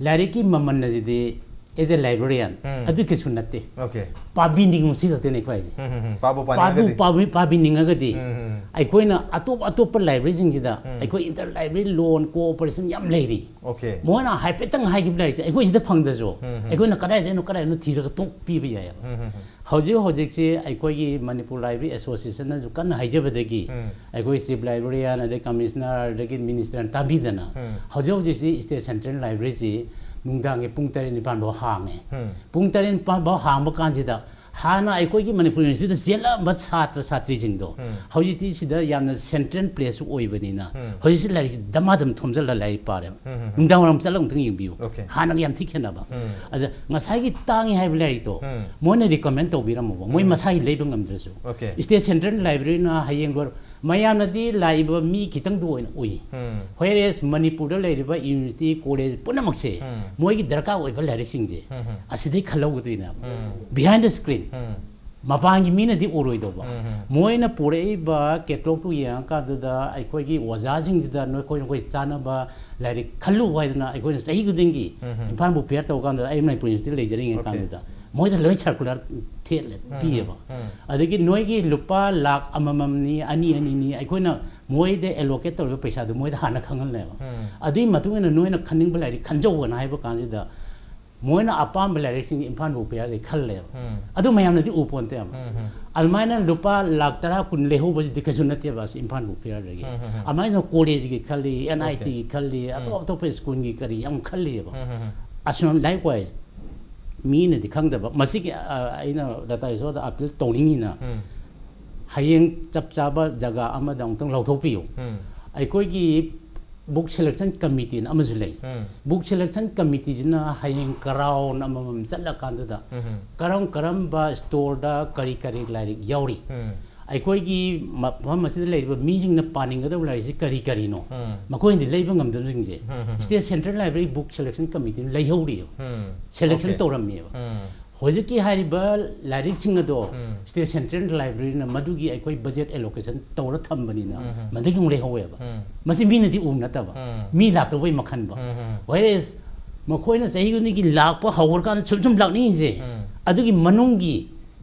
ꯂꯥꯏꯔꯤꯛꯀꯤ ꯃꯃꯜ ꯑꯁꯤꯗꯤ as a librarian ꯎꯝ. ꯑꯗꯨ ꯀꯩꯁꯨ ꯅꯠꯇꯦ꯫ Okay. ꯄꯥꯕꯤꯅꯤꯡꯉꯨ ꯁꯤ ꯈꯛꯇꯅꯤ ꯑꯩꯈꯣꯏ ꯍꯥꯏꯁꯦ꯫ ꯎꯝ, ꯎꯝ, ꯎꯝ. ꯄꯥꯕꯨ ꯄꯥꯕꯨ ꯄꯥꯅꯤꯡꯉꯒꯗꯤ. ꯄꯥꯕꯤ-, ꯄꯥꯕꯤꯅꯤꯡꯉꯒꯗꯤ ꯎꯝ, ꯎꯝ. ꯑꯩꯈꯣꯏꯅ ꯑꯇꯣꯞ ꯑꯇꯣꯞꯄ ꯂꯥꯏꯕ꯭ꯔꯦꯔꯤꯁꯤꯡꯁꯤꯗ ꯎꯝ. ꯑꯩꯈꯣꯏ ꯏꯟꯇꯔ ꯂꯥꯏꯕ꯭ꯔꯦꯔꯤ ꯂꯣꯟ ꯀꯣꯑꯣꯄꯔꯦꯁꯟ ꯌꯥꯝ ꯂꯩꯔꯤ꯫ Okay. ꯃꯣꯏꯅ ꯍꯥꯏꯐꯦꯠꯇꯪ ꯍꯥꯏꯈꯤꯕ ꯂꯥꯏꯔꯤꯛꯁꯦ ꯑꯩꯈꯣꯏ ꯁꯤꯗ ꯐꯪꯗ꯭ꯔꯁꯨ ꯎꯝ, ꯎꯝ. ꯑꯩꯈꯣꯏꯅ ꯀꯗꯥꯏꯗꯩꯅꯣ ꯀꯗꯥꯏꯗꯩꯅꯣ ꯊꯤꯔꯒ ꯇꯣꯛ ꯄꯤꯕ ꯌꯥꯏꯑꯕ꯫ ꯎꯝ, ꯎꯝ, ꯎꯝ. ꯍꯧꯖꯤꯛ ꯍꯧꯖꯤꯛꯁꯤ ꯑꯩꯈꯣꯏꯒꯤ ꯃꯅꯤꯄꯨꯔ ꯂꯥꯏꯕ꯭ꯔꯦꯔꯤ ꯑꯦꯁꯣꯁꯤꯌꯦꯁꯟꯅꯁꯨ ꯀꯟꯅ ꯍꯥꯏꯖꯕꯗꯒꯤ ꯎꯝ. ꯑꯩꯈꯣꯏ ꯆꯤꯐ ꯂꯥꯏꯕ꯭ꯔꯦꯔꯤꯌꯥꯟ, ꯑꯗꯩ ꯀꯃꯤꯁꯅꯔ, ꯑꯗꯒꯤ ꯃꯤꯅꯤꯁꯇꯔꯅ ꯇꯥꯕꯤꯗꯅ ꯎꯝ. ꯍꯧꯖꯤꯛ ꯍꯧꯖꯤꯛꯁꯤ ꯁ꯭ꯇꯦꯠ ꯁꯦꯟꯇ꯭ꯔꯦꯜ ꯂꯥꯏꯕ꯭ꯔꯦꯔꯤꯁꯤ ꯅꯨꯡꯗꯥꯡꯒꯤ ꯄꯨꯡ ꯇꯔꯦꯠ ꯅꯤꯄꯥꯟ ꯐꯥꯎ ꯍꯥꯡꯉꯦ꯫ ꯎꯝ. ꯄꯨꯡ ꯇꯔꯦꯠ ꯅꯤꯄꯥꯟ ꯐꯥꯎ ꯍꯥꯡꯕ ꯀꯥꯟꯁꯤꯗ ꯍꯥꯟꯅ ꯑꯩꯈꯣꯏꯒꯤ ꯃꯅꯤꯄꯨꯔ ꯌꯨꯅꯤꯚꯔꯁꯤꯇꯤꯗ ꯆꯦꯜꯂꯛꯑꯝꯕ ꯁꯥꯇ꯭ꯔ ꯁꯥꯇ꯭ꯔꯤꯁꯤꯡꯗꯣ, ꯎꯝ꯫ ꯍꯧꯖꯤꯛꯇꯤ ꯁꯤꯗ ꯌꯥꯝꯅ ꯁꯦꯟꯇ꯭ꯔꯦꯜ ꯄ꯭ꯂꯦꯁꯁꯨ ꯑꯣꯏꯕꯅꯤꯅ, ꯎꯝ꯫ ꯍꯧꯖꯤꯛꯁꯤ ꯂꯥꯏꯔꯤꯛꯁꯤ ꯗꯃꯥꯗꯝ ꯊꯣꯝꯖꯤꯜꯂ ꯂꯥꯏꯔꯤꯛ ꯄꯥꯔꯦꯕ꯫ ꯎꯝ, ꯎꯝ, ꯎꯝ꯫ ꯅꯨꯡꯗꯥꯡ ꯋꯥꯏꯔꯝ ꯆꯠꯂꯒ ꯑꯃꯨꯛꯇꯪ ꯌꯦꯡꯕꯤꯌꯨ꯫ ꯑꯣꯀꯦ꯫ ꯍꯥꯟꯅꯒ ꯌꯥꯝ ꯊꯤ ꯈꯦꯠꯅꯕ꯫ ꯎꯝ꯫ ꯑꯗ ꯉꯁꯥꯏꯒꯤ ꯇꯥꯡꯉꯤ ꯍꯥꯏꯕ ꯂꯥꯏꯔꯤꯛꯇꯣ, ꯎꯝ꯫ ꯃꯣꯏꯅ ꯔꯤꯀꯃꯦꯟ ꯇꯧꯕꯤꯔꯝꯃꯣꯕ, ꯃꯣꯏ ꯎꯝ꯫ ꯃꯁꯥꯒꯤ ꯂꯩꯕ ꯉꯝꯗ꯭ꯔꯁꯨ꯫ ꯑꯣꯀꯦ꯫ ꯁ꯭ꯇꯦꯠ ꯁꯦꯟꯇ꯭ꯔꯦꯜ ꯂꯥꯏꯕ꯭ꯔꯦꯔꯤꯅ ꯍꯌꯦꯡ ꯂꯣꯏ-, ꯃꯌꯥꯝꯅꯗꯤ ꯂꯥꯛꯏꯕ ꯃꯤ ꯈꯤꯇꯪꯗꯨ ꯑꯣꯏꯅ ꯎꯏ꯫ ꯎꯝ꯫ Whereas ꯃꯅꯤꯄꯨꯔꯗ ꯂꯩꯔꯤꯕ ꯌꯨꯅꯤꯚꯔꯁꯤꯇꯤ, ꯀꯣꯂꯦꯖ ꯄꯨꯝꯅꯃꯛꯁꯦ, ꯎꯝ꯫ ꯃꯣꯏꯒꯤ ꯗꯔꯀꯥꯔ ꯑꯣꯏꯕ ꯂꯥꯏꯔꯤꯛꯁꯤꯡꯁꯦ ꯎꯝ, ꯎꯝ꯫ ꯑꯁꯤꯗꯩ ꯈꯜꯍꯧꯒꯗꯣꯏꯅꯦꯕ꯫ ꯎꯝ꯫ Behind the screen꯫ ꯎꯝ꯫ ꯃꯄꯥꯟꯒꯤ ꯃꯤꯅꯗꯤ ꯎꯔꯣꯏꯗꯧꯕ꯫ ꯎꯝ, ꯎꯝ꯫ ꯃꯣꯏꯅ ꯄꯨꯔꯛꯏꯕ ꯀꯦꯇꯂꯣꯛꯇꯨ ꯌꯦꯡꯉꯀꯥꯟꯗꯨꯗ ꯑꯩꯈꯣꯏꯒꯤ ꯑꯣꯖꯥꯁꯤꯡꯁꯤꯗ ꯅꯈꯣꯏ, ꯅꯈꯣꯏ ꯆꯥꯅꯕ ꯂꯥꯏꯔꯤꯛ ꯈꯜꯂꯨ ꯍꯥꯏꯗꯅ ꯑꯩꯈꯣꯏꯅ ꯆꯍꯤ ꯈꯨꯗꯤꯡꯒꯤ ꯎꯝ, ꯎꯝ꯫ ꯏꯝꯐꯥꯜ ꯕꯨꯛ ꯐꯤꯌꯔ ꯇꯧꯀꯥꯟꯗ ꯑꯩ ꯃꯅꯤꯄꯨꯔ ꯌꯨꯅꯤꯚꯔꯁꯤꯇꯤ ꯂꯩꯖꯔꯤꯉꯩ ꯑꯣꯀꯦ꯫ ꯀꯥꯟꯗꯨꯗ ꯃꯣꯏꯗ ꯂꯣꯏ ꯁꯔꯀꯨꯂꯔ ꯊꯦꯠꯂꯦ, ꯎꯝ, ꯄꯤꯌꯦꯕ꯫ ꯎꯝ꯫ ꯑꯗꯒꯤ ꯅꯣꯏꯒꯤ ꯂꯨꯄꯥ ꯂꯥꯛ ꯑꯃꯃꯝꯅꯤ, ꯑꯅꯤ ꯑꯅꯤꯅꯤ, ꯑꯩꯈꯣꯏꯅ ꯃꯣꯏꯗ ꯑꯦꯂꯣꯀꯦꯠ ꯇꯧꯔꯤꯕ ꯄꯩꯁꯥꯗꯨ ꯃꯣꯏꯗ ꯍꯥꯟꯅ ꯈꯪꯍꯜꯂꯦꯕ꯫ ꯎꯝ꯫ ꯑꯗꯨꯒꯤ ꯃꯇꯨꯡ ꯏꯟꯅ ꯅꯣꯏꯅ ꯈꯟꯅꯤꯡꯕ ꯂꯥꯏꯔꯤꯛ ꯈꯟꯖꯧꯑꯅ ꯍꯥꯏꯕ ꯀꯥꯟꯁꯤꯗ ꯃꯣꯏꯅ ꯑꯄꯥꯝꯕ ꯂꯥꯏꯔꯤꯛꯁꯤꯡ ꯏꯝꯐꯥꯜ ꯕꯨꯛ ꯐꯤꯌꯔꯗꯒꯤ ꯈꯜꯂꯦꯕ꯫ ꯎꯝ꯫ ꯑꯗꯨ ꯃꯌꯥꯝꯅꯗꯤ ꯎ ꯄꯣꯟꯇꯦꯕ꯫ ꯎꯝ, ꯎꯝ꯫ ꯑꯗꯨꯃꯥꯏꯅ ꯂꯨꯄꯥ ꯂꯥꯛ ꯇꯔꯥ, ꯀꯨꯟ ꯂꯩꯍꯧꯕꯁꯤꯗꯤ ꯀꯩꯁꯨ ꯅꯠꯇꯦꯕ ꯑꯁꯤ ꯏꯝꯐꯥꯜ ꯕꯨꯛ ꯐꯤꯌꯔꯗꯒꯤ꯫ ꯎꯝ, ꯎꯝ, ꯎꯝ꯫ ꯑꯗꯨꯃꯥꯏꯅ ꯀꯣꯂꯦꯖꯀꯤ ꯈꯜꯂꯤ, ꯑꯦꯟ ꯑꯥꯏ ꯇꯤꯒꯤ ꯑꯣꯀꯦ꯫ ꯈꯜꯂꯤ, ꯎꯝ꯫ ꯑꯇꯣꯞ ꯑꯇꯣꯞꯄ ꯁ꯭ꯀꯨꯜꯒꯤ ꯀꯔꯤ ꯌꯥꯝ ꯈꯜꯂꯤꯕ꯫ ꯎꯝ, ꯎꯝ, ꯎꯝ꯫ ꯑꯁꯨꯝ ꯂꯥꯏꯔꯤꯛ ꯋꯥꯏ ꯃꯤꯅꯗꯤ ꯈꯪꯗꯕ꯫ ꯃꯁꯤꯒꯤ, ꯑ, ꯑꯩꯅ ꯗꯥꯇꯥ ꯏꯁꯣꯔꯗ ꯑꯄꯤꯜ ꯇꯧꯅꯤꯡꯉꯤꯅ, ꯎꯝ꯫ ꯍꯌꯦꯡ ꯆꯞ ꯆꯥꯕ ꯖꯒꯥ ꯑꯃꯗ ꯑꯃꯨꯛꯇꯪ ꯂꯧꯊꯣꯛꯄꯤꯌꯨ꯫ ꯎꯝ꯫ ꯑꯩꯈꯣꯏꯒꯤ ꯕꯨꯛ ꯁꯦꯂꯦꯛꯁꯟ ꯀꯃꯤꯇꯤꯅ ꯑꯃꯁꯨ ꯂꯩ꯫ ꯎꯝ꯫ ꯕꯨꯛ ꯁꯦꯂꯦꯛꯁꯟ ꯀꯃꯤꯇꯤꯁꯤꯅ ꯍꯌꯦꯡ ꯀꯔꯥꯎꯟ ꯑꯃꯃꯝ ꯆꯠꯂꯀꯥꯟꯗꯨꯗ ꯎꯝ꯫ ꯀꯔꯝ ꯀꯔꯝꯕ ꯁ꯭ꯇꯣꯔꯗ ꯀꯔꯤ ꯀꯔꯤ ꯂꯥꯏꯔꯤꯛ ꯌꯥꯎꯔꯤ? ꯎꯝ꯫ ꯑꯩꯈꯣꯏꯒꯤ ꯃꯐꯝ ꯑꯁꯤꯗ ꯂꯩꯔꯤꯕ ꯃꯤꯁꯤꯡꯅ ꯄꯥꯅꯤꯡꯒꯗꯕ ꯂꯥꯏꯔꯤꯛꯁꯤ ꯀꯔꯤ ꯀꯔꯤꯅꯣ? ꯎꯝ꯫ ꯃꯈꯣꯏꯅꯗꯤ ꯂꯩꯕ ꯉꯝꯗꯕꯁꯤꯡꯁꯦ ꯎꯝ, ꯎꯝ, ꯎꯝ꯫ State central library book selection ꯀꯃꯤꯇꯤꯅ ꯂꯩꯍꯧꯔꯤꯕ꯫ ꯎꯝ꯫ Selection okay. ꯇꯧꯔꯝꯃꯦꯕ꯫ ꯎꯝ꯫ ꯍꯧꯖꯤꯛꯀꯤ ꯍꯥꯏꯔꯤꯕ ꯂꯥꯏꯔꯤꯛꯁꯤꯡ ꯑꯗꯣ ꯎꯝ꯫ ꯁ꯭ꯇꯦꯠ ꯁꯦꯟꯇ꯭ꯔꯦꯜ ꯂꯥꯏꯕ꯭ꯔꯦꯔꯤꯅ ꯃꯗꯨꯒꯤ ꯑꯩꯈꯣꯏ ꯕꯖꯦꯠ ꯑꯦꯂꯣꯀꯦꯁꯟ ꯇꯧꯔ ꯊꯝꯕꯅꯤꯅ ꯎꯝ, ꯎꯝ꯫ ꯃꯗꯨꯒꯤ ꯑꯃꯨꯛ ꯂꯩꯍꯧꯋꯦꯕ꯫ ꯎꯝ꯫ ꯃꯁꯤ ꯃꯤꯅꯗꯤ ꯎ ꯅꯠꯇꯕ, ꯎꯝ꯫ ꯃꯤ ꯂꯥꯛꯇꯕꯩ ꯃꯈꯟꯕ꯫ ꯎꯝ, ꯎꯝ꯫ Whereas ꯃꯈꯣꯏꯅ ꯆꯍꯤ ꯈꯨꯗꯤꯡꯒꯤ ꯂꯥꯛꯄ ꯍꯧꯔꯀꯥꯟꯗ ꯁꯨꯝ ꯁꯨꯝ ꯂꯥꯛꯅꯤꯡꯉꯤꯁꯦ ꯎꯝ꯫ ꯑꯗꯨꯒꯤ ꯃꯅꯨꯡꯒꯤ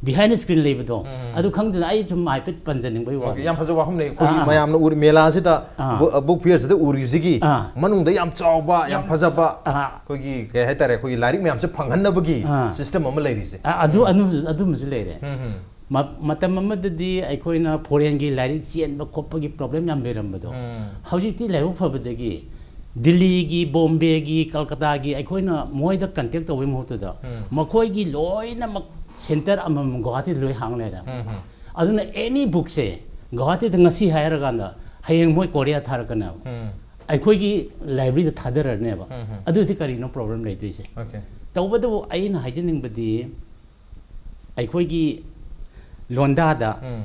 behind the screen ꯂꯩꯕꯗꯣ, ꯎꯝ꯫ ꯑꯗꯨ ꯈꯪꯗꯅ ꯑꯩ ꯁꯨꯝ ꯍꯥꯏꯐꯦꯠ ꯄꯟꯖꯅꯤꯡꯕꯩ ꯑꯣꯀꯦ, ꯋꯥꯅꯤ꯫ ꯌꯥꯝ ꯐꯖꯕ ꯋꯥꯐꯝꯅꯦ꯫ ꯑꯩꯈꯣꯏꯒꯤ ꯑꯥ, ꯑꯥ꯫ ꯃꯌꯥꯝꯅ ꯎꯔꯤ ꯃꯦꯂꯥꯁꯤꯗ ꯑꯥ꯫ ꯕꯨ-, ꯕꯨꯛ ꯐꯤꯌꯔꯁꯤꯗ ꯎꯔꯤꯁꯤꯒꯤ ꯑꯥ꯫ ꯃꯅꯨꯡꯗ ꯌꯥꯝ ꯆꯥꯎꯕ, ꯌꯥꯝ ꯌꯥꯝ ꯐꯖꯕ, ꯑꯥ꯫ ꯑꯩꯈꯣꯏꯒꯤ ꯀꯩ ꯍꯥꯏꯇꯥꯔꯦ, ꯑꯩꯈꯣꯏꯒꯤ ꯂꯥꯏꯔꯤꯛ ꯃꯌꯥꯝꯁꯦ ꯐꯪꯍꯟꯅꯕꯒꯤ ꯑꯥ꯫ ꯁꯤꯁꯇꯦꯝ ꯑꯃ ꯂꯩꯔꯤꯁꯦ꯫ ꯑꯥ, ꯑꯗꯨ, ꯎꯝ꯫ ꯑꯗꯨ, ꯑꯗꯨꯃꯁꯨ ꯂꯩꯔꯦ꯫ ꯎꯝ, ꯎꯝ꯫ ꯃ-, ꯃꯇꯝ ꯑꯃꯗꯗꯤ ꯑꯩꯈꯣꯏꯅ ꯐꯣꯔꯦꯟꯒꯤ ꯂꯥꯏꯔꯤꯛ ꯆꯦꯟꯕ ꯈꯣꯠꯄꯒꯤ ꯄ꯭ꯔꯣꯕ꯭ꯂꯦꯝ ꯌꯥꯝ ꯂꯩꯔꯝꯕꯗꯣ, ꯎꯝ꯫ ꯍꯧꯖꯤꯛꯇꯤ ꯂꯥꯏꯕꯛ ꯐꯕꯗꯒꯤ ꯗꯤꯜꯂꯤꯒꯤ, ꯕꯣꯝꯕꯦꯒꯤ, ꯀꯜꯀꯇꯥꯒꯤ ꯑꯩꯈꯣꯏꯅ ꯃꯣꯏꯗ ꯀꯟꯇꯦꯛ ꯇꯧꯕꯒꯤ ꯃꯍꯨꯠꯇꯨꯗ ꯎꯝ꯫ ꯃꯈꯣꯏꯒꯤ ꯂꯣꯏꯅꯃꯛ ꯁꯦꯟꯇꯔ ꯑꯃꯃꯝ ꯒꯨꯋꯥꯍꯥꯇꯤꯗ ꯂꯣꯏ ꯍꯥꯡ ꯂꯩꯔꯦ꯫ ꯎꯝ, ꯎꯝ, ꯑꯗꯨꯅ ꯑꯦꯅꯤ ꯕꯨꯛꯁꯦ ꯒꯨꯋꯥꯍꯥꯇꯤꯗ ꯉꯁꯤ ꯍꯥꯏꯔꯀꯥꯟꯗ ꯍꯌꯦꯡ ꯃꯣꯏ ꯀꯣꯔꯤꯌꯥ ꯊꯥꯔꯛꯀꯅꯦꯕ꯫ ꯎꯝ, ꯑꯩꯈꯣꯏꯒꯤ ꯂꯥꯏꯕ꯭ꯔꯦꯔꯤꯗ ꯊꯥꯗꯔꯅꯦꯕ꯫ ꯎꯝ, ꯎꯝ, ꯑꯗꯨꯗꯤ ꯀꯔꯤꯅꯣ ꯄ꯭ꯔꯣꯕ꯭ꯂꯦꯝ ꯂꯩꯗꯣꯏꯁꯦ? okay, ꯇꯧꯕꯇꯕꯨ ꯑꯩꯅ ꯍꯥꯏꯖꯅꯤꯡꯕꯗꯤ, ꯑꯩꯈꯣꯏꯒꯤ ꯂꯣꯟꯗꯥꯗ ꯎꯝ,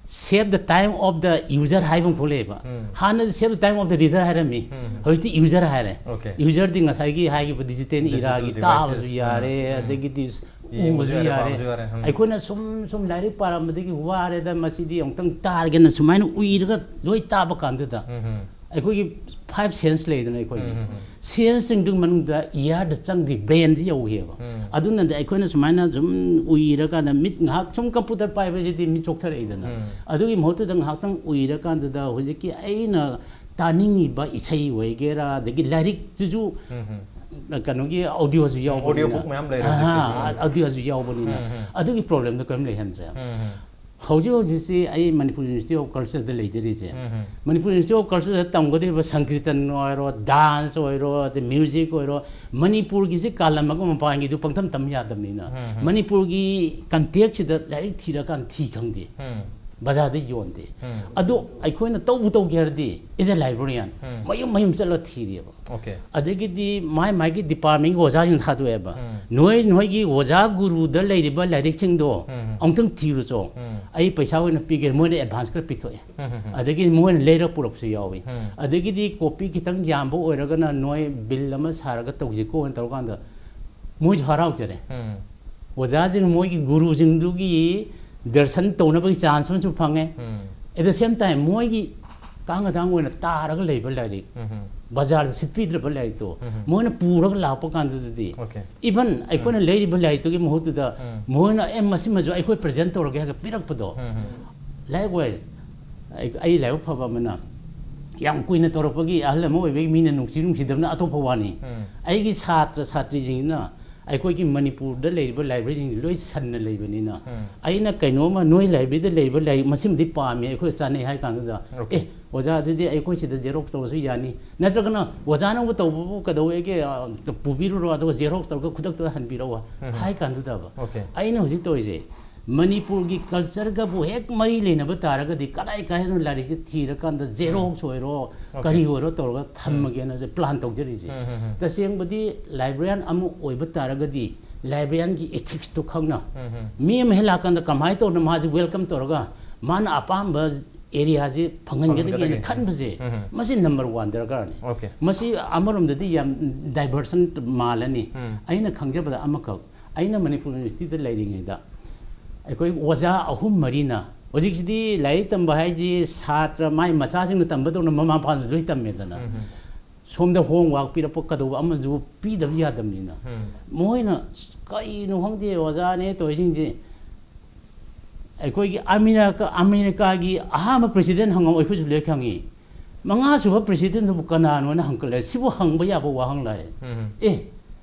"Save the time of the user" ꯍꯥꯏꯕ ꯑꯃꯈꯛ ꯂꯩꯌꯦꯕ꯫ ꯎꯝ, ꯍꯥꯟꯅꯗꯤ "Save the time of the reader" ꯍꯥꯏꯔꯝꯃꯤ, ꯎꯝ, ꯍꯧꯖꯤꯛꯇꯤ "user" ꯍꯥꯏꯔꯦ꯫ okay, ꯌꯨꯖꯔꯗꯤ ꯉꯁꯥꯏꯒꯤ ꯍꯥꯏꯈꯤꯕ ꯗꯤꯖꯤꯇꯦꯜ Digital ꯏꯔꯥꯒꯤ devices, ꯇꯥꯕꯁꯨ ꯌꯥꯔꯦ, ꯎꯝ, ꯎꯝ, ꯑꯗꯒꯤꯗꯤ ꯌꯦꯡꯕꯁꯨ ꯎꯕꯁꯨ ꯌꯥꯔꯦ, ꯌꯥꯔꯦ꯫ ꯄꯥꯕꯁꯨ ꯌꯥꯔꯦ, ꯎꯝ, ꯑꯩꯈꯣꯏꯅ ꯁꯨꯝ ꯁꯨꯝ ꯂꯥꯏꯔꯤꯛ ꯄꯥꯔꯝꯕꯗꯒꯤ ꯋꯥꯔꯦꯗ, ꯃꯁꯤꯗꯤ ꯑꯃꯨꯛꯇꯪ ꯇꯥꯔꯒꯦꯅ ꯁꯨꯃꯥꯏꯅ ꯎꯏꯔꯒ ꯂꯣꯏ ꯇꯥꯕ ꯀꯥꯟꯗꯨꯗ, ꯎꯝ, ꯎꯝ, ꯑꯩꯈꯣꯏꯒꯤ five sense ꯂꯩꯗꯅ ꯑꯩꯈꯣꯏꯒꯤ, ꯎꯝ, ꯎꯝ, ꯎꯝ, ꯁꯦꯟꯁꯁꯤꯡꯗꯨꯒꯤ ꯃꯅꯨꯡꯗ ꯏꯌꯥꯔꯗ ꯆꯪꯈꯤ, ꯕ꯭ꯔꯦꯟꯗ ꯌꯧꯈꯤꯕ꯫ ꯎꯝ, ꯑꯗꯨꯅꯗꯤ ꯑꯩꯈꯣꯏꯅ ꯁꯨꯃꯥꯏꯅ ꯁꯨꯝ ꯎꯏꯔꯀꯥꯟꯗ, ꯃꯤꯠ ꯉꯥꯏꯍꯥꯛ ꯁꯨꯝ ꯀꯝꯄ꯭ꯌꯨꯇꯔ ꯄꯥꯏꯕꯁꯤꯗꯤ ꯃꯤꯠ ꯆꯣꯛꯊꯔꯛꯏꯗꯅ, ꯎꯝ, ꯑꯗꯨꯒꯤ ꯃꯍꯨꯠꯇꯨꯗ ꯉꯥꯏꯍꯥꯛꯇꯪ ꯎꯏꯔꯀꯥꯟꯗꯨꯗ ꯍꯧꯖꯤꯛꯀꯤ ꯑꯩꯅ ꯇꯥꯅꯤꯡꯉꯤꯕ ꯏꯁꯩ ꯑꯣꯏꯒꯦꯔꯥ, ꯑꯗꯒꯤ ꯂꯥꯏꯔꯤꯛꯇꯨꯁꯨ ꯎꯝ, ꯎꯝ, ꯀꯩꯅꯣꯒꯤ ꯑꯣꯗꯤꯑꯣꯁꯨ ꯌꯥꯎꯕꯅꯤꯅ, audio book ꯃꯌꯥꯝ ꯂꯩꯔꯦ ꯍꯧꯖꯤꯛꯇꯤ꯫ ꯑꯥ, ꯑꯣꯗꯤꯑꯣꯁꯨ ꯌꯥꯎꯕꯅꯤꯅ, ꯎꯝ, ꯎꯝ, ꯑꯗꯨꯒꯤ ꯄ꯭ꯔꯣꯕ꯭ꯂꯦꯝꯗꯣ ꯀꯔꯤꯝ ꯂꯩꯍꯟꯗ꯭ꯔꯦ꯫ ꯎꯝ, ꯎꯝ, ꯍꯧꯖꯤꯛ ꯍꯧꯖꯤꯛꯁꯤ ꯑꯩ ꯃꯅꯤꯄꯨꯔ ꯌꯨꯅꯤꯚꯔꯁꯤꯇꯤ ꯑꯣꯐ ꯀꯜꯆꯔꯗ ꯂꯩꯖꯔꯤꯁꯦ꯫ ꯎꯝ, ꯎꯝ, ꯃꯅꯤꯄꯨꯔ ꯌꯨꯅꯤꯚꯔꯁꯤꯇꯤ ꯑꯣꯐ ꯀꯜꯆꯔꯗ ꯇꯝꯒꯗꯧꯔꯤꯕ ꯁꯪꯀꯤꯔꯇꯟ ꯑꯣꯏꯔꯣ, ꯗꯥꯟꯁ ꯑꯣꯏꯔꯣ, ꯑꯗꯩ ꯃ꯭ꯌꯨꯖꯤꯛ ꯑꯣꯏꯔꯣ, ꯃꯅꯤꯄꯨꯔꯒꯤꯁꯤ ꯀꯥꯜꯂꯝꯃꯒ ꯃꯄꯥꯟꯒꯤꯗꯨ ꯄꯪꯇꯝ ꯇꯝ ꯌꯥꯗꯕꯅꯤꯅ, ꯎꯝ, ꯎꯝ, ꯃꯅꯤꯄꯨꯔꯒꯤ ꯀꯟꯇꯦꯛꯁꯤꯗ ꯂꯥꯏꯔꯤꯛ ꯊꯤꯔꯀꯥꯟꯗ ꯊꯤ ꯈꯪꯗꯦ, ꯎꯝ, ꯕꯖꯥꯔꯗ ꯌꯣꯟꯗꯦ꯫ ꯎꯝ, ꯑꯗꯣ ꯑꯩꯈꯣꯏꯅ ꯇꯧꯕ ꯇꯧꯒꯦ ꯍꯥꯏꯔꯗꯤ, as a librarian, ꯎꯝ, ꯃꯌꯨꯝ ꯃꯌꯨꯝ ꯆꯠꯂ ꯊꯤꯔꯦꯕ꯫ okay, ꯑꯗꯒꯤꯗꯤ ꯃꯥꯏ ꯃꯥꯏꯒꯤ ꯗꯤꯄꯥꯔꯠꯃꯦꯟꯒꯤ ꯑꯣꯖꯥꯁꯤꯡ ꯊꯥꯗꯣꯛꯑꯦꯕ꯫ ꯎꯝ, ꯅꯣꯏ ꯅꯣꯏꯒꯤ ꯑꯣꯖꯥ ꯒꯨꯔꯨꯗ ꯂꯩꯔꯤꯕ ꯂꯥꯏꯔꯤꯛꯁꯤꯡꯗꯣ ꯎꯝ, ꯑꯃꯨꯛꯇꯪ ꯊꯤꯔꯨꯆꯣ, ꯎꯝ, ꯑꯩ ꯄꯩꯁꯥ ꯑꯣꯏꯅ ꯄꯤꯒꯦ, ꯃꯣꯏꯅ ꯑꯦꯗꯚꯥꯟꯁ ꯈꯔ ꯄꯤꯊꯣꯛꯑꯦ꯫ ꯎꯝ, ꯎꯝ, ꯎꯝ, ꯑꯗꯒꯤ ꯃꯣꯏꯅ ꯂꯩꯔ ꯄꯨꯔꯛꯄꯁꯨ ꯌꯥꯎꯏ꯫ ꯎꯝ, ꯑꯗꯒꯤꯗꯤ ꯀꯣꯄꯤ ꯈꯤꯇꯪ ꯌꯥꯝꯕ ꯑꯣꯏꯔꯒꯅ ꯅꯣꯏ ꯕꯤꯜ ꯑꯃ ꯁꯥꯔꯒ ꯇꯧꯁꯤꯀꯣꯅ ꯇꯧꯔꯀꯥꯟꯗ ꯃꯣꯏꯁꯨ ꯍꯔꯥꯎꯖꯔꯦ꯫ ꯎꯝ, ꯑꯣꯖꯥꯁꯤꯡ ꯃꯣꯏꯒꯤ ꯒꯨꯔꯨꯁꯤꯡꯗꯨꯒꯤ ꯗꯔꯁꯟ ꯇꯧꯅꯕꯒꯤ ꯆꯥꯟꯁ ꯑꯃꯁꯨ ꯐꯪꯉꯦ꯫ ꯎꯝ, At the same time, ꯃꯣꯏꯒꯤ ꯀꯥꯡ ꯑꯗꯥꯡ ꯑꯣꯏꯅ ꯇꯥꯔꯒ ꯂꯩꯕ ꯂꯥꯏꯔꯤꯛ, ꯎꯝ, ꯎꯝ, ꯕꯖꯥꯔꯗ ꯁꯤꯠꯄꯤꯗ꯭ꯔꯕ ꯂꯥꯏꯔꯤꯛꯇꯣ ꯎꯝ, ꯃꯣꯏꯅ ꯄꯨꯔꯒ ꯂꯥꯛꯄ ꯀꯥꯟꯗꯨꯗꯗꯤ, okay, even ꯑꯩꯈꯣꯏꯅ ꯂꯩꯔꯤꯕ ꯂꯥꯏꯔꯤꯛꯇꯨꯒꯤ ꯃꯍꯨꯠꯇꯨꯗ ꯎꯝ, ꯃꯣꯏꯅ "ꯑꯦ, ꯃꯁꯤꯃꯁꯨ ꯑꯩꯈꯣꯏ ꯄ꯭ꯔꯖꯦꯟ ꯇꯧꯔꯒꯦ" ꯍꯥꯏꯔꯒ ꯄꯤꯔꯛꯄꯗꯣ꯫ ꯎꯝ, ꯎꯝ, ꯂꯥꯏꯔꯤꯛ ꯑꯣꯏ, ꯑꯩ, ꯑꯩ ꯂꯥꯏꯕꯛ ꯐꯕ ꯑꯃꯅ, ꯌꯥꯝ ꯀꯨꯏꯅ ꯇꯧꯔꯛꯄꯒꯤ ꯑꯍꯜ ꯑꯃ ꯑꯣꯏꯕꯒꯤ ꯃꯤꯅ ꯅꯨꯡꯁꯤ ꯅꯨꯡꯁꯤꯗꯕꯅ ꯑꯇꯣꯞꯄ ꯋꯥꯅꯤ꯫ ꯎꯝ, ꯑꯩꯒꯤ ꯁꯥꯇ꯭ꯔ ꯁꯥꯇ꯭ꯔꯤꯁꯤꯡꯁꯤꯅ ꯑꯩꯈꯣꯏꯒꯤ ꯃꯅꯤꯄꯨꯔꯗ ꯂꯩꯔꯤꯕ ꯂꯥꯏꯕ꯭ꯔꯦꯔꯤꯁꯤꯡꯁꯤ ꯂꯣꯏ ꯁꯟꯅ ꯂꯩꯕꯅꯤꯅ, ꯎꯝ, ꯑꯩꯅ ꯀꯩꯅꯣꯝꯃ ꯅꯣꯏ ꯂꯥꯏꯕ꯭ꯔꯦꯔꯤꯗ ꯂꯩꯕ ꯂꯥꯏꯔꯤꯛ ꯃꯁꯤꯃꯗꯤ ꯄꯥꯝꯃꯤ, ꯑꯩꯈꯣꯏ ꯆꯥꯅꯩ ꯍꯥꯏ ꯀꯥꯟꯗꯨꯗ, okay, "ꯑꯦ, ꯑꯣꯖꯥ, ꯑꯗꯨꯗꯤ ꯑꯩꯈꯣꯏ ꯁꯤꯗ ꯖꯦꯔꯣꯛꯁ ꯇꯧꯔꯁꯨ ꯌꯥꯅꯤ, ꯅꯠꯇ꯭ꯔꯒꯅ ꯑꯣꯖꯥꯅꯕꯨ ꯇꯧꯕꯕꯨ ꯀꯩꯗꯧꯋꯦꯒꯦ, ꯑ, ꯄꯨꯕꯤꯔꯨꯔꯣ, ꯑꯗꯨꯒ ꯖꯦꯔꯣꯛꯁ ꯇꯧꯔꯒ ꯈꯨꯗꯛꯇ ꯍꯟꯕꯤꯔꯛꯑꯣ ꯎꯝ꯫ ꯍꯥꯏ ꯀꯥꯟꯗꯨꯗꯕ꯫ Okay꯫ ꯑꯩꯅ ꯍꯧꯖꯤꯛ ꯇꯧꯔꯤꯁꯦ, ꯃꯅꯤꯄꯨꯔꯒꯤ ꯀꯜꯆꯔꯒꯕꯨ ꯍꯦꯛ ꯃꯔꯤ ꯂꯩꯅꯕ ꯇꯥꯔꯒꯗꯤ ꯀꯗꯥꯏ ꯀꯗꯥꯏꯗꯅꯣ ꯂꯥꯏꯔꯤꯛꯁꯦ ꯊꯤꯔꯀꯥꯟꯗ ꯖꯦꯔꯣꯛꯁ ꯑꯣꯏꯔꯣ, Okay꯫ ꯀꯔꯤ ꯑꯣꯏꯔꯣ ꯇꯧꯔꯒ ꯊꯝꯃꯒꯦꯅ ꯄ꯭ꯂꯥꯟ ꯇꯧꯖꯔꯤꯁꯦ꯫ ꯎꯝ, ꯎꯝ, ꯎꯝ꯫ ꯇꯁꯦꯡꯕꯗꯤ ꯂꯥꯏꯕ꯭ꯔꯦꯔꯤꯌꯥꯟ ꯑꯃ ꯑꯣꯏꯕ ꯇꯥꯔꯒꯗꯤ ꯂꯥꯏꯕ꯭ꯔꯦꯔꯤꯌꯥꯟꯒꯤ ꯏꯊꯤꯛꯁꯇꯣ ꯈꯪꯅ, ꯎꯝ, ꯎꯝ꯫ ꯃꯤ ꯑꯃ ꯍꯦꯛ ꯂꯥꯛꯀꯥꯟꯗ ꯀꯃꯥꯏꯅ ꯇꯧꯅ ꯃꯥꯁꯦ ꯋꯦꯜꯀꯝ ꯇꯧꯔꯒ ꯃꯥꯅ ꯑꯄꯥꯝꯕ ꯑꯦꯔꯤꯌꯥꯁꯤ ꯐꯪꯍꯟꯒꯗꯒꯦꯅ ꯐꯪꯍꯟꯒꯗꯒꯦ꯫ ꯈꯟꯕꯁꯦ, ꯎꯝ, ꯎꯝ꯫ ꯃꯁꯤ ꯅꯝꯕꯔ ꯋꯥꯟ ꯗꯔꯀꯥꯔꯅꯤ꯫ Okay꯫ ꯃꯁꯤ ꯑꯃꯔꯣꯝꯗꯗꯤ ꯌꯥꯝ ꯗꯥꯏꯚꯔꯁꯟ ꯃꯥꯜꯂꯅꯤ꯫ ꯎꯝ꯫ ꯑꯩꯅ ꯈꯪꯖꯕꯗ ꯑꯃꯈꯛ, ꯑꯩꯅ ꯃꯅꯤꯄꯨꯔ ꯌꯨꯅꯤꯚꯔꯁꯤꯇꯤꯗ ꯂꯩꯔꯤꯉꯩꯗ ꯑꯩꯈꯣꯏ ꯑꯣꯖꯥ ꯑꯍꯨꯝ ꯃꯔꯤꯅ, ꯍꯧꯖꯤꯛꯁꯤꯗꯤ ꯂꯥꯏꯔꯤꯛ ꯇꯝꯕ ꯍꯥꯏꯁꯤ ꯁꯥꯇ꯭ꯔ ꯃꯥꯏ ꯃꯆꯥꯁꯤꯡꯅ ꯇꯝꯕꯗꯧꯅ ꯃꯃꯥ ꯃꯄꯥꯅ ꯂꯣꯏ ꯇꯝꯃꯦꯗꯅ꯫ ꯎꯝ, ꯎꯝ꯫ ꯁꯣꯝꯗ ꯍꯣꯝꯋꯥꯛ ꯄꯤꯔꯛꯄ ꯀꯩꯗꯧꯕ ꯑꯃꯁꯨ ꯄꯤꯗꯕ ꯌꯥꯗꯕꯅꯤꯅ꯫ ꯎꯝ꯫ ꯃꯣꯏꯅ ꯀꯩꯅꯣ ꯈꯪꯗꯦ ꯑꯣꯖꯥꯅꯦ ꯇꯧꯔꯤꯁꯤꯡꯁꯦ꯫ ꯑꯩꯈꯣꯏꯒꯤ ꯑꯃꯦꯔꯤꯀꯥ, ꯑꯃꯦꯔꯤꯀꯥꯒꯤ ꯑꯍꯥꯟꯕ ꯄ꯭ꯔꯦꯁꯤꯗꯦꯟ ꯍꯪꯉꯛꯑꯣ, ꯑꯩꯈꯣꯏꯁꯨ ꯂꯣꯏ ꯈꯪꯉꯤ꯫ ꯃꯉꯥꯁꯨꯕ ꯄ꯭ꯔꯦꯁꯤꯗꯦꯟꯗꯨꯕꯨ ꯀꯅꯥꯅꯣꯅ ꯍꯪꯀꯠꯂꯦ꯫ ꯁꯤꯕꯨ ꯍꯪꯕ ꯌꯥꯕ ꯋꯥꯍꯪ ꯂꯥꯛꯑꯦ꯫ ꯎꯝ꯫ ꯑꯦ,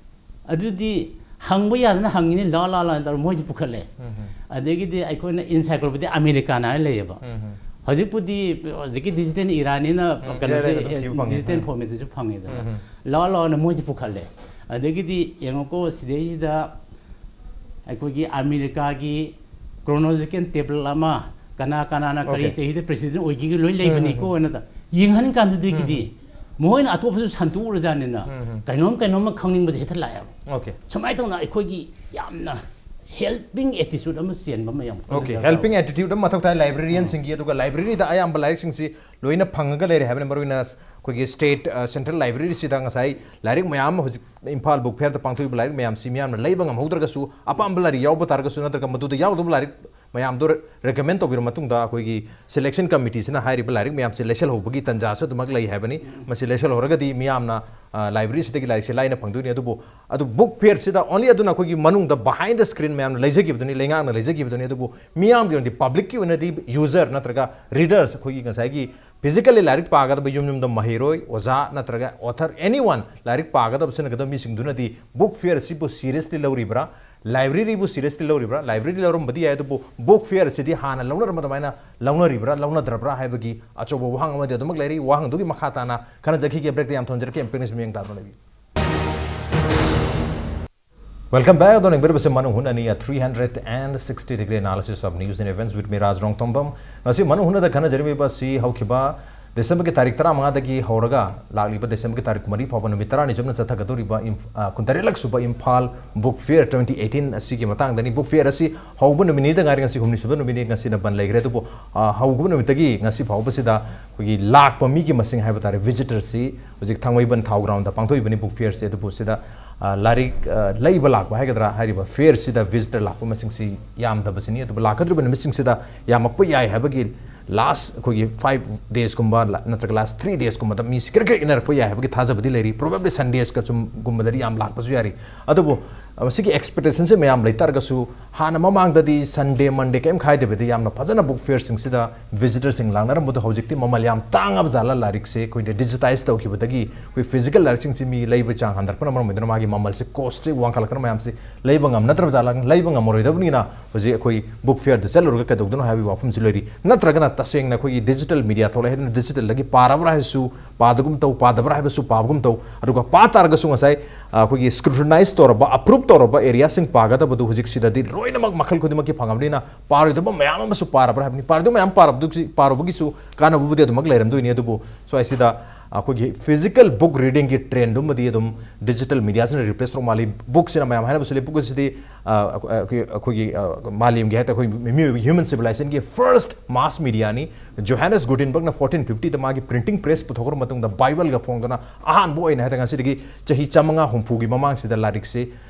ꯑꯗꯨꯗꯤ ꯍꯪꯕ ꯌꯥꯗꯅ ꯍꯪꯉꯤꯅꯦ, ꯂꯥ ꯂꯥ ꯂꯥ ꯇꯧꯔ ꯃꯣꯏꯁꯦ ꯄꯨꯈꯠꯂꯦ꯫ ꯎꯝ꯫ ꯑꯗꯒꯤꯗꯤ ꯑꯩꯈꯣꯏꯅ Encyclopedia Americana ꯍꯥꯏꯅ ꯂꯩꯌꯦꯕ꯫ ꯎꯝ꯫ ꯍꯧꯖꯤꯛꯄꯨꯗꯤ ꯍꯧꯖꯤꯛꯀꯤ ꯗꯤꯖꯤꯇꯦꯜ ꯏꯔꯥꯅꯤꯅ ꯎꯝ, ꯀꯩꯅꯣꯗꯤ, ꯌꯥꯔꯦ, ꯌꯥꯔꯦ, ꯑꯗꯨꯝ ꯊꯤꯕ ꯐꯪꯉꯦ꯫ ꯗꯤꯖꯤꯇꯦꯜ ꯎꯝ꯫ ꯐꯣꯔꯃꯦꯠꯇꯁꯨ ꯐꯪꯉꯦꯗꯅ꯫ ꯎꯝ꯫ ꯂꯥ ꯂꯥꯅ ꯃꯣꯏꯁꯦ ꯄꯨꯈꯠꯂꯦ꯫ ꯑꯗꯒꯤꯗꯤ ꯌꯦꯡꯉꯨꯀꯣ, ꯁꯤꯗꯩꯁꯤꯗ ꯑꯩꯈꯣꯏꯒꯤ ꯑꯃꯦꯔꯤꯀꯥꯒꯤ chronological table ꯑꯃ, ꯀꯅꯥ ꯀꯅꯥꯅ ꯀꯔꯤ Okay꯫ ꯆꯍꯤꯗ ꯄ꯭ꯔꯦꯁꯤꯗꯦꯟ ꯑꯣꯏꯈꯤꯒꯦ ꯂꯣꯏ ꯎꯝ, ꯂꯩꯕꯅꯤꯀꯣ ꯎꯝ꯫ ꯍꯥꯏꯅ ꯇ-, ꯌꯦꯡꯍꯟ ꯀꯥꯟꯗꯗꯒꯤꯗꯤ ꯎꯝ꯫ ꯃꯈꯣꯏꯅ ꯑꯇꯣꯞꯄꯁꯨ ꯁꯟꯗꯣꯛꯎꯔꯖꯥꯠꯅꯤꯅ ꯎꯝ, ꯎꯝ꯫ ꯀꯩꯅꯣꯝ ꯀꯩꯅꯣꯝꯃ ꯈꯪꯅꯤꯡꯕꯁꯦ ꯍꯦꯛꯇ ꯂꯥꯛꯑꯦꯕ꯫ Okay꯫ ꯁꯨꯃꯥꯏꯅ ꯇꯧꯅ ꯑꯩꯈꯣꯏꯒꯤ ꯌꯥꯝꯅ helping attitude ꯑꯃ ꯆꯦꯟꯕ ꯑꯃ ꯌꯥꯝ ꯀꯟꯅ Okay, ꯗꯔꯀꯥꯔ helping ꯑꯣꯏ꯫ Attitude ꯑꯃ ꯃꯊꯧ ꯇꯥꯏ ꯂꯥꯏꯕ꯭ꯔꯦꯔꯤꯌꯟꯁꯤꯡꯒꯤ, ꯑꯗꯨꯒ ꯂꯥꯏꯕ꯭ꯔꯦꯔꯤꯗ ꯑꯌꯥꯝꯕ ꯂꯥꯏꯔꯤꯛꯁꯤꯡꯁꯤ ꯂꯣꯏꯅ ꯐꯪꯉꯒ ꯂꯩꯔꯦ ꯍꯥꯏꯕꯅꯤ꯫ ꯃꯔꯨꯑꯣꯏꯅ ꯑꯩꯈꯣꯏꯒꯤ state, ꯑ, central library ꯁꯤꯗ ꯉꯁꯥꯏ ꯂꯥꯏꯔꯤꯛ ꯃꯌꯥꯝ ꯑꯃ ꯍꯧꯖꯤꯛ ꯏꯝꯐꯥꯜ book fair ꯗ ꯄꯥꯡꯊꯣꯛꯏꯕ ꯂꯥꯏꯔꯤꯛ ꯃꯌꯥꯝꯁꯤ ꯃꯤꯌꯥꯝꯅ ꯂꯩꯕ ꯉꯝꯍꯧꯗ꯭ꯔꯒꯁꯨ, ꯑꯄꯥꯝꯕ ꯂꯥꯏꯔꯤꯛ ꯌꯥꯎꯕ ꯇꯥꯔꯒꯁꯨ ꯅꯠꯇ꯭ꯔꯒ ꯃꯗꯨꯗ ꯌꯥꯎꯗꯕ ꯂꯥꯏꯔꯤꯛ ꯃꯌꯥꯝꯗꯣ recommend ꯇꯧꯕꯤꯔ ꯃꯇꯨꯡꯗ ꯑꯩꯈꯣꯏꯒꯤ selection committee ꯁꯤꯅ ꯍꯥꯏꯔꯤꯕ ꯂꯥꯏꯔꯤꯛ ꯃꯌꯥꯝꯁꯤ ꯂꯩꯁꯜꯍꯧꯕꯒꯤ ꯇꯥꯟꯖꯥꯁꯨ ꯑꯗꯨꯃꯛ ꯂꯩ ꯍꯥꯏꯕꯅꯤ꯫ ꯃꯁꯤ ꯂꯩꯁꯜꯍꯧꯔꯒꯗꯤ ꯃꯤꯌꯥꯝꯅ, ꯑ, ꯂꯥꯏꯕ꯭ꯔꯦꯔꯤ ꯁꯤꯗꯒꯤ ꯂꯥꯏꯔꯤꯛꯁꯦ ꯂꯥꯏꯅ ꯐꯪꯗꯣꯏꯅꯤ꯫ ꯑꯗꯨꯕꯨ, ꯑꯗꯨ book fair ꯁꯤꯗ only ꯑꯗꯨꯅ ꯑꯩꯈꯣꯏꯒꯤ ꯃꯅꯨꯡꯗ behind the screen ꯃꯌꯥꯝꯅ ꯂꯩꯖꯈꯤꯕꯗꯨꯅꯤ, ꯂꯩꯉꯥꯛꯅ ꯂꯩꯖꯈꯤꯕꯗꯨꯅꯤ꯫ ꯑꯗꯨꯕꯨ ꯃꯤꯌꯥꯝꯒꯤ ꯑꯣꯏꯅꯗꯤ, public ꯀꯤ ꯑꯣꯏꯅꯗꯤ, user ꯅꯠꯇ꯭ꯔꯒ readers, ꯑꯩꯈꯣꯏꯒꯤ ꯉꯁꯥꯏꯒꯤ physically ꯂꯥꯏꯔꯤꯛ ꯄꯥꯒꯗꯕ ꯌꯨꯝ ꯌꯨꯝꯗ ꯃꯍꯩꯔꯣꯏ, ꯑꯣꯖꯥ ꯅꯠꯇ꯭ꯔꯒ author, anyone, ꯂꯥꯏꯔꯤꯛ ꯄꯥꯒꯗꯕ ꯁꯤꯟꯅꯒꯗꯕ ꯃꯤꯁꯤꯡꯗꯨꯅꯗꯤ book fair ꯑꯁꯤꯕꯨ seriously ꯂꯧꯔꯤꯕ꯭ꯔꯥ? ꯂꯥꯏꯕ꯭ꯔꯦꯔꯤꯕꯨ ꯁꯤꯔꯤꯌꯁꯂꯤ ꯂꯧꯔꯤꯕ꯭ꯔꯥ? ꯂꯥꯏꯕ꯭ꯔꯦꯔꯤ ꯂꯧꯔꯝꯕꯗꯤ ꯌꯥꯏ, ꯑꯗꯨꯕꯨ ꯕꯨꯛ ꯐꯤꯌꯔ ꯑꯁꯤꯗꯤ ꯍꯥꯟꯅ ꯂꯧꯅꯔꯝꯕ ꯑꯗꯨꯃꯥꯏꯅ ꯂꯧꯅꯔꯤꯕ꯭ꯔꯥ, ꯂꯧꯅꯗ꯭ꯔꯕ꯭ꯔꯥ ꯍꯥꯏꯕꯒꯤ ꯑꯆꯧꯕ ꯋꯥꯍꯪ ꯑꯃꯗꯤ ꯑꯗꯨꯃꯛ ꯂꯩꯔꯤ꯫ ꯋꯥꯍꯪꯗꯨꯒꯤ ꯃꯈꯥ ꯇꯥꯅ ꯈꯟꯅꯖꯈꯤꯒꯦ꯫ ꯕ꯭ꯔꯦꯛꯇ ꯌꯥꯝ ꯊꯣꯟꯖꯔꯛꯀꯦ, ꯏꯝꯄꯦꯛ ꯅ꯭ꯌꯨꯁ ꯃꯤꯠꯌꯦꯡ ꯇꯥꯗꯨꯅ ꯂꯩꯕꯤꯌꯨ꯫ Welcome back. ꯑꯗꯣ ꯌꯦꯡꯕꯤꯔꯤꯕꯁꯦ ꯃꯅꯨꯡ ꯍꯨꯠꯅꯅꯤ, a three hundred and sixty degree analysis of news and events with me, ꯔꯥꯖ ꯔꯣꯡꯊꯣꯝꯕꯝ꯫ ꯉꯁꯤ ꯃꯅꯨꯡ ꯍꯨꯠꯅꯗ ꯈꯟꯅꯖꯔꯤꯕ ꯑꯁꯤ ꯍꯧꯈꯤꯕ ꯗꯤꯁꯦꯝꯕꯔꯒꯤ ꯇꯥꯔꯤꯛ ꯇꯔꯥꯃꯉꯥꯗꯒꯤ ꯍꯧꯔꯒ ꯂꯥꯛꯂꯤꯕ ꯗꯤꯁꯦꯝꯕꯔꯒꯤ ꯇꯥꯔꯤꯛ ꯀꯨꯟꯃꯔꯤ ꯐꯥꯎꯕ ꯅꯨꯃꯤꯠ ꯇꯔꯥꯅꯤ ꯆꯨꯞꯅ ꯆꯠꯊꯒꯗꯧꯔꯤꯕ ꯏꯝꯐ-, ꯑ, ꯀꯨꯟꯇꯔꯦꯠꯂꯛ ꯁꯨꯕ Imphal book fair twenty eighteen ꯑꯁꯤꯒꯤ ꯃꯇꯥꯡꯗꯅꯤ꯫ ꯕꯨꯛ ꯐꯤꯌꯔ ꯑꯁꯤ ꯍꯧꯕ ꯅꯨꯃꯤꯠꯅꯤꯗ ꯉꯥꯏꯔꯤ, ꯉꯁꯤ ꯍꯨꯝꯅꯤ ꯁꯨꯕ ꯅꯨꯃꯤꯠꯅꯤ, ꯉꯁꯤꯅ ꯕꯟ ꯂꯩꯈ꯭ꯔꯦ꯫ ꯑꯗꯨꯕꯨ, ꯑ, ꯍꯧꯈꯤꯕ ꯅꯨꯃꯤꯠꯇꯒꯤ ꯉꯁꯤ ꯐꯥꯎꯕꯁꯤꯗ ꯑꯩꯈꯣꯏꯒꯤ ꯂꯥꯛꯄ ꯃꯤꯒꯤ ꯃꯁꯤꯡ ꯍꯥꯏꯕ ꯇꯥꯔꯦ, ꯚꯤꯖꯤꯇꯔꯁꯤ ꯍꯧꯖꯤꯛ ꯊꯥꯡꯃꯩꯕꯟ ꯊꯥꯎ ꯒ꯭ꯔꯥꯎꯟꯗ ꯄꯥꯡꯊꯣꯛꯏꯕꯅꯤ ꯕꯨꯛ ꯐꯤꯌꯔꯁꯦ꯫ ꯑꯗꯨꯕꯨ ꯁꯤꯗ, ꯑ, ꯂꯥꯏꯔꯤꯛ, ꯑ, ꯂꯩꯕ ꯂꯥꯛꯄ ꯍꯥꯏꯒꯗ꯭ꯔꯥ, ꯍꯥꯏꯔꯤꯕ ꯐꯤꯌꯔꯁꯤꯗ ꯚꯤꯖꯤꯇꯔ ꯂꯥꯛꯄ ꯃꯁꯤꯡꯁꯤ ꯌꯥꯝꯗꯕꯁꯤꯅꯤ꯫ ꯑꯗꯨꯕꯨ ꯂꯥꯛꯀꯗꯧꯔꯤꯕ ꯅꯨꯃꯤꯠꯁꯤꯡꯁꯤꯗ ꯌꯥꯝꯃꯛꯄ ꯌꯥꯏ ꯍꯥꯏꯕꯒꯤ ꯂꯥꯁ ꯑꯩꯈꯣꯏꯒꯤ ꯐꯥꯏꯚ ꯗꯦꯁꯀꯨꯝꯕ ꯅꯠꯇ꯭ꯔꯒ ꯂꯥꯁ ꯊ꯭ꯔꯤ ꯗꯦꯁꯀꯨꯝꯕꯗ ꯃꯤꯁꯤ ꯈꯔ ꯈꯔ ꯏꯟꯅꯔꯛꯄ ꯌꯥꯏ ꯍꯥꯏꯕꯒꯤ ꯊꯥꯖꯕꯗꯤ ꯂꯩꯔꯤ꯫ ꯄ꯭ꯔꯣꯕꯦꯕꯂꯤ ꯁꯟꯗꯦꯁꯀ ꯆꯨꯝꯒꯨꯝꯕꯗꯗꯤ ꯌꯥꯝ ꯂꯥꯛꯄꯁꯨ ꯌꯥꯔꯤ꯫ ꯑꯗꯨꯕꯨ, ꯑ, ꯃꯁꯤꯒꯤ ꯑꯦꯛꯁꯄꯦꯛꯇꯦꯁꯟꯁꯦ ꯃꯌꯥꯝ ꯂꯩꯇꯥꯔꯒꯁꯨ, ꯍꯥꯟꯅ ꯃꯃꯥꯡꯗꯗꯤ ꯁꯟꯗꯦ, ꯃꯟꯗꯦ ꯀꯩꯝ ꯈꯥꯏꯗꯕꯤꯗ ꯌꯥꯝꯅ ꯐꯖꯅ ꯕꯨꯛ ꯐꯤꯌꯔꯁꯤꯡꯁꯤꯗ ꯚꯤꯖꯤꯇꯔꯁꯤꯡ ꯂꯥꯛꯅꯔꯝꯕꯗꯣ ꯍꯧꯖꯤꯛꯇꯤ ꯃꯃꯜ ꯌꯥꯝ ꯇꯥꯡꯉꯕ ꯖꯥꯠꯂ? ꯂꯥꯏꯔꯤꯛꯁꯦ ꯑꯩꯈꯣꯏꯅ ꯗꯤꯖꯤꯇꯥꯏꯁ ꯇꯧꯈꯤꯕꯗꯒꯤ ꯑꯩꯈꯣꯏ ꯐꯤꯖꯤꯀꯦꯜ ꯂꯥꯏꯔꯤꯛꯁꯤꯡꯁꯤ ꯃꯤ ꯂꯩꯕ ꯆꯥꯡ ꯍꯟꯊꯔꯛꯄꯅ ꯃꯔꯝ ꯑꯣꯏꯗꯨꯅ ꯃꯥꯒꯤ ꯃꯃꯜꯁꯦ, ꯀꯣꯁꯁꯦ ꯋꯥꯡꯈꯠꯂꯛꯇꯅ ꯃꯌꯥꯝꯁꯤ ꯂꯩꯕ ꯉꯝꯅꯗ꯭ꯔꯕ ꯖꯥꯠꯂ? ꯂꯩꯕ ꯉꯝꯃꯔꯣꯏꯗꯕꯅꯤꯅ ꯍꯧꯖꯤꯛ ꯑꯩꯈꯣꯏ ꯕꯨꯛ ꯐꯤꯌꯔꯗ ꯆꯠꯂꯨꯔꯒ ꯀꯩꯗꯧꯗꯣꯏꯅꯣ ꯍꯥꯏꯕꯒꯤ ꯋꯥꯐꯝꯁꯤ ꯂꯩꯔꯤ꯫ ꯅꯠꯇ꯭ꯔꯒꯅ ꯇꯁꯦꯡꯅ ꯑꯩꯈꯣꯏꯒꯤ ꯗꯤꯖꯤꯇꯦꯜ ꯃꯤꯗꯤꯌꯥ ꯊꯣꯛꯂꯛꯑꯦ ꯍꯥꯏꯗꯨꯅ ꯗꯤꯖꯤꯇꯦꯜꯗꯒꯤ ꯄꯥꯔꯕ꯭ꯔꯥ ꯍꯥꯏꯁꯨ ꯄꯥꯗꯒꯨꯝ ꯇꯧ, ꯄꯥꯗꯕ꯭ꯔꯥ ꯍꯥꯏꯕꯁꯨ ꯄꯥꯕꯒꯨꯝ ꯇꯧ꯫ ꯑꯗꯨꯒ ꯄꯥ ꯇꯥꯔꯒꯁꯨ ꯉꯁꯥꯏ, ꯑ, ꯑꯩꯈꯣꯏꯒꯤ ꯁ꯭ꯀ꯭ꯔꯨꯇꯤꯅꯥꯏꯁ ꯇꯧꯔꯕ, ꯑꯄ꯭ꯔꯨꯞ ꯇꯧꯔꯕ ꯑꯦꯔꯤꯌꯥꯁꯤꯡ ꯄꯥꯒꯗꯕꯗꯨ ꯍꯧꯖꯤꯛꯁꯤꯗꯗꯤ ꯂꯣꯏꯅꯃꯛ ꯃꯈꯜ ꯈꯨꯗꯤꯡꯃꯛꯀꯤ ꯐꯪꯉꯕꯅꯤꯅ ꯄꯥꯔꯣꯏꯗꯕ ꯃꯌꯥꯝ ꯑꯃꯁꯨ ꯄꯥꯔꯕ꯭ꯔꯥ ꯍꯥꯏꯕꯅꯤ꯫ ꯄꯥꯔꯣꯏꯗꯕ ꯃꯌꯥꯝ ꯄꯥꯔꯕꯗꯨꯒꯤ, ꯄꯥꯔꯨꯕꯒꯤꯁꯨ ꯀꯥꯟꯅꯕꯕꯨꯗꯤ ꯑꯗꯨꯃꯛ ꯂꯩꯔꯝꯗꯣꯏꯅꯤ꯫ ꯑꯗꯨꯕꯨ ꯁ꯭ꯋꯥꯏꯁꯤꯗ ꯑꯩꯈꯣꯏꯒꯤ ꯐꯤꯖꯤꯀꯦꯜ ꯕꯨꯛ ꯔꯤꯗꯤꯡꯒꯤ ꯇ꯭ꯔꯦꯟꯗꯨꯃꯗꯤ ꯑꯗꯨꯝ ꯗꯤꯖꯤꯇꯦꯜ ꯃꯤꯗꯤꯌꯥꯁꯤꯅ ꯔꯤꯄ꯭ꯂꯦꯁ ꯇꯧꯔ ꯃꯥꯜꯂꯤ꯫ ꯕꯨꯛꯁꯤꯅ ꯃꯌꯥꯝ ꯍꯥꯏꯅꯕꯁꯨ ꯂꯩ, ꯕꯨꯛ ꯑꯁꯤꯗꯤ, ꯑ, ꯑꯩꯈꯣꯏ, ꯑꯩꯈꯣꯏꯒꯤ, ꯑ, ꯃꯥꯂꯦꯝꯒꯤ ꯍꯥꯏ ꯇꯥꯔꯦ, ꯑꯩꯈꯣꯏ ꯃꯤꯑꯣꯏꯕꯒꯤ ꯍ꯭ꯌꯨꯃꯟ ꯁꯤꯚꯤꯂꯥꯏꯖꯦꯁꯟꯒꯤ ꯐꯥꯔꯁ ꯃꯥꯁ ꯃꯤꯗꯤꯌꯥꯅꯤ꯫ ꯖꯣꯍꯥꯅꯦꯁ ꯒꯨꯇꯦꯟꯕꯔꯒꯅ ꯐꯣꯔꯇꯤꯟ ꯐꯤꯐꯇꯤꯗ ꯃꯥꯒꯤ ꯄ꯭ꯔꯤꯟꯇꯤꯡ ꯄ꯭ꯔꯦꯁ ꯄꯨꯊꯣꯛꯈ꯭ꯔ ꯃꯇꯨꯡꯗ ꯕꯥꯏꯕꯜꯒ ꯐꯣꯡꯗꯨꯅ ꯑꯍꯥꯟꯕ ꯑꯣꯏꯅ ꯍꯥꯏ ꯇꯥꯔꯦ ꯉꯁꯤꯗꯒꯤ ꯆꯍꯤ ꯆꯥꯃꯉꯥ ꯍꯨꯝꯐꯨꯒꯤ ꯃꯃꯥꯡꯁꯤꯗ ꯂꯥꯏꯔꯤꯛꯁꯤ,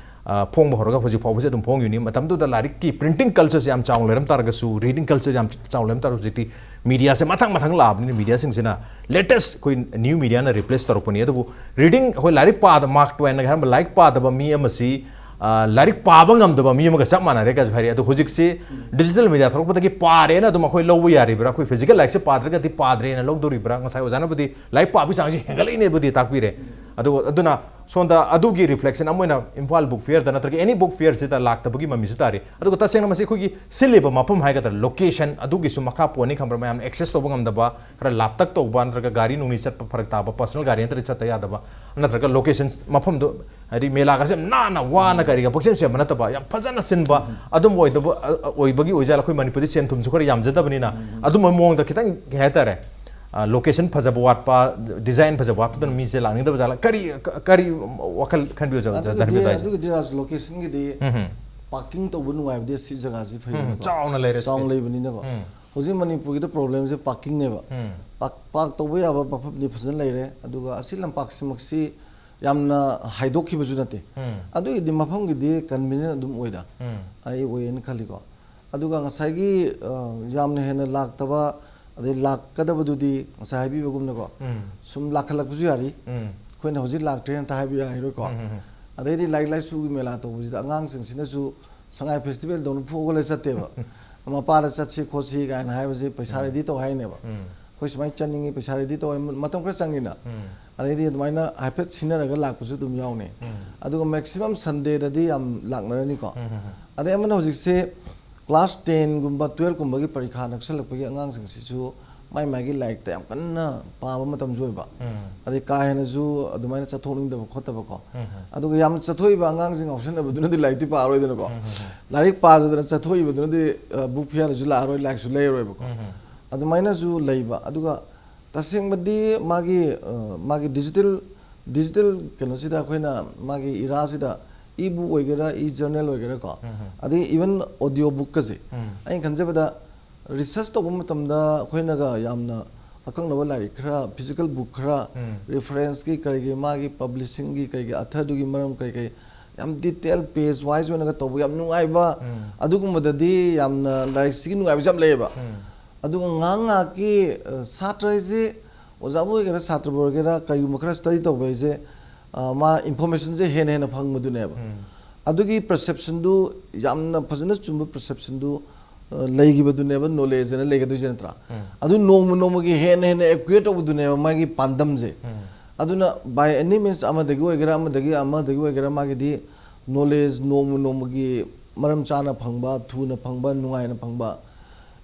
ꯑ, ꯐꯣꯡꯕ ꯍꯧꯔꯒ ꯍꯧꯖꯤꯛ ꯐꯥꯎꯕꯁꯦ ꯑꯗꯨꯝ ꯐꯣꯡꯉꯤꯕꯅꯤ꯫ ꯃꯇꯝꯗꯨꯗ ꯂꯥꯏꯔꯤꯛꯀꯤ ꯄ꯭ꯔꯤꯟꯇꯤꯡ ꯀꯜꯆꯔꯁꯦ ꯌꯥꯝ ꯆꯥꯎꯅ ꯂꯩꯔꯝ ꯇꯥꯔꯒꯁꯨ, ꯔꯤꯗꯤꯡ ꯀꯜꯆꯔ ꯌꯥꯝ ꯆꯥꯎꯅ ꯂꯩꯔꯝ ꯇꯥꯔꯒꯁꯨ, ꯍꯧꯖꯤꯛꯇꯤ ꯃꯤꯗꯤꯌꯥꯁꯦ ꯃꯊꯪ ꯃꯊꯪ ꯂꯥꯛꯑꯕꯅꯤꯅ ꯃꯤꯗꯤꯌꯥꯁꯤꯡꯁꯤꯅ ꯂꯦꯇꯦꯁ ꯑꯩꯈꯣꯏ ꯅ꯭ꯌꯨ ꯃꯤꯗꯤꯌꯥꯅ ꯔꯤꯄ꯭ꯂꯦꯁ ꯇꯧꯔꯛꯄꯅꯤ꯫ ꯑꯗꯨꯕꯨ ꯔꯤꯗꯤꯡ, ꯑꯩꯈꯣꯏ ꯂꯥꯏꯔꯤꯛ ꯄꯥꯗ-, ꯃꯥꯔꯛ ꯇ꯭ꯋꯦꯟꯅꯒ ꯍꯥꯏꯔꯝꯕ ꯂꯥꯏꯔꯤꯛ ꯄꯥꯗꯕ ꯃꯤ ꯑꯃꯁꯤ, ꯑ, ꯂꯥꯏꯔꯤꯛ ꯄꯥꯕ ꯉꯝꯗꯕ ꯃꯤ ꯑꯃꯒ ꯆꯞ ꯃꯥꯟꯅꯔꯦ ꯀꯥꯏꯁꯨ ꯍꯥꯏꯔꯛꯑꯦ꯫ ꯑꯗꯣ ꯍꯧꯖꯤꯛꯁꯤ ꯗꯤꯖꯤꯇꯦꯜ ꯃꯤꯗꯤꯌꯥ ꯊꯣꯛꯂꯛꯄꯗꯒꯤ ꯄꯥꯔꯦꯅ ꯑꯗꯨꯝ ꯑꯩꯈꯣꯏ ꯂꯧꯕ ꯌꯥꯔꯤꯕ꯭ꯔꯥ? ꯑꯩꯈꯣꯏ ꯐꯤꯖꯤꯀꯦꯜ ꯂꯥꯏꯔꯤꯛꯁꯦ ꯄꯥꯗ꯭ꯔꯒꯗꯤ ꯄꯥꯗ꯭ꯔꯦꯅ ꯂꯧꯗꯣꯔꯤꯕ꯭ꯔꯥ? ꯉꯁꯥꯏ ꯑꯣꯖꯥꯅꯕꯨꯗꯤ ꯂꯥꯏꯔꯤꯛ ꯄꯥꯕꯒꯤ ꯆꯥꯡꯁꯤ ꯍꯦꯟꯒꯠꯂꯛꯏꯅꯦꯕꯨꯗꯤ ꯇꯥꯛꯄꯤꯔꯦ꯫ ꯑꯗꯨꯒ ꯑꯗꯨꯅ ꯁꯣꯝꯗ ꯑꯗꯨꯒꯤ ꯔꯤꯐ꯭ꯂꯦꯛꯁꯟ ꯑꯃ ꯑꯣꯏꯅ ꯏꯝꯐꯥꯜ ꯕꯨꯛ ꯐꯤꯌꯔꯗ ꯅꯠꯇ꯭ꯔꯒ ꯑꯦꯅꯤ ꯕꯨꯛ ꯐꯤꯌꯔꯁꯤꯗ ꯂꯥꯛꯇꯕꯒꯤ ꯃꯃꯤꯁꯨ ꯇꯥꯔꯤ꯫ ꯑꯗꯨꯒ ꯇꯁꯦꯡꯅ ꯃꯁꯤ ꯑꯩꯈꯣꯏꯒꯤ ꯁꯤꯜꯂꯤꯕ ꯃꯐꯝ ꯍꯥꯏꯒꯗ꯭ꯔꯥ, ꯂꯣꯀꯦꯁꯟ ꯑꯗꯨꯒꯤꯁꯨ ꯃꯈꯥ ꯄꯣꯟꯅꯤ ꯈꯪꯕ꯭ꯔꯥ? ꯃꯌꯥꯝꯅ ꯑꯦꯛꯁꯦꯁ ꯇꯧꯕ ꯉꯝꯗꯕ, ꯈꯔ ꯂꯥꯞꯇꯛ ꯇꯧꯕ, ꯅꯠꯇ꯭ꯔꯒ ꯒꯥꯔꯤ ꯅꯨꯡꯂꯤ ꯆꯠꯄ ꯐꯔꯛ ꯇꯥꯕ, ꯄꯔꯁꯣꯅꯦꯜ ꯒꯥꯔꯤ ꯅꯠꯇ꯭ꯔꯗꯤ ꯆꯠꯇ ꯌꯥꯗꯕ, ꯅꯠꯇ꯭ꯔꯒ ꯂꯣꯀꯦꯁꯟ ꯃꯐꯝꯗꯣ, ꯍꯥꯏꯗꯤ ꯃꯦꯂꯥꯒꯁꯦ ꯌꯥꯝ ꯅꯥꯟꯅ ꯋꯥꯅ ꯀꯔꯤꯒ ꯄꯪꯁꯦꯝ ꯁꯦꯝꯕ ꯅꯠꯇꯕ, ꯌꯥꯝ ꯐꯖꯅ ꯁꯤꯟꯕ ꯑꯗꯨꯝ ꯑꯣꯏꯗꯕ, ꯑ, ꯑ, ꯑꯣꯏꯕꯒꯤ ꯑꯣꯏꯖꯥꯠꯂ? ꯑꯩꯈꯣꯏ ꯃꯅꯤꯄꯨꯔꯗꯤ ꯁꯦꯟ ꯊꯨꯝꯁꯨ ꯈꯔ ꯌꯥꯝꯖꯗꯕꯅꯤꯅ ꯑꯗꯨꯝꯕ ꯃꯑꯣꯡꯗ ꯈꯤꯇꯪ, ꯀꯩ ꯍꯥꯏꯇꯥꯔꯦ, ꯂꯣꯀꯦꯁꯟ ꯐꯖꯕ ꯋꯥꯠꯄ, ꯗꯤꯖꯥꯏꯟ ꯐꯖꯕ ꯋꯥꯠꯄꯗꯨꯅ ꯃꯤꯁꯦ ꯂꯥꯛꯅꯤꯡꯗꯕ ꯖꯥꯠꯂ? ꯀꯔꯤ, ꯀ-, ꯀꯔꯤ ꯋꯥꯈꯜ ꯈꯟꯕꯤꯌꯨ, ꯖ-, ꯖ-, ꯑꯗꯨꯒꯤꯗꯤ ꯙꯔꯃꯦꯟꯗ꯭ꯔ ꯍꯥꯏꯁꯦ? ꯑꯗꯨꯒꯤꯗꯤ ꯔꯥꯖ, ꯂꯣꯀꯦꯁꯟꯒꯤꯗꯤ ꯎꯝ, ꯎꯝ꯫ ꯄꯥꯔꯀꯤꯡ ꯇꯧꯕ ꯅꯨꯡꯉꯥꯏꯕꯗꯤ ꯁꯤ ꯖꯒꯥꯁꯤ ꯎꯝ, ꯐꯩꯌꯦꯕꯀꯣ꯫ ꯆꯥꯎꯅ ꯂꯩꯔꯦ ꯆꯥꯎꯅ ꯁꯤꯗꯤ꯫ ꯂꯩꯕꯅꯤꯅꯀꯣ꯫ ꯎꯝ꯫ ꯍꯧꯖꯤꯛ ꯃꯅꯤꯄꯨꯔꯒꯤꯗ ꯄ꯭ꯔꯣꯕ꯭ꯂꯦꯝꯁꯦ ꯄꯥꯔꯀꯤꯡꯅꯦꯕ꯫ ꯎꯝ꯫ ꯄꯥꯔꯛ, ꯄꯥꯔꯛ ꯇꯧꯕ ꯌꯥꯕ ꯃꯐꯝꯗꯤ ꯐꯖꯅ ꯂꯩꯔꯦ, ꯑꯗꯨꯒ ꯑꯁꯤ ꯂꯝꯄꯥꯛꯁꯤꯃꯛꯁꯤ ꯌꯥꯝꯅ ꯍꯥꯏꯗꯣꯛꯈꯤꯕꯁꯨ ꯅꯠꯇꯦ꯫ ꯎꯝ꯫ ꯑꯗꯨꯒꯤꯗꯤ ꯃꯐꯝꯒꯤꯗꯤ ꯀꯟꯚꯤꯅꯤꯌꯟ ꯑꯗꯨꯝ ꯑꯣꯏꯗ, ꯎꯝ꯫ ꯑꯩ ꯑꯣꯏꯌꯦꯅ ꯈꯜꯂꯤꯀꯣ꯫ ꯑꯗꯨꯒ ꯉꯁꯥꯏꯒꯤ, ꯑ, ꯌꯥꯝꯅ ꯍꯦꯟꯅ ꯂꯥꯛꯇꯕ, ꯑꯗꯩ ꯂꯥꯛꯀꯗꯕꯗꯨꯗꯤ ꯉꯁꯥꯏ ꯍꯥꯏꯕꯤꯕꯒꯨꯝꯅꯀꯣ, ꯎꯝ꯫ ꯁꯨꯝ ꯂꯥꯛꯈꯠꯂꯛꯄꯁꯨ ꯌꯥꯔꯤ꯫ ꯎꯝ꯫ ꯑꯩꯈꯣꯏꯅ ꯍꯧꯖꯤꯛ ꯂꯥꯛꯇ꯭ꯔꯦꯅ ꯍꯥꯏꯕ ꯌꯥꯔꯣꯏꯀꯣ꯫ ꯎꯝ, ꯎꯝ, ꯎꯝ꯫ ꯑꯗꯩꯗꯤ ꯂꯥꯏꯔꯤꯛ ꯂꯥꯏꯁꯨꯒꯤ ꯃꯦꯂꯥ ꯇꯧꯕꯁꯤꯗ ꯑꯉꯥꯡꯁꯤꯡꯁꯤꯅꯁꯨ ꯁꯉꯥꯏ ꯐꯦꯁꯇꯤꯚꯦꯜꯗꯧꯅ ꯐꯨꯒꯠꯂ ꯆꯠꯇꯦꯕ꯫ ꯃꯄꯥꯗ ꯆꯠꯁꯤ ꯈꯣꯠꯁꯤ ꯀꯥꯏꯅ ꯍꯥꯏꯕꯁꯦ ꯄꯩꯁꯥ ꯎꯝ꯫ ꯔꯦꯗꯤ ꯇꯧ ꯍꯥꯏꯅꯦꯕ꯫ ꯎꯝ꯫ ꯑꯩꯈꯣꯏ ꯁꯨꯃꯥꯏꯅ ꯆꯠꯅꯤꯡꯉꯤ, ꯄꯩꯁꯥ ꯔꯦꯗꯤ ꯇꯧ ꯍꯥꯏ, ꯃꯇꯝ ꯈꯔ ꯆꯪꯉꯤꯅ꯫ ꯎꯝ꯫ ꯑꯗꯩꯗꯤ ꯑꯗꯨꯃꯥꯏꯅ ꯍꯥꯏꯐꯦꯠ ꯁꯤꯟꯅꯔꯒ ꯂꯥꯛꯄꯁꯨ ꯑꯗꯨꯝ ꯌꯥꯎꯅꯤ꯫ ꯎꯝ꯫ ꯑꯗꯨꯒ ꯃꯦꯛꯁꯤꯃꯝ ꯁꯟꯗꯦꯗꯗꯤ ꯌꯥꯝ ꯂꯥꯛꯅꯔꯅꯤꯀꯣ꯫ ꯎꯝ, ꯎꯝ, ꯎꯝ꯫ ꯑꯗꯩ ꯑꯃꯅ ꯍꯧꯖꯤꯛꯁꯦ ꯀ꯭ꯂꯥꯁ ꯇꯦꯟꯒꯨꯝꯕ ꯇꯨꯌꯦꯜꯞꯀꯨꯝꯕꯒꯤ ꯄꯔꯤꯈꯥ ꯅꯛꯁꯜꯂꯛꯄꯒꯤ ꯑꯉꯥꯡꯁꯤꯡꯁꯤꯁꯨ ꯃꯥꯏ ꯃꯥꯏꯒꯤ ꯂꯥꯏꯔꯤꯛꯇ ꯌꯥꯝ ꯀꯟꯅ ꯄꯥꯕ ꯃꯇꯝꯁꯨ ꯑꯣꯏꯕ꯫ ꯎꯝ꯫ ꯑꯗꯩ ꯀꯥ ꯍꯦꯟꯅꯁꯨ ꯑꯗꯨꯃꯥꯏꯅ ꯆꯠꯊꯣꯛꯅꯤꯡꯗꯕ ꯈꯣꯠꯇꯕꯀꯣ꯫ ꯎꯝ, ꯎꯝ꯫ ꯑꯗꯨꯒ ꯌꯥꯝꯅ ꯆꯠꯊꯣꯛꯏꯕ ꯑꯉꯥꯡꯁꯤꯡ ꯉꯥꯎꯁꯟꯅꯕꯗꯨꯅꯗꯤ ꯂꯥꯏꯔꯤꯛꯇꯤ ꯄꯥꯔꯣꯏꯗꯅꯀꯣ꯫ ꯎꯝ, ꯎꯝ, ꯎꯝ꯫ ꯂꯥꯏꯔꯤꯛ ꯄꯥꯗꯗꯅ ꯆꯠꯊꯣꯛꯏꯕꯗꯨꯅꯗꯤ, ꯑ, ꯕꯨꯛ ꯐꯤꯌꯔꯗꯁꯨ ꯂꯥꯛꯑꯔꯣꯏ, ꯂꯥꯏꯔꯤꯛꯁꯨ ꯂꯩꯔꯔꯣꯏꯕꯀꯣ꯫ ꯎꯝ, ꯎꯝ꯫ ꯑꯗꯨꯃꯥꯏꯅꯁꯨ ꯂꯩꯕ꯫ ꯑꯗꯨꯒ ꯇꯁꯦꯡꯕꯗꯤ ꯃꯥꯒꯤ, ꯑ, ꯃꯥꯒꯤ ꯗꯤꯖꯤꯇꯦꯜ, ꯗꯤꯖꯤꯇꯦꯜ ꯀꯩꯅꯣꯁꯤꯗ ꯑꯩꯈꯣꯏꯅ ꯃꯥꯒꯤ ꯏꯔꯥꯁꯤꯗ ꯏ ꯕꯨꯛ ꯑꯣꯏꯒꯦꯔꯥ, ꯏ ꯖꯔꯅꯦꯜ ꯑꯣꯏꯒꯦꯔꯥꯀꯣ, ꯎꯝ, ꯎꯝ꯫ ꯑꯗꯒꯤ ꯏꯚꯟ ꯑꯣꯗꯤꯑꯣ ꯕꯨꯛꯀꯁꯦ, ꯎꯝ꯫ ꯑꯩꯅ ꯈꯟꯖꯕꯗ ꯔꯤꯁꯔꯁ ꯇꯧꯕ ꯃꯇꯝꯗ ꯑꯩꯈꯣꯏꯅꯒ ꯌꯥꯝꯅ ꯑꯀꯛꯅꯕ ꯂꯥꯏꯔꯤꯛ ꯈꯔ, ꯐꯤꯖꯤꯀꯦꯜ ꯕꯨꯛ ꯈꯔ, ꯎꯝ꯫ ꯔꯤꯐꯔꯦꯟꯁꯀꯤ ꯀꯔꯤꯒꯤ ꯃꯥꯒꯤ ꯄꯕ꯭ꯂꯤꯁꯤꯡꯒꯤ ꯀꯩꯒꯤ ꯑꯊꯔꯗꯨꯒꯤ ꯃꯔꯝ ꯀꯩ ꯀꯩ ꯌꯥꯝ ꯗꯤꯇꯦꯜ ꯄꯦꯖ ꯋꯥꯏꯁ ꯑꯣꯏꯅꯒ ꯇꯧꯕ ꯌꯥꯝ ꯅꯨꯡꯉꯥꯏꯕ, ꯎꯝ꯫ ꯑꯗꯨꯒꯨꯝꯕꯗꯗꯤ ꯌꯥꯝꯅ ꯂꯥꯏꯔꯤꯛꯁꯤꯒꯤ ꯅꯨꯡꯉꯥꯏꯕꯁꯤ ꯌꯥꯝ ꯂꯩꯌꯦꯕ꯫ ꯎꯝ꯫ ꯑꯗꯨꯒ ꯉꯥꯏꯍꯥꯛ ꯉꯥꯏꯍꯥꯛꯀꯤ, ꯑ, ꯁꯥꯇ꯭ꯔ ꯍꯥꯏꯁꯦ ꯑꯣꯖꯥꯕꯨ ꯑꯣꯏꯒꯦꯔꯥ ꯁꯥꯇ꯭ꯔꯕꯨ ꯑꯣꯏꯒꯦꯔꯥ ꯀꯔꯤꯒꯨꯝꯕ ꯈꯔ ꯁ꯭ꯇꯗꯤ ꯇꯧꯕ ꯍꯥꯏꯁꯦ, ꯑ, ꯃꯥ ꯏꯟꯐꯣꯔꯃꯦꯁꯟꯁꯦ ꯍꯦꯟꯅ ꯍꯦꯟꯅ ꯐꯪꯕꯗꯨꯅꯦꯕ꯫ ꯎꯝ꯫ ꯑꯗꯨꯒꯤ ꯄꯔꯁꯦꯞꯁꯟꯗꯨ, ꯌꯥꯝꯅ ꯐꯖꯅ ꯆꯨꯝꯕ ꯄꯔꯁꯦꯞꯁꯟꯗꯨ, ꯑ, ꯂꯩꯈꯤꯕꯗꯨꯅꯦꯕ ꯅꯣꯂꯦꯖ ꯍꯥꯏꯅ ꯂꯩꯒꯗꯣꯏꯁꯦ ꯅꯠꯇ꯭ꯔꯥ? ꯎꯝ꯫ ꯑꯗꯨ ꯅꯣꯡꯃ ꯅꯣꯡꯃꯒꯤ ꯍꯦꯟꯅ ꯍꯦꯟꯅ ꯑꯦꯀ꯭ꯌꯨꯔꯦꯠ ꯇꯧꯕꯗꯨꯅꯦꯕ ꯃꯥꯒꯤ ꯄꯥꯟꯗꯝꯁꯦ꯫ ꯎꯝ꯫ ꯑꯗꯨꯅ by any means, ꯑꯃꯗꯒꯤ ꯑꯣꯏꯒꯦꯔꯥ, ꯑꯃꯗꯒꯤ ꯑꯃꯗꯒꯤ ꯑꯣꯏꯒꯦꯔꯥ, ꯃꯥꯒꯤꯗꯤ knowledge ꯅꯣꯡꯃ ꯅꯣꯡꯃꯒꯤ ꯃꯔꯝ ꯆꯥꯅ ꯐꯪꯕ, ꯊꯨꯅ ꯐꯪꯕ, ꯅꯨꯡꯉꯥꯏꯅ ꯐꯪꯕ,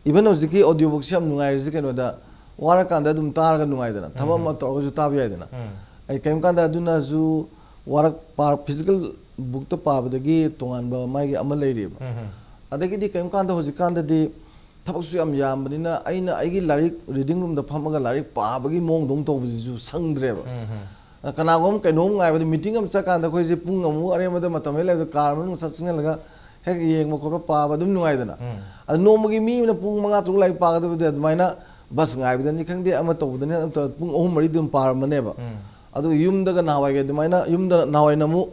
even ꯍꯧꯖꯤꯛꯀꯤ audio bookꯁꯦ ꯌꯥꯝ ꯅꯨꯡꯉꯥꯏꯔꯤꯁꯦ ꯀꯩꯅꯣꯗ, ꯋꯥꯔꯀꯥꯟꯗ ꯑꯗꯨꯝ ꯇꯥꯔꯒ ꯅꯨꯡꯉꯥꯏꯗꯅ, ꯊꯕꯛ ꯑꯃ ꯎꯝ꯫ ꯇꯧꯔꯒꯁꯨ ꯇꯥꯕ ꯌꯥꯏꯗꯅ꯫ ꯎꯝ꯫ ꯑꯩ ꯀꯔꯤꯝ ꯀꯥꯟꯗ ꯑꯗꯨꯅꯁꯨ ꯋꯥꯔꯛ ꯄꯥ-, physical bookꯇ ꯄꯥꯕꯗꯒꯤ ꯇꯣꯉꯥꯟꯕ ꯃꯥꯒꯤ ꯑꯃ ꯂꯩꯔꯤꯕ꯫ ꯎꯝ꯫ ꯑꯗꯒꯤꯗꯤ ꯀꯔꯤꯝ ꯀꯥꯟꯗ ꯍꯧꯖꯤꯛꯀꯥꯟꯗꯗꯤ ꯊꯕꯛꯁꯨ ꯌꯥꯝ ꯌꯥꯝꯕꯅꯤꯅ ꯑꯩꯅ ꯑꯩꯒꯤ ꯂꯥꯏꯔꯤꯛ reading roomꯗ ꯐꯝꯃꯒ ꯂꯥꯏꯔꯤꯛ ꯄꯥꯕꯒꯤ ꯃꯑꯣꯡꯗꯧꯅ ꯇꯧꯕꯁꯤꯁꯨ ꯁꯪꯗ꯭ꯔꯦꯕ꯫ ꯎꯝ꯫ ꯀꯅꯥꯒꯨꯝꯕ ꯀꯩꯅꯣꯝ ꯉꯥꯏꯕꯗ, meeting ꯑꯃ ꯆꯠꯀꯥꯟꯗ ꯑꯩꯈꯣꯏꯁꯦ ꯄꯨꯡ ꯑꯃꯨꯛ ꯑꯔꯦꯝꯕꯗ ꯃꯇꯝ ꯍꯦꯛ ꯂꯩꯕꯗ car ꯃꯅꯨꯡ ꯆꯠ ꯆꯪꯁꯤꯜꯂꯒ ꯍꯦꯛ ꯌꯦꯡꯕ ꯈꯣꯠꯄ ꯄꯥꯕ ꯑꯗꯨꯝ ꯅꯨꯡꯉꯥꯏꯗꯅ꯫ ꯎꯝ꯫ ꯑꯗ ꯅꯣꯡꯃꯒꯤ ꯃꯤ ꯑꯃꯅ ꯄꯨꯡ ꯃꯉꯥ ꯇꯔꯨꯛ ꯂꯥꯏꯔꯤꯛ ꯄꯥꯒꯗꯕꯗꯤ ꯑꯗꯨꯃꯥꯏꯅ bus ꯉꯥꯏꯕꯗꯅꯤ ꯈꯪꯗꯦ, ꯑꯃ ꯇꯧꯕꯗꯅꯤ, ꯑꯗꯨꯝ ꯇꯧꯔ ꯄꯨꯡ ꯑꯍꯨꯝ ꯃꯔꯤꯗꯤ ꯑꯗꯨꯝ ꯄꯥꯔꯝꯃꯅꯦꯕ꯫ ꯎꯝ꯫ ꯑꯗꯨꯒ ꯌꯨꯝꯗꯒ ꯅꯍꯥꯟꯋꯥꯏꯒꯤ ꯑꯗꯨꯃꯥꯏꯅ, ꯌꯨꯝꯗ ꯅꯍꯥꯟꯋꯥꯏꯅ ꯑꯃꯨꯛ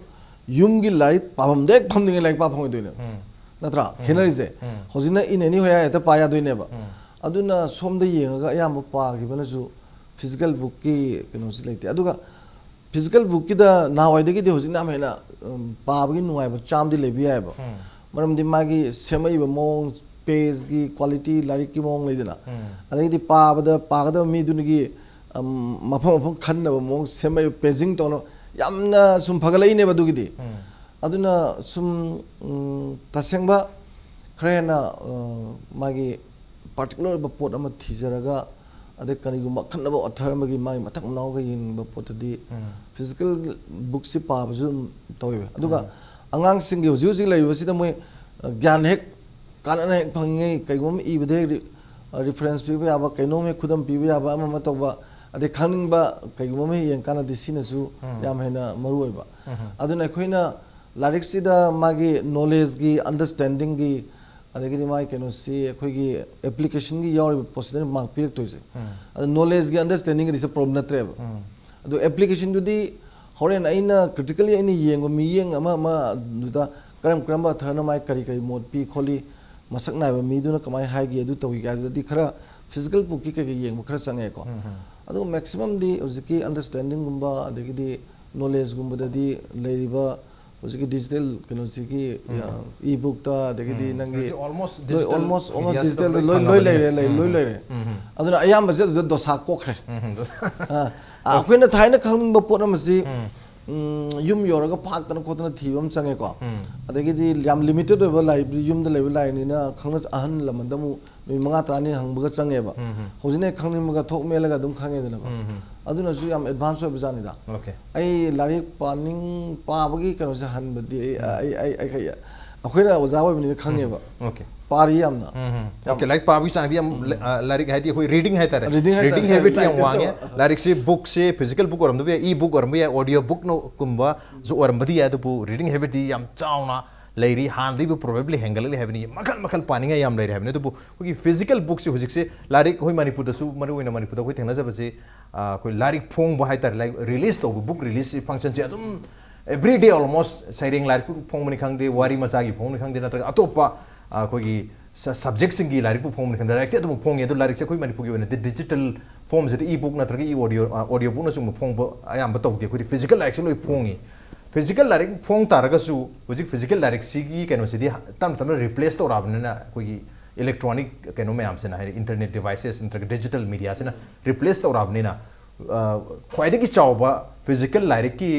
ꯌꯨꯝꯒꯤ ꯂꯥꯏꯔꯤꯛ ꯄꯥꯐꯝꯗ ꯍꯦꯛ ꯐꯝꯅꯤꯡꯉꯦ ꯂꯥꯏꯔꯤꯛ ꯄꯥ ꯐꯪꯉꯣꯏꯗꯣꯏꯅꯦꯕ꯫ ꯎꯝ꯫ ꯅꯠꯇ꯭ꯔꯥ? ꯎꯝ꯫ ꯈꯦꯠꯅꯔꯤꯁꯦ꯫ ꯎꯝ꯫ ꯍꯧꯖꯤꯛꯅ in any way ꯍꯦꯛꯇ ꯄꯥ ꯌꯥꯗꯣꯏꯅꯦꯕ꯫ ꯎꯝ꯫ ꯑꯗꯨꯅ ꯁꯣꯝꯗ ꯌꯦꯡꯉꯒ ꯑꯌꯥꯝꯕ ꯄꯥꯈꯤꯕꯅꯁꯨ physical bookꯀꯤ ꯀꯩꯅꯣꯁꯤ ꯂꯩꯇꯦ꯫ ꯑꯗꯨꯒ physical bookꯀꯤꯗ ꯅꯍꯥꯟꯋꯥꯏꯗꯒꯤꯗꯤ ꯍꯧꯖꯤꯛꯅ ꯌꯥꯝ ꯍꯦꯟꯅ, ꯎꯝ, ꯄꯥꯕꯒꯤ ꯅꯨꯡꯉꯥꯏꯕ ꯆꯥꯝꯗꯤ ꯂꯩꯕ ꯌꯥꯏꯑꯕ꯫ ꯎꯝ꯫ ꯃꯔꯝꯗꯤ ꯃꯥꯒꯤ ꯁꯦꯝꯃꯛꯏꯕ ꯃꯑꯣꯡ, pageꯀꯤ quality, ꯂꯥꯏꯔꯤꯛꯀꯤ ꯃꯑꯣꯡ ꯂꯩꯗꯅ꯫ ꯎꯝ꯫ ꯑꯗꯒꯤꯗꯤ ꯄꯥꯕꯗ, ꯄꯥꯒꯗꯕ ꯃꯤꯗꯨꯅꯒꯤ, ꯎꯝ, ꯃꯐꯝ ꯃꯐꯝ ꯈꯟꯅꯕ ꯃꯑꯣꯡ ꯁꯦꯝꯃꯛꯏꯕ, paging ꯇꯧꯅ ꯌꯥꯝꯅ ꯁꯨꯝ ꯐꯒꯠꯂꯛꯏꯅꯦꯕ ꯑꯗꯨꯒꯤꯗꯤ꯫ ꯎꯝ꯫ ꯑꯗꯨꯅ ꯁꯨꯝ, ꯎꯝ, ꯇꯁꯦꯡꯕ ꯈꯔ ꯍꯦꯟꯅ, ꯑ, ꯃꯥꯒꯤ particular ꯑꯣꯏꯕ ꯄꯣꯠ ꯑꯃ ꯊꯤꯖꯔꯒ, ꯑꯗꯩ ꯀꯔꯤꯒꯨꯝꯕ ꯑꯈꯟꯅꯕ author ꯑꯃꯒꯤ ꯃꯥꯒꯤ ꯃꯊꯪ ꯃꯅꯥꯎꯒ ꯌꯦꯡꯅꯤꯡꯕ ꯄꯣꯠꯇꯗꯤ ꯎꯝ꯫ Physical bookꯁꯤ ꯄꯥꯕꯁꯨ ꯑꯗꯨꯝ ꯇꯧꯋꯦꯕ꯫ ꯑꯗꯨꯒ ꯎꯝ꯫ ꯑꯉꯥꯡꯁꯤꯡꯒꯤ ꯍꯧꯖꯤꯛ ꯍꯧꯖꯤꯛ ꯂꯩꯔꯤꯕꯁꯤꯗ ꯃꯣꯏ, ꯑ, ꯒ꯭ꯌꯥꯟ ꯍꯦꯛ ꯀꯥꯟꯅꯅ ꯍꯦꯛ ꯐꯪꯉꯤꯉꯩ, ꯀꯩꯒꯨꯝꯕ ꯑꯃ ꯏꯕꯗ ꯍꯦꯛ ꯔꯤ-, ꯑ, reference ꯄꯤꯕ ꯌꯥꯕ, ꯀꯩꯅꯣꯝ ꯍꯦꯛ ꯈꯨꯗꯝ ꯄꯤꯕ ꯌꯥꯕ, ꯑꯃ ꯑꯃ ꯇꯧꯕ, ꯑꯗꯩ ꯈꯪꯅꯤꯡꯕ ꯀꯩꯒꯨꯝꯕ ꯑꯃ ꯍꯦꯛ ꯌꯦꯡꯀꯥꯟꯗꯗꯤ ꯁꯤꯅꯁꯨ ꯎꯝ꯫ ꯌꯥꯝ ꯍꯦꯟꯅ ꯃꯔꯨ ꯑꯣꯏꯕ꯫ ꯎꯝ꯫ ꯑꯗꯨꯅ ꯑꯩꯈꯣꯏꯅ ꯂꯥꯏꯔꯤꯛꯁꯤꯗ ꯃꯥꯒꯤ knowledgeꯀꯤ, understandingꯒꯤ, ꯑꯗꯒꯤꯗꯤ ꯃꯥꯒꯤ ꯀꯩꯅꯣꯁꯤ ꯑꯩꯈꯣꯏꯒꯤ applicationꯒꯤ ꯌꯥꯎꯔꯤꯕ ꯄꯣꯠꯁꯤꯗ mark ꯄꯤꯔꯛꯇꯣꯏꯁꯦ꯫ ꯎꯝ꯫ ꯑꯗꯣ knowledgeꯒꯤ, understandingꯒꯤꯗꯤ ꯁꯤ problem ꯅꯠꯇ꯭ꯔꯦꯕ꯫ ꯎꯝ꯫ ꯑꯗꯣ applicationꯗꯨꯗꯤ ꯍꯣꯔꯦꯟ ꯑꯩꯅ critically ꯑꯩꯅ ꯌꯦꯡꯕ ꯃꯤꯠꯌꯦꯡ ꯑꯃ ꯑꯃ ꯑꯗꯨꯗ ꯀꯔꯝ ꯀꯔꯝꯕ authorꯅ ꯃꯥꯒꯤ ꯀꯔꯤ ꯀꯔꯤ ꯃꯣꯠ ꯄꯤ ꯈꯣꯠꯂꯤ, ꯃꯁꯛ ꯅꯥꯏꯕ ꯃꯤꯗꯨꯅ ꯀꯃꯥꯏꯅ ꯍꯥꯏꯒꯦ, ꯑꯗꯨ ꯇꯧꯏ ꯍꯥꯏꯕꯗꯗꯤ ꯈꯔ physical bookꯀꯤ ꯀꯩꯀꯩ ꯌꯦꯡꯕ ꯈꯔ ꯆꯪꯉꯦꯀꯣ꯫ ꯎꯝ, ꯎꯝ꯫ ꯑꯗꯨꯒ maximumꯗꯤ ꯍꯧꯖꯤꯛꯀꯤ understandingꯒꯨꯝꯕ ꯑꯗꯒꯤꯗꯤ knowledgeꯒꯨꯝꯕꯗꯗꯤ ꯂꯩꯔꯤꯕ ꯍꯧꯖꯤꯛꯀꯤ ꯗꯤꯖꯤꯇꯦꯜ ꯀꯩꯅꯣꯁꯤꯒꯤ ꯏ ꯕꯨꯛꯇ, ꯑꯗꯒꯤꯗꯤ ꯅꯪꯒꯤ ꯑꯣꯜꯃꯣꯁ ꯂꯣꯏ ꯑꯣꯜꯃꯣꯁ ꯑꯣꯜꯃꯣꯁ ꯗꯤꯖꯤꯇꯦꯜꯗ ꯂꯣꯏ ꯂꯣꯏ ꯂꯩꯔꯦ, ꯂꯩ ꯂꯣꯏ ꯂꯩꯔꯦ꯫ ꯑꯗꯨꯅ ꯑꯌꯥꯝꯕꯁꯦ ꯑꯗꯨꯗ ꯗꯣꯁꯥ ꯀꯣꯛꯈ꯭ꯔꯦ꯫ ꯑ, ꯑꯩꯈꯣꯏꯅ ꯊꯥꯏꯅ ꯈꯪꯅꯤꯡꯕ ꯄꯣꯠ ꯑꯃꯁꯤ ꯎꯝ, ꯌꯨꯝ ꯌꯧꯔꯒ ꯐꯥꯛꯇꯅ ꯈꯣꯠꯇꯅ ꯊꯤꯕ ꯑꯃ ꯆꯪꯉꯦꯀꯣ꯫ ꯑꯗꯒꯤꯗꯤ ꯌꯥꯝ ꯂꯤꯃꯤꯇꯦꯠ ꯑꯣꯏꯕ ꯂꯥꯏꯕ꯭ꯔꯦꯔꯤ, ꯌꯨꯝꯗ ꯂꯩꯕ ꯂꯥꯏꯔꯤꯛꯅꯤꯅ ꯈꯪꯅ ꯑꯍꯜ ꯂꯃꯟꯗ ꯑꯃꯨꯛ ꯅꯨꯃꯤꯠ ꯃꯉꯥ ꯇꯔꯥꯅꯤ ꯍꯪꯕꯒ ꯆꯪꯉꯦꯕ꯫ ꯍꯧꯖꯤꯛꯅ ꯍꯦꯛ ꯈꯪꯅꯤꯡꯕꯒ ꯊꯣꯛ ꯃꯦꯜꯂꯒ ꯑꯗꯨꯝ ꯈꯪꯉꯦꯗꯅꯀꯣ꯫ ꯑꯗꯨꯅꯁꯨ ꯌꯥꯝ ꯑꯦꯗꯚꯥꯟꯁ ꯑꯣꯏꯕ ꯖꯥꯠꯅꯤꯗ꯫ ꯑꯣꯀꯦ ꯑꯩ ꯂꯥꯏꯔꯤꯛ ꯄꯥꯅꯤꯡ ꯄꯥꯕꯒꯤ ꯀꯩꯅꯣꯁꯦ ꯍꯟꯕꯗꯤ ꯑꯩ ꯑꯩ ꯑꯩ ꯑꯩ ꯑꯩꯈꯣꯏꯅ ꯑꯣꯖꯥ ꯑꯣꯏꯕꯅꯤꯅ ꯈꯪꯉꯦꯕ꯫ ꯑꯣꯀꯦ ꯄꯥꯔꯤ ꯌꯥꯝꯅ꯫ ꯑꯣꯀꯦ ꯂꯥꯏꯔꯤꯛ ꯄꯥꯕꯒꯤ ꯆꯥꯡꯗꯤ ꯌꯥꯝ ꯑ, ꯂꯥꯏꯔꯤꯛ ꯍꯥꯏꯗꯤ ꯑꯩꯈꯣꯏ ꯔꯤꯗꯤꯡ ꯍꯥꯏꯇꯥꯔꯦ꯫ Reading ꯍꯥꯏꯇꯥꯔꯦ꯫ ꯔꯤꯗꯤꯡ ꯍꯦꯕꯤꯠꯇꯤ ꯌꯥꯝ ꯂꯥꯏꯔꯤꯛꯇ ꯋꯥꯡꯉꯦ꯫ ꯇꯧꯔꯛꯑꯣ꯫ ꯂꯥꯏꯔꯤꯛꯁꯤ ꯕꯨꯛꯁꯦ ꯐꯤꯖꯤꯀꯦꯜ ꯕꯨꯛ ꯑꯣꯏꯔꯝꯗꯕ ꯌꯥꯏ, ꯏ ꯕꯨꯛ ꯑꯣꯏꯔꯝꯕ ꯌꯥꯏ, ꯑꯣꯗꯤꯑꯣ ꯕꯨꯛꯅ ꯀꯨꯝꯕꯁꯨ ꯑꯣꯏꯔꯝꯕꯗꯤ ꯌꯥꯏ, ꯑꯗꯨꯕꯨ ꯔꯤꯗꯤꯡ ꯍꯦꯕꯤꯠꯇꯤ ꯌꯥꯝ ꯆꯥꯎꯅ ꯂꯩꯔꯤ꯫ ꯍꯥꯟꯅꯗꯒꯤꯕꯨ ꯄ꯭ꯔꯣꯕꯦꯕꯂꯤ ꯍꯦꯟꯒꯠꯂꯛꯂꯤ ꯍꯥꯏꯕꯅꯤ꯫ ꯃꯈꯜ ꯃꯈꯜ ꯄꯥꯅꯤꯡꯉꯥꯏ ꯌꯥꯝ ꯂꯩꯔꯤ ꯍꯥꯏꯕꯅꯤ꯫ ꯑꯗꯨꯕꯨ ꯑꯩꯈꯣꯏꯒꯤ ꯐꯤꯖꯤꯀꯦꯜ ꯕꯨꯛꯁꯤ ꯍꯧꯖꯤꯛꯁꯤ ꯂꯥꯏꯔꯤꯛ ꯑꯩꯈꯣꯏ ꯃꯅꯤꯄꯨꯔꯗꯁꯨ, ꯃꯔꯨ ꯑꯣꯏꯅ ꯃꯅꯤꯄꯨꯔꯗ ꯑꯩꯈꯣꯏ ꯊꯦꯡꯅꯖꯕꯁꯤ, ꯑ, ꯑꯩꯈꯣꯏ ꯂꯥꯏꯔꯤꯛ ꯐꯣꯡꯕ ꯍꯥꯏꯇꯥꯔꯦ, ꯂꯥꯏꯔꯤꯛ ꯔꯤꯂꯤꯁ ꯇꯧꯕ, ꯕꯨꯛ ꯔꯤꯂꯤꯁ ꯐꯪꯁꯟꯁꯦ ꯑꯗꯨꯝ every day almost ꯁꯩꯔꯦꯡ ꯂꯥꯏꯔꯤꯛꯄꯨ ꯐꯣꯡꯕꯅꯤ ꯈꯪꯗꯦ, ꯋꯥꯔꯤ ꯃꯆꯥꯒꯤ ꯐꯣꯡꯕꯅꯤ ꯈꯪꯗꯦ, ꯅꯠꯇ꯭ꯔꯒ ꯑꯇꯣꯞꯄ, ꯑ, ꯑꯩꯈꯣꯏꯒꯤ ꯁ-, ꯁꯕꯖꯦꯛꯁꯤꯡꯒꯤ ꯂꯥꯏꯔꯤꯛꯄꯨ ꯐꯣꯡꯕꯅꯤ ꯈꯪꯗꯦ, ꯂꯥꯏꯔꯤꯛꯇꯤ ꯑꯗꯨꯝ ꯐꯣꯡꯉꯤ꯫ ꯑꯗꯨ ꯂꯥꯏꯔꯤꯛꯁꯦ ꯑꯩꯈꯣꯏ ꯃꯅꯤꯄꯨꯔꯒꯤ ꯑꯣꯏꯅꯗꯤ ꯗꯤꯖꯤꯇꯦꯜ ꯐꯣꯝꯁꯤꯗ, ꯏ ꯕꯨꯛ ꯅꯠꯇ꯭ꯔꯒ ꯏ ꯑꯣꯗꯤꯑꯣ, ꯑ, ꯑꯣꯗꯤꯑꯣ ꯕꯨꯛꯅꯆꯤꯡꯕ ꯐꯣꯡꯕ ꯑꯌꯥꯝꯕ ꯇꯧꯗꯦ꯫ ꯑꯩꯈꯣꯏꯗꯤ ꯐꯤꯖꯤꯀꯦꯜ ꯂꯥꯏꯔꯤꯛꯁꯦ ꯂꯣꯏ ꯐꯣꯡꯉꯤ꯫ ꯐꯤꯖꯤꯀꯦꯜ ꯂꯥꯏꯔꯤꯛ ꯐꯣꯡ ꯇꯥꯔꯒꯁꯨ ꯍꯧꯖꯤꯛ ꯐꯤꯖꯤꯀꯦꯜ ꯂꯥꯏꯔꯤꯛꯁꯤꯒꯤ ꯀꯩꯅꯣꯁꯤꯗꯤ ꯇꯞꯅ ꯇꯞꯅ ꯔꯤꯄ꯭ꯂꯦꯁ ꯇꯧꯔꯛꯑꯕꯅꯤꯅ, ꯑꯩꯈꯣꯏꯒꯤ ꯏꯂꯦꯛꯇ꯭ꯔꯣꯅꯤꯛ ꯀꯩꯅꯣ ꯃꯌꯥꯝꯁꯤꯅ, ꯍꯥꯏꯗꯤ ꯏꯟꯇꯔꯅꯦꯠ ꯗꯤꯚꯥꯏꯁꯦꯁ ꯅꯠꯇ꯭ꯔꯒ ꯗꯤꯖꯤꯇꯦꯜ ꯃꯤꯗꯤꯌꯥꯁꯤꯅ ꯔꯤꯄ꯭ꯂꯦꯁ ꯇꯧꯔꯛꯑꯕꯅꯤꯅ, ꯑ, ꯈ꯭ꯋꯥꯏꯗꯒꯤ ꯆꯥꯎꯕ ꯐꯤꯖꯤꯀꯦꯜ ꯂꯥꯏꯔꯤꯛꯀꯤ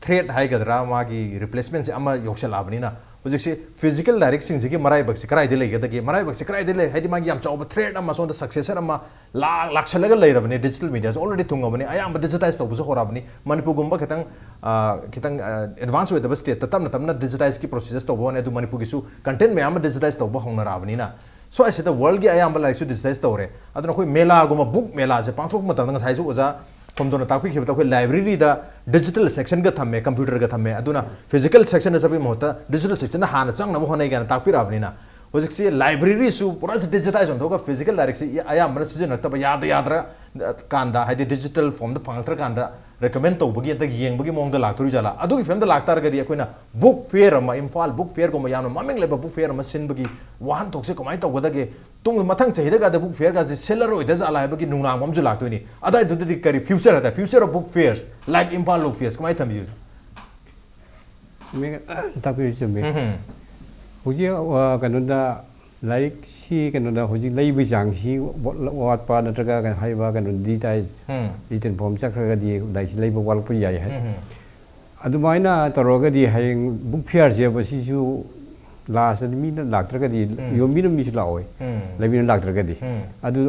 ꯊ꯭ꯔꯦꯠ ꯍꯥꯏꯒꯗ꯭ꯔꯥ, ꯃꯥꯒꯤ ꯔꯤꯄ꯭ꯂꯦꯁꯃꯦꯟꯁꯦ ꯑꯃ ꯌꯧꯁꯜꯂꯛꯑꯕꯅꯤꯅ, ꯍꯧꯖꯤꯛꯁꯤ ꯐꯤꯖꯤꯀꯦꯜ ꯂꯥꯏꯔꯤꯛꯁꯤꯡꯁꯤꯒꯤ ꯃꯔꯥꯏꯕꯛꯁꯤ ꯀꯗꯥꯏꯗ ꯂꯩꯒꯗꯒꯦ? ꯃꯔꯥꯏꯕꯛꯁꯤ ꯀꯗꯥꯏꯗ ꯂꯩ? ꯍꯥꯏꯗꯤ ꯃꯥꯒꯤ ꯌꯥꯝ ꯆꯥꯎꯕ ꯊ꯭ꯔꯦꯠ ꯑꯃ, ꯁꯣꯝꯗ ꯁꯛꯁꯦꯁꯔ ꯑꯃ ꯂꯥꯛ-, ꯂꯥꯛꯁꯜꯂꯒ ꯂꯩꯔꯕꯅꯤ꯫ ꯗꯤꯖꯤꯇꯦꯜ ꯃꯤꯗꯤꯌꯥꯁꯦ ꯑꯣꯜꯔꯦꯗꯤ ꯊꯨꯡꯉꯕꯅꯤ, ꯑꯌꯥꯝꯕ ꯗꯤꯖꯤꯇꯥꯏꯁ ꯇꯧꯕꯁꯨ ꯍꯧꯔꯛꯑꯕꯅꯤ꯫ ꯃꯅꯤꯄꯨꯔꯒꯨꯝꯕ ꯈꯤꯇꯪ, ꯑ, ꯈꯤꯇꯪ, ꯑ, ꯑꯦꯗꯚꯥꯟꯁ ꯑꯣꯏꯗꯕ ꯁ꯭ꯇꯦꯠꯇ ꯇꯞꯅ ꯇꯞꯅ ꯗꯤꯖꯤꯇꯥꯏꯁꯀꯤ ꯄ꯭ꯔꯣꯁꯦꯁ ꯇꯧꯕ ꯍꯧꯔꯅꯤ꯫ ꯑꯗꯨ ꯃꯅꯤꯄꯨꯔꯒꯤꯁꯨ ꯀꯟꯇꯦꯟ ꯃꯌꯥꯝ ꯑꯃ ꯗꯤꯖꯤꯇꯥꯏꯁ ꯇꯧꯕ ꯍꯧꯅꯔꯛꯑꯕꯅꯤꯅ, ꯁ꯭ꯋꯥꯏꯁꯤꯗ ꯋꯥꯔꯜꯒꯤ ꯑꯌꯥꯝꯕ ꯂꯥꯏꯔꯤꯛꯁꯨ ꯗꯤꯖꯤꯇꯥꯏꯁ ꯇꯧꯔꯦ꯫ ꯑꯗꯨꯅ ꯑꯩꯈꯣꯏ ꯃꯦꯂꯥꯒꯨꯝꯕ, ꯕꯨꯛ ꯃꯦꯂꯥꯁꯦ ꯄꯥꯡꯊꯣꯛꯄ ꯃꯇꯝꯗ, ꯉꯁꯥꯏꯁꯨ ꯑꯣꯖꯥ ꯊꯣꯝꯗꯣꯟꯅ ꯇꯥꯛꯄꯤꯈꯤꯕꯗ, ꯑꯩꯈꯣꯏ ꯂꯥꯏꯕ꯭ꯔꯦꯔꯤꯗ ꯗꯤꯖꯤꯇꯦꯜ ꯁꯦꯛꯁꯟꯒ ꯊꯝꯃꯦ, ꯀꯝꯄ꯭ꯌꯨꯇꯔꯒ ꯊꯝꯃꯦ꯫ ꯑꯗꯨꯅ ꯐꯤꯖꯤꯀꯦꯜ ꯁꯦꯛꯁꯟꯗ ꯆꯠꯄꯒꯤ ꯃꯍꯨꯠꯇ ꯗꯤꯖꯤꯇꯦꯜ ꯁꯦꯛꯁꯟꯗ ꯍꯥꯟꯅ ꯆꯪꯅꯕ ꯍꯣꯠꯅꯩ ꯀꯥꯏꯅ ꯇꯥꯛꯄꯤꯔꯛꯑꯕꯅꯤꯅ, ꯍꯧꯖꯤꯛꯁꯤ ꯂꯥꯏꯕ꯭ꯔꯦꯔꯤꯁꯨ ꯄꯨꯔꯥ ꯗꯤꯖꯤꯇꯥꯏꯁ ꯑꯣꯟꯊꯣꯛꯑꯒ ꯐꯤꯖꯤꯀꯦꯜ ꯂꯥꯏꯔꯤꯛꯁꯤ ꯑꯌꯥꯝꯕꯅ ꯁꯤꯖꯤꯟꯅꯔꯛꯇꯕ, ꯌꯥꯗ ꯌꯥꯗ꯭ꯔ ꯀꯥꯟꯗ, ꯍꯥꯏꯗꯤ ꯗꯤꯖꯤꯇꯦꯜ ꯐꯣꯝꯗ ꯐꯪꯉꯛꯇ꯭ꯔꯀꯥꯟꯗ ꯔꯤꯀꯃꯦꯟ ꯇꯧꯕꯒꯤ, ꯑꯗꯒꯤ ꯌꯦꯡꯕꯒꯤ ꯃꯑꯣꯡꯗ ꯂꯥꯛꯇꯣꯔꯤꯖꯥꯠꯂꯥ? ꯑꯗꯨꯒꯤ ꯐꯤꯕꯝꯗ ꯂꯥꯛꯇꯥꯔꯒꯗꯤ, ꯑꯩꯈꯣꯏꯅ ꯕꯨꯛ ꯐꯤꯌꯔ ꯑꯃ, ꯏꯝꯐꯥꯜ ꯕꯨꯛ ꯐꯤꯌꯔꯒꯨꯝꯕ ꯌꯥꯝꯅ ꯃꯃꯤꯡ ꯂꯩꯕ ꯕꯨꯛ ꯐꯤꯌꯔ ꯑꯃ ꯁꯤꯟꯕꯒꯤ ꯋꯥꯍꯟꯊꯣꯛꯁꯦ ꯀꯃꯥꯏꯅ ꯇꯧꯒꯗꯒꯦ? ꯇꯨꯡ ꯃꯊꯪ ꯆꯍꯤꯗꯒꯗꯤ ꯕꯨꯛ ꯐꯤꯌꯔꯒꯁꯦ ꯁꯤꯜꯂꯔꯣꯏꯗ ꯖꯥꯠꯂꯥ ꯍꯥꯏꯕꯒꯤ ꯅꯨꯡꯅꯥꯡꯕ ꯑꯃꯁꯨ ꯂꯥꯛꯇꯣꯏꯅꯤ꯫ ꯑꯗꯥꯏꯗꯨꯗꯗꯤ ꯀꯔꯤ ꯐ꯭ꯌꯨꯆꯔ ꯍꯥꯏꯇꯥꯔꯦ, future of book Fierce like Imphal book Fierce ꯀꯃꯥꯏꯅ ꯊꯝꯕꯤꯌꯨ? ꯃꯦ-, ꯇꯥꯛꯄꯤꯔꯤꯁꯤ ꯆꯨꯝꯃꯤ꯫ ꯎꯝ ꯍꯝ꯫ ꯍꯧꯖꯤꯛ, ꯑ, ꯀꯩꯅꯣꯗ, ꯂꯥꯏꯔꯤꯛꯁꯤ ꯀꯩꯅꯣꯗ ꯍꯧꯖꯤꯛ ꯂꯩꯕꯒꯤ ꯆꯥꯡꯁꯤ ꯋꯥꯠ-, ꯋꯥꯠꯄ ꯅꯠꯇ꯭ꯔꯒ ꯀꯩꯅꯣ ꯍꯥꯏꯔꯤꯕ ꯀꯩꯅꯣ ꯗꯤꯖꯤꯇꯥꯏꯖ, ꯎꯝ꯫ ꯗꯤꯖꯤꯇꯦꯜ ꯐꯣꯝ ꯆꯠꯈ꯭ꯔꯒꯗꯤ ꯂꯥꯏꯔꯤꯛꯁꯤ ꯂꯩꯕ ꯋꯥꯠꯂꯛꯄ ꯌꯥꯏ ꯍꯥꯏ꯫ ꯎꯝ ꯍꯝ꯫ ꯑꯗꯨꯃꯥꯏꯅ ꯇꯧꯔꯒꯗꯤ ꯍꯌꯦꯡ ꯕꯨꯛ ꯐꯤꯌꯥꯔꯁꯦ ꯃꯁꯤꯁꯨ ꯂꯥꯁꯇꯗꯤ ꯃꯤꯅ ꯂꯥꯛꯇ꯭ꯔꯒꯗꯤ ꯎꯝ꯫ ꯌꯣꯟꯕꯤꯅꯕ ꯃꯤꯁꯨ ꯂꯥꯛꯑꯣꯏ꯫ ꯎꯝ꯫ ꯂꯩꯕꯤꯅꯕ ꯂꯥꯛꯇ꯭ꯔꯒꯗꯤ꯫ ꯎꯝ꯫ ꯑꯗꯨ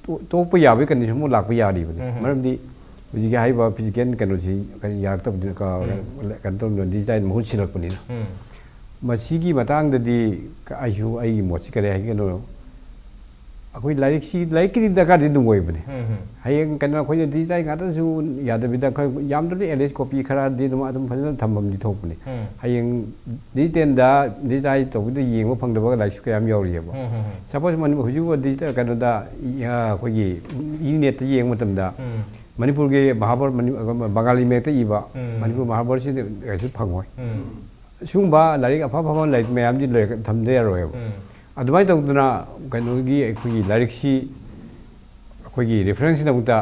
ꯇꯣ-, ꯇꯣꯛꯄ ꯌꯥꯕꯒꯤ ꯀꯟꯗꯤꯁꯟ ꯑꯃꯨꯛ ꯂꯥꯛꯄ ꯌꯥꯔꯤꯕꯅꯤ꯫ ꯎꯝ꯫ ꯃꯔꯝꯗꯤ ꯍꯧꯖꯤꯛꯀꯤ ꯍꯥꯏꯔꯤꯕ ꯐꯤꯖꯤꯀꯦꯜ ꯀꯩꯅꯣꯁꯤ ꯀꯔꯤ ꯌꯥꯔꯛꯇꯕꯅꯤꯅ ꯀ-, ꯎꯝ꯫ ꯀꯩꯅꯣ ꯇꯧꯗꯅ ꯗꯤꯖꯤꯇꯥꯏꯜ ꯃꯍꯨꯠ ꯁꯤꯜꯂꯛꯄꯅꯤꯅ꯫ ꯎꯝ꯫ ꯃꯁꯤꯒꯤ ꯃꯇꯥꯡꯗꯗꯤ ꯑꯩꯁꯨ ꯑꯩꯒꯤ ꯃꯣꯠꯁꯤ ꯀꯔꯤ ꯍꯥꯏꯒꯦ ꯀꯩꯅꯣ, ꯑꯩꯈꯣꯏ ꯂꯥꯏꯔꯤꯛꯁꯤ, ꯂꯥꯏꯔꯤꯛꯀꯤꯗꯤ ꯗꯔꯀꯥꯔꯗꯤ ꯑꯗꯨꯝ ꯑꯣꯏꯕꯅꯤ꯫ ꯎꯝ ꯍꯝ꯫ ꯍꯌꯦꯡ ꯀꯩꯅꯣ ꯑꯩꯈꯣꯏꯅ ꯗꯤꯖꯤꯇꯥꯏꯜ ꯉꯥꯛꯇꯁꯨ ꯌꯥꯗꯕꯤꯗ ꯑꯩꯈꯣꯏ ꯌꯥꯝꯗ꯭ꯔꯕꯗ ꯑꯦꯠ ꯂꯤꯁ ꯀꯣꯄꯤ ꯈꯔꯗꯤ ꯑꯗꯨꯝ, ꯑꯗꯨꯝ ꯐꯖꯅ ꯊꯝꯐꯝꯗꯤ ꯊꯣꯛꯄꯅꯤ꯫ ꯎꯝ꯫ ꯍꯌꯦꯡ ꯗꯤꯖꯤꯇꯦꯜꯗ, ꯗꯤꯖꯤꯇꯥꯏꯜ ꯇꯧꯕꯗ ꯌꯦꯡꯕ ꯐꯪꯗꯕ ꯂꯥꯏꯔꯤꯛꯁꯨ ꯀꯌꯥꯝ ꯌꯥꯎꯔꯤꯑꯕ꯫ ꯎꯝ ꯍꯝ꯫ ꯁꯄꯣꯁ ꯃꯅꯤ-, ꯍꯧꯖꯤꯛ ꯍꯧꯖꯤꯛ ꯗꯤꯖꯤꯇꯦꯜ ꯀꯩꯅꯣꯗ, ꯏ-, ꯑ, ꯑꯩꯈꯣꯏꯒꯤ ꯏꯟꯇꯔꯅꯦꯠꯇ ꯌꯦꯡꯕ ꯃꯇꯝꯗ ꯎꯝ꯫ ꯃꯅꯤꯄꯨꯔꯒꯤ ꯃꯍꯥꯚꯥꯔꯠ ꯃꯅꯤ-, ꯕꯪꯒꯥꯂꯤ ꯃꯌꯦꯛꯇ ꯏꯕ ꯎꯝ꯫ ꯃꯅꯤꯄꯨꯔ ꯃꯍꯥꯚꯥꯔꯠꯁꯤꯗꯤ ꯀꯩꯁꯨ ꯐꯪꯉꯣꯏ꯫ ꯎꯝ꯫ ꯁꯤꯒꯨꯝꯕ ꯂꯥꯏꯔꯤꯛ ꯑꯐ ꯑꯐꯕ ꯂꯥꯏꯔꯤꯛ ꯃꯌꯥꯝꯗꯤ ꯂꯩ-, ꯊꯝꯗ ꯌꯥꯔꯣꯏꯕ꯫ ꯎꯝ꯫ ꯑꯗꯨꯃꯥꯏꯅ ꯇꯧꯗꯅ ꯀꯩꯅꯣꯒꯤ ꯑꯩꯈꯣꯏꯒꯤ ꯂꯥꯏꯔꯤꯛꯁꯤ ꯑꯩꯈꯣꯏꯒꯤ ꯔꯤꯐꯔꯦꯟꯁꯀꯤꯗꯃꯛꯇ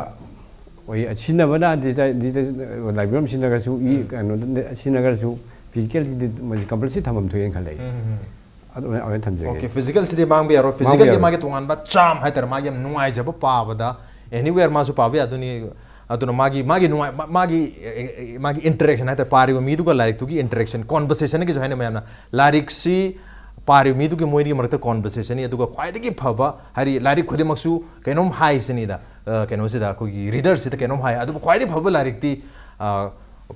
ꯑꯩꯈꯣꯏ ꯁꯤꯖꯤꯟꯅꯕꯅ ꯗꯤꯖꯤꯇꯦꯜ, ꯗꯤꯖꯤꯇꯦꯜ ꯂꯥꯏꯕ꯭ꯔꯦꯔꯤ ꯑꯃ ꯁꯤꯖꯤꯟꯅꯔꯁꯨ, ꯏ ꯀꯩꯅꯣꯗ ꯁꯤꯖꯤꯟꯅꯔꯁꯨ, ꯐꯤꯖꯤꯀꯦꯜꯁꯤꯗꯤ ꯃꯁꯤ ꯀꯝꯄꯜꯁꯔꯤ ꯊꯝꯐꯝ ꯊꯣꯛꯑꯦꯅ ꯈꯜꯂꯦ ꯑꯩ꯫ ꯎꯝ, ꯎꯝ, ꯎꯝ꯫ ꯑꯗꯨꯃꯥꯏꯅ, ꯑꯗꯨꯃꯥꯏꯅ ꯊꯝꯖꯒꯦ꯫ ꯑꯣꯀꯦ, ꯐꯤꯖꯤꯀꯦꯜꯁꯤꯗꯤ ꯃꯥꯡꯕ ꯌꯥꯔꯣꯏ꯫ ꯃꯥꯡꯕ ꯐꯤꯖꯤꯀꯦꯜꯒꯤ ꯌꯥꯔꯣꯏ꯫ ꯃꯥꯒꯤ ꯇꯣꯉꯥꯟꯕ ꯆꯥꯝ ꯍꯥꯏꯇꯥꯔꯦ, ꯃꯥꯒꯤ ꯌꯥꯝ ꯅꯨꯡꯉꯥꯏꯖꯕ ꯄꯥꯕꯗ ꯑꯦꯅꯤꯋꯦꯌꯔ ꯃꯥꯁꯨ ꯄꯥꯕ ꯌꯥꯗꯣꯏꯅꯤ꯫ ꯑꯗꯨꯅ ꯃꯥꯒꯤ, ꯃꯥꯒꯤ ꯅꯨꯡꯉꯥꯏ-, ꯃꯥ-, ꯃꯥꯒꯤ, ꯑꯦ, ꯑꯦ, ꯑꯦ, ꯃꯥꯒꯤ ꯏꯟꯇꯔꯦꯛꯁꯟ ꯍꯥꯏꯇꯥꯔꯦ, ꯄꯥꯔꯤꯕ ꯃꯤꯗꯨꯒ ꯂꯥꯏꯔꯤꯛꯇꯨꯒꯤ ꯏꯟꯇꯔꯦꯛꯁꯟ, ꯀꯣꯟꯚꯔꯁꯦꯁꯟꯒꯤꯁꯨ ꯍꯥꯏꯅ ꯃꯌꯥꯝꯅ꯫ ꯂꯥꯏꯔꯤꯛꯁꯤ ꯄꯥꯔꯤꯕ ꯃꯤꯗꯨꯒꯤ ꯃꯣꯏꯒꯤ ꯃꯔꯛꯇ ꯀꯣꯟꯚꯔꯁꯦꯁꯟꯅꯤ, ꯑꯗꯨꯒ ꯈ꯭ꯋꯥꯏꯗꯒꯤ ꯐꯕ, ꯍꯥꯏꯗꯤ ꯂꯥꯏꯔꯤꯛ ꯈꯨꯗꯤꯡꯃꯛꯁꯨ ꯀꯩꯅꯣꯝ ꯍꯥꯏꯁꯤꯅꯤꯗ, ꯑ, ꯀꯩꯅꯣꯁꯤꯗ ꯑꯩꯈꯣꯏꯒꯤ ꯔꯤꯗꯔꯁꯤꯗ ꯀꯩꯅꯣꯝ ꯍꯥꯏ, ꯑꯗꯨꯕꯨ ꯈ꯭ꯋꯥꯏꯗꯒꯤ ꯐꯕ ꯂꯥꯏꯔꯤꯛꯇꯤ, ꯑ,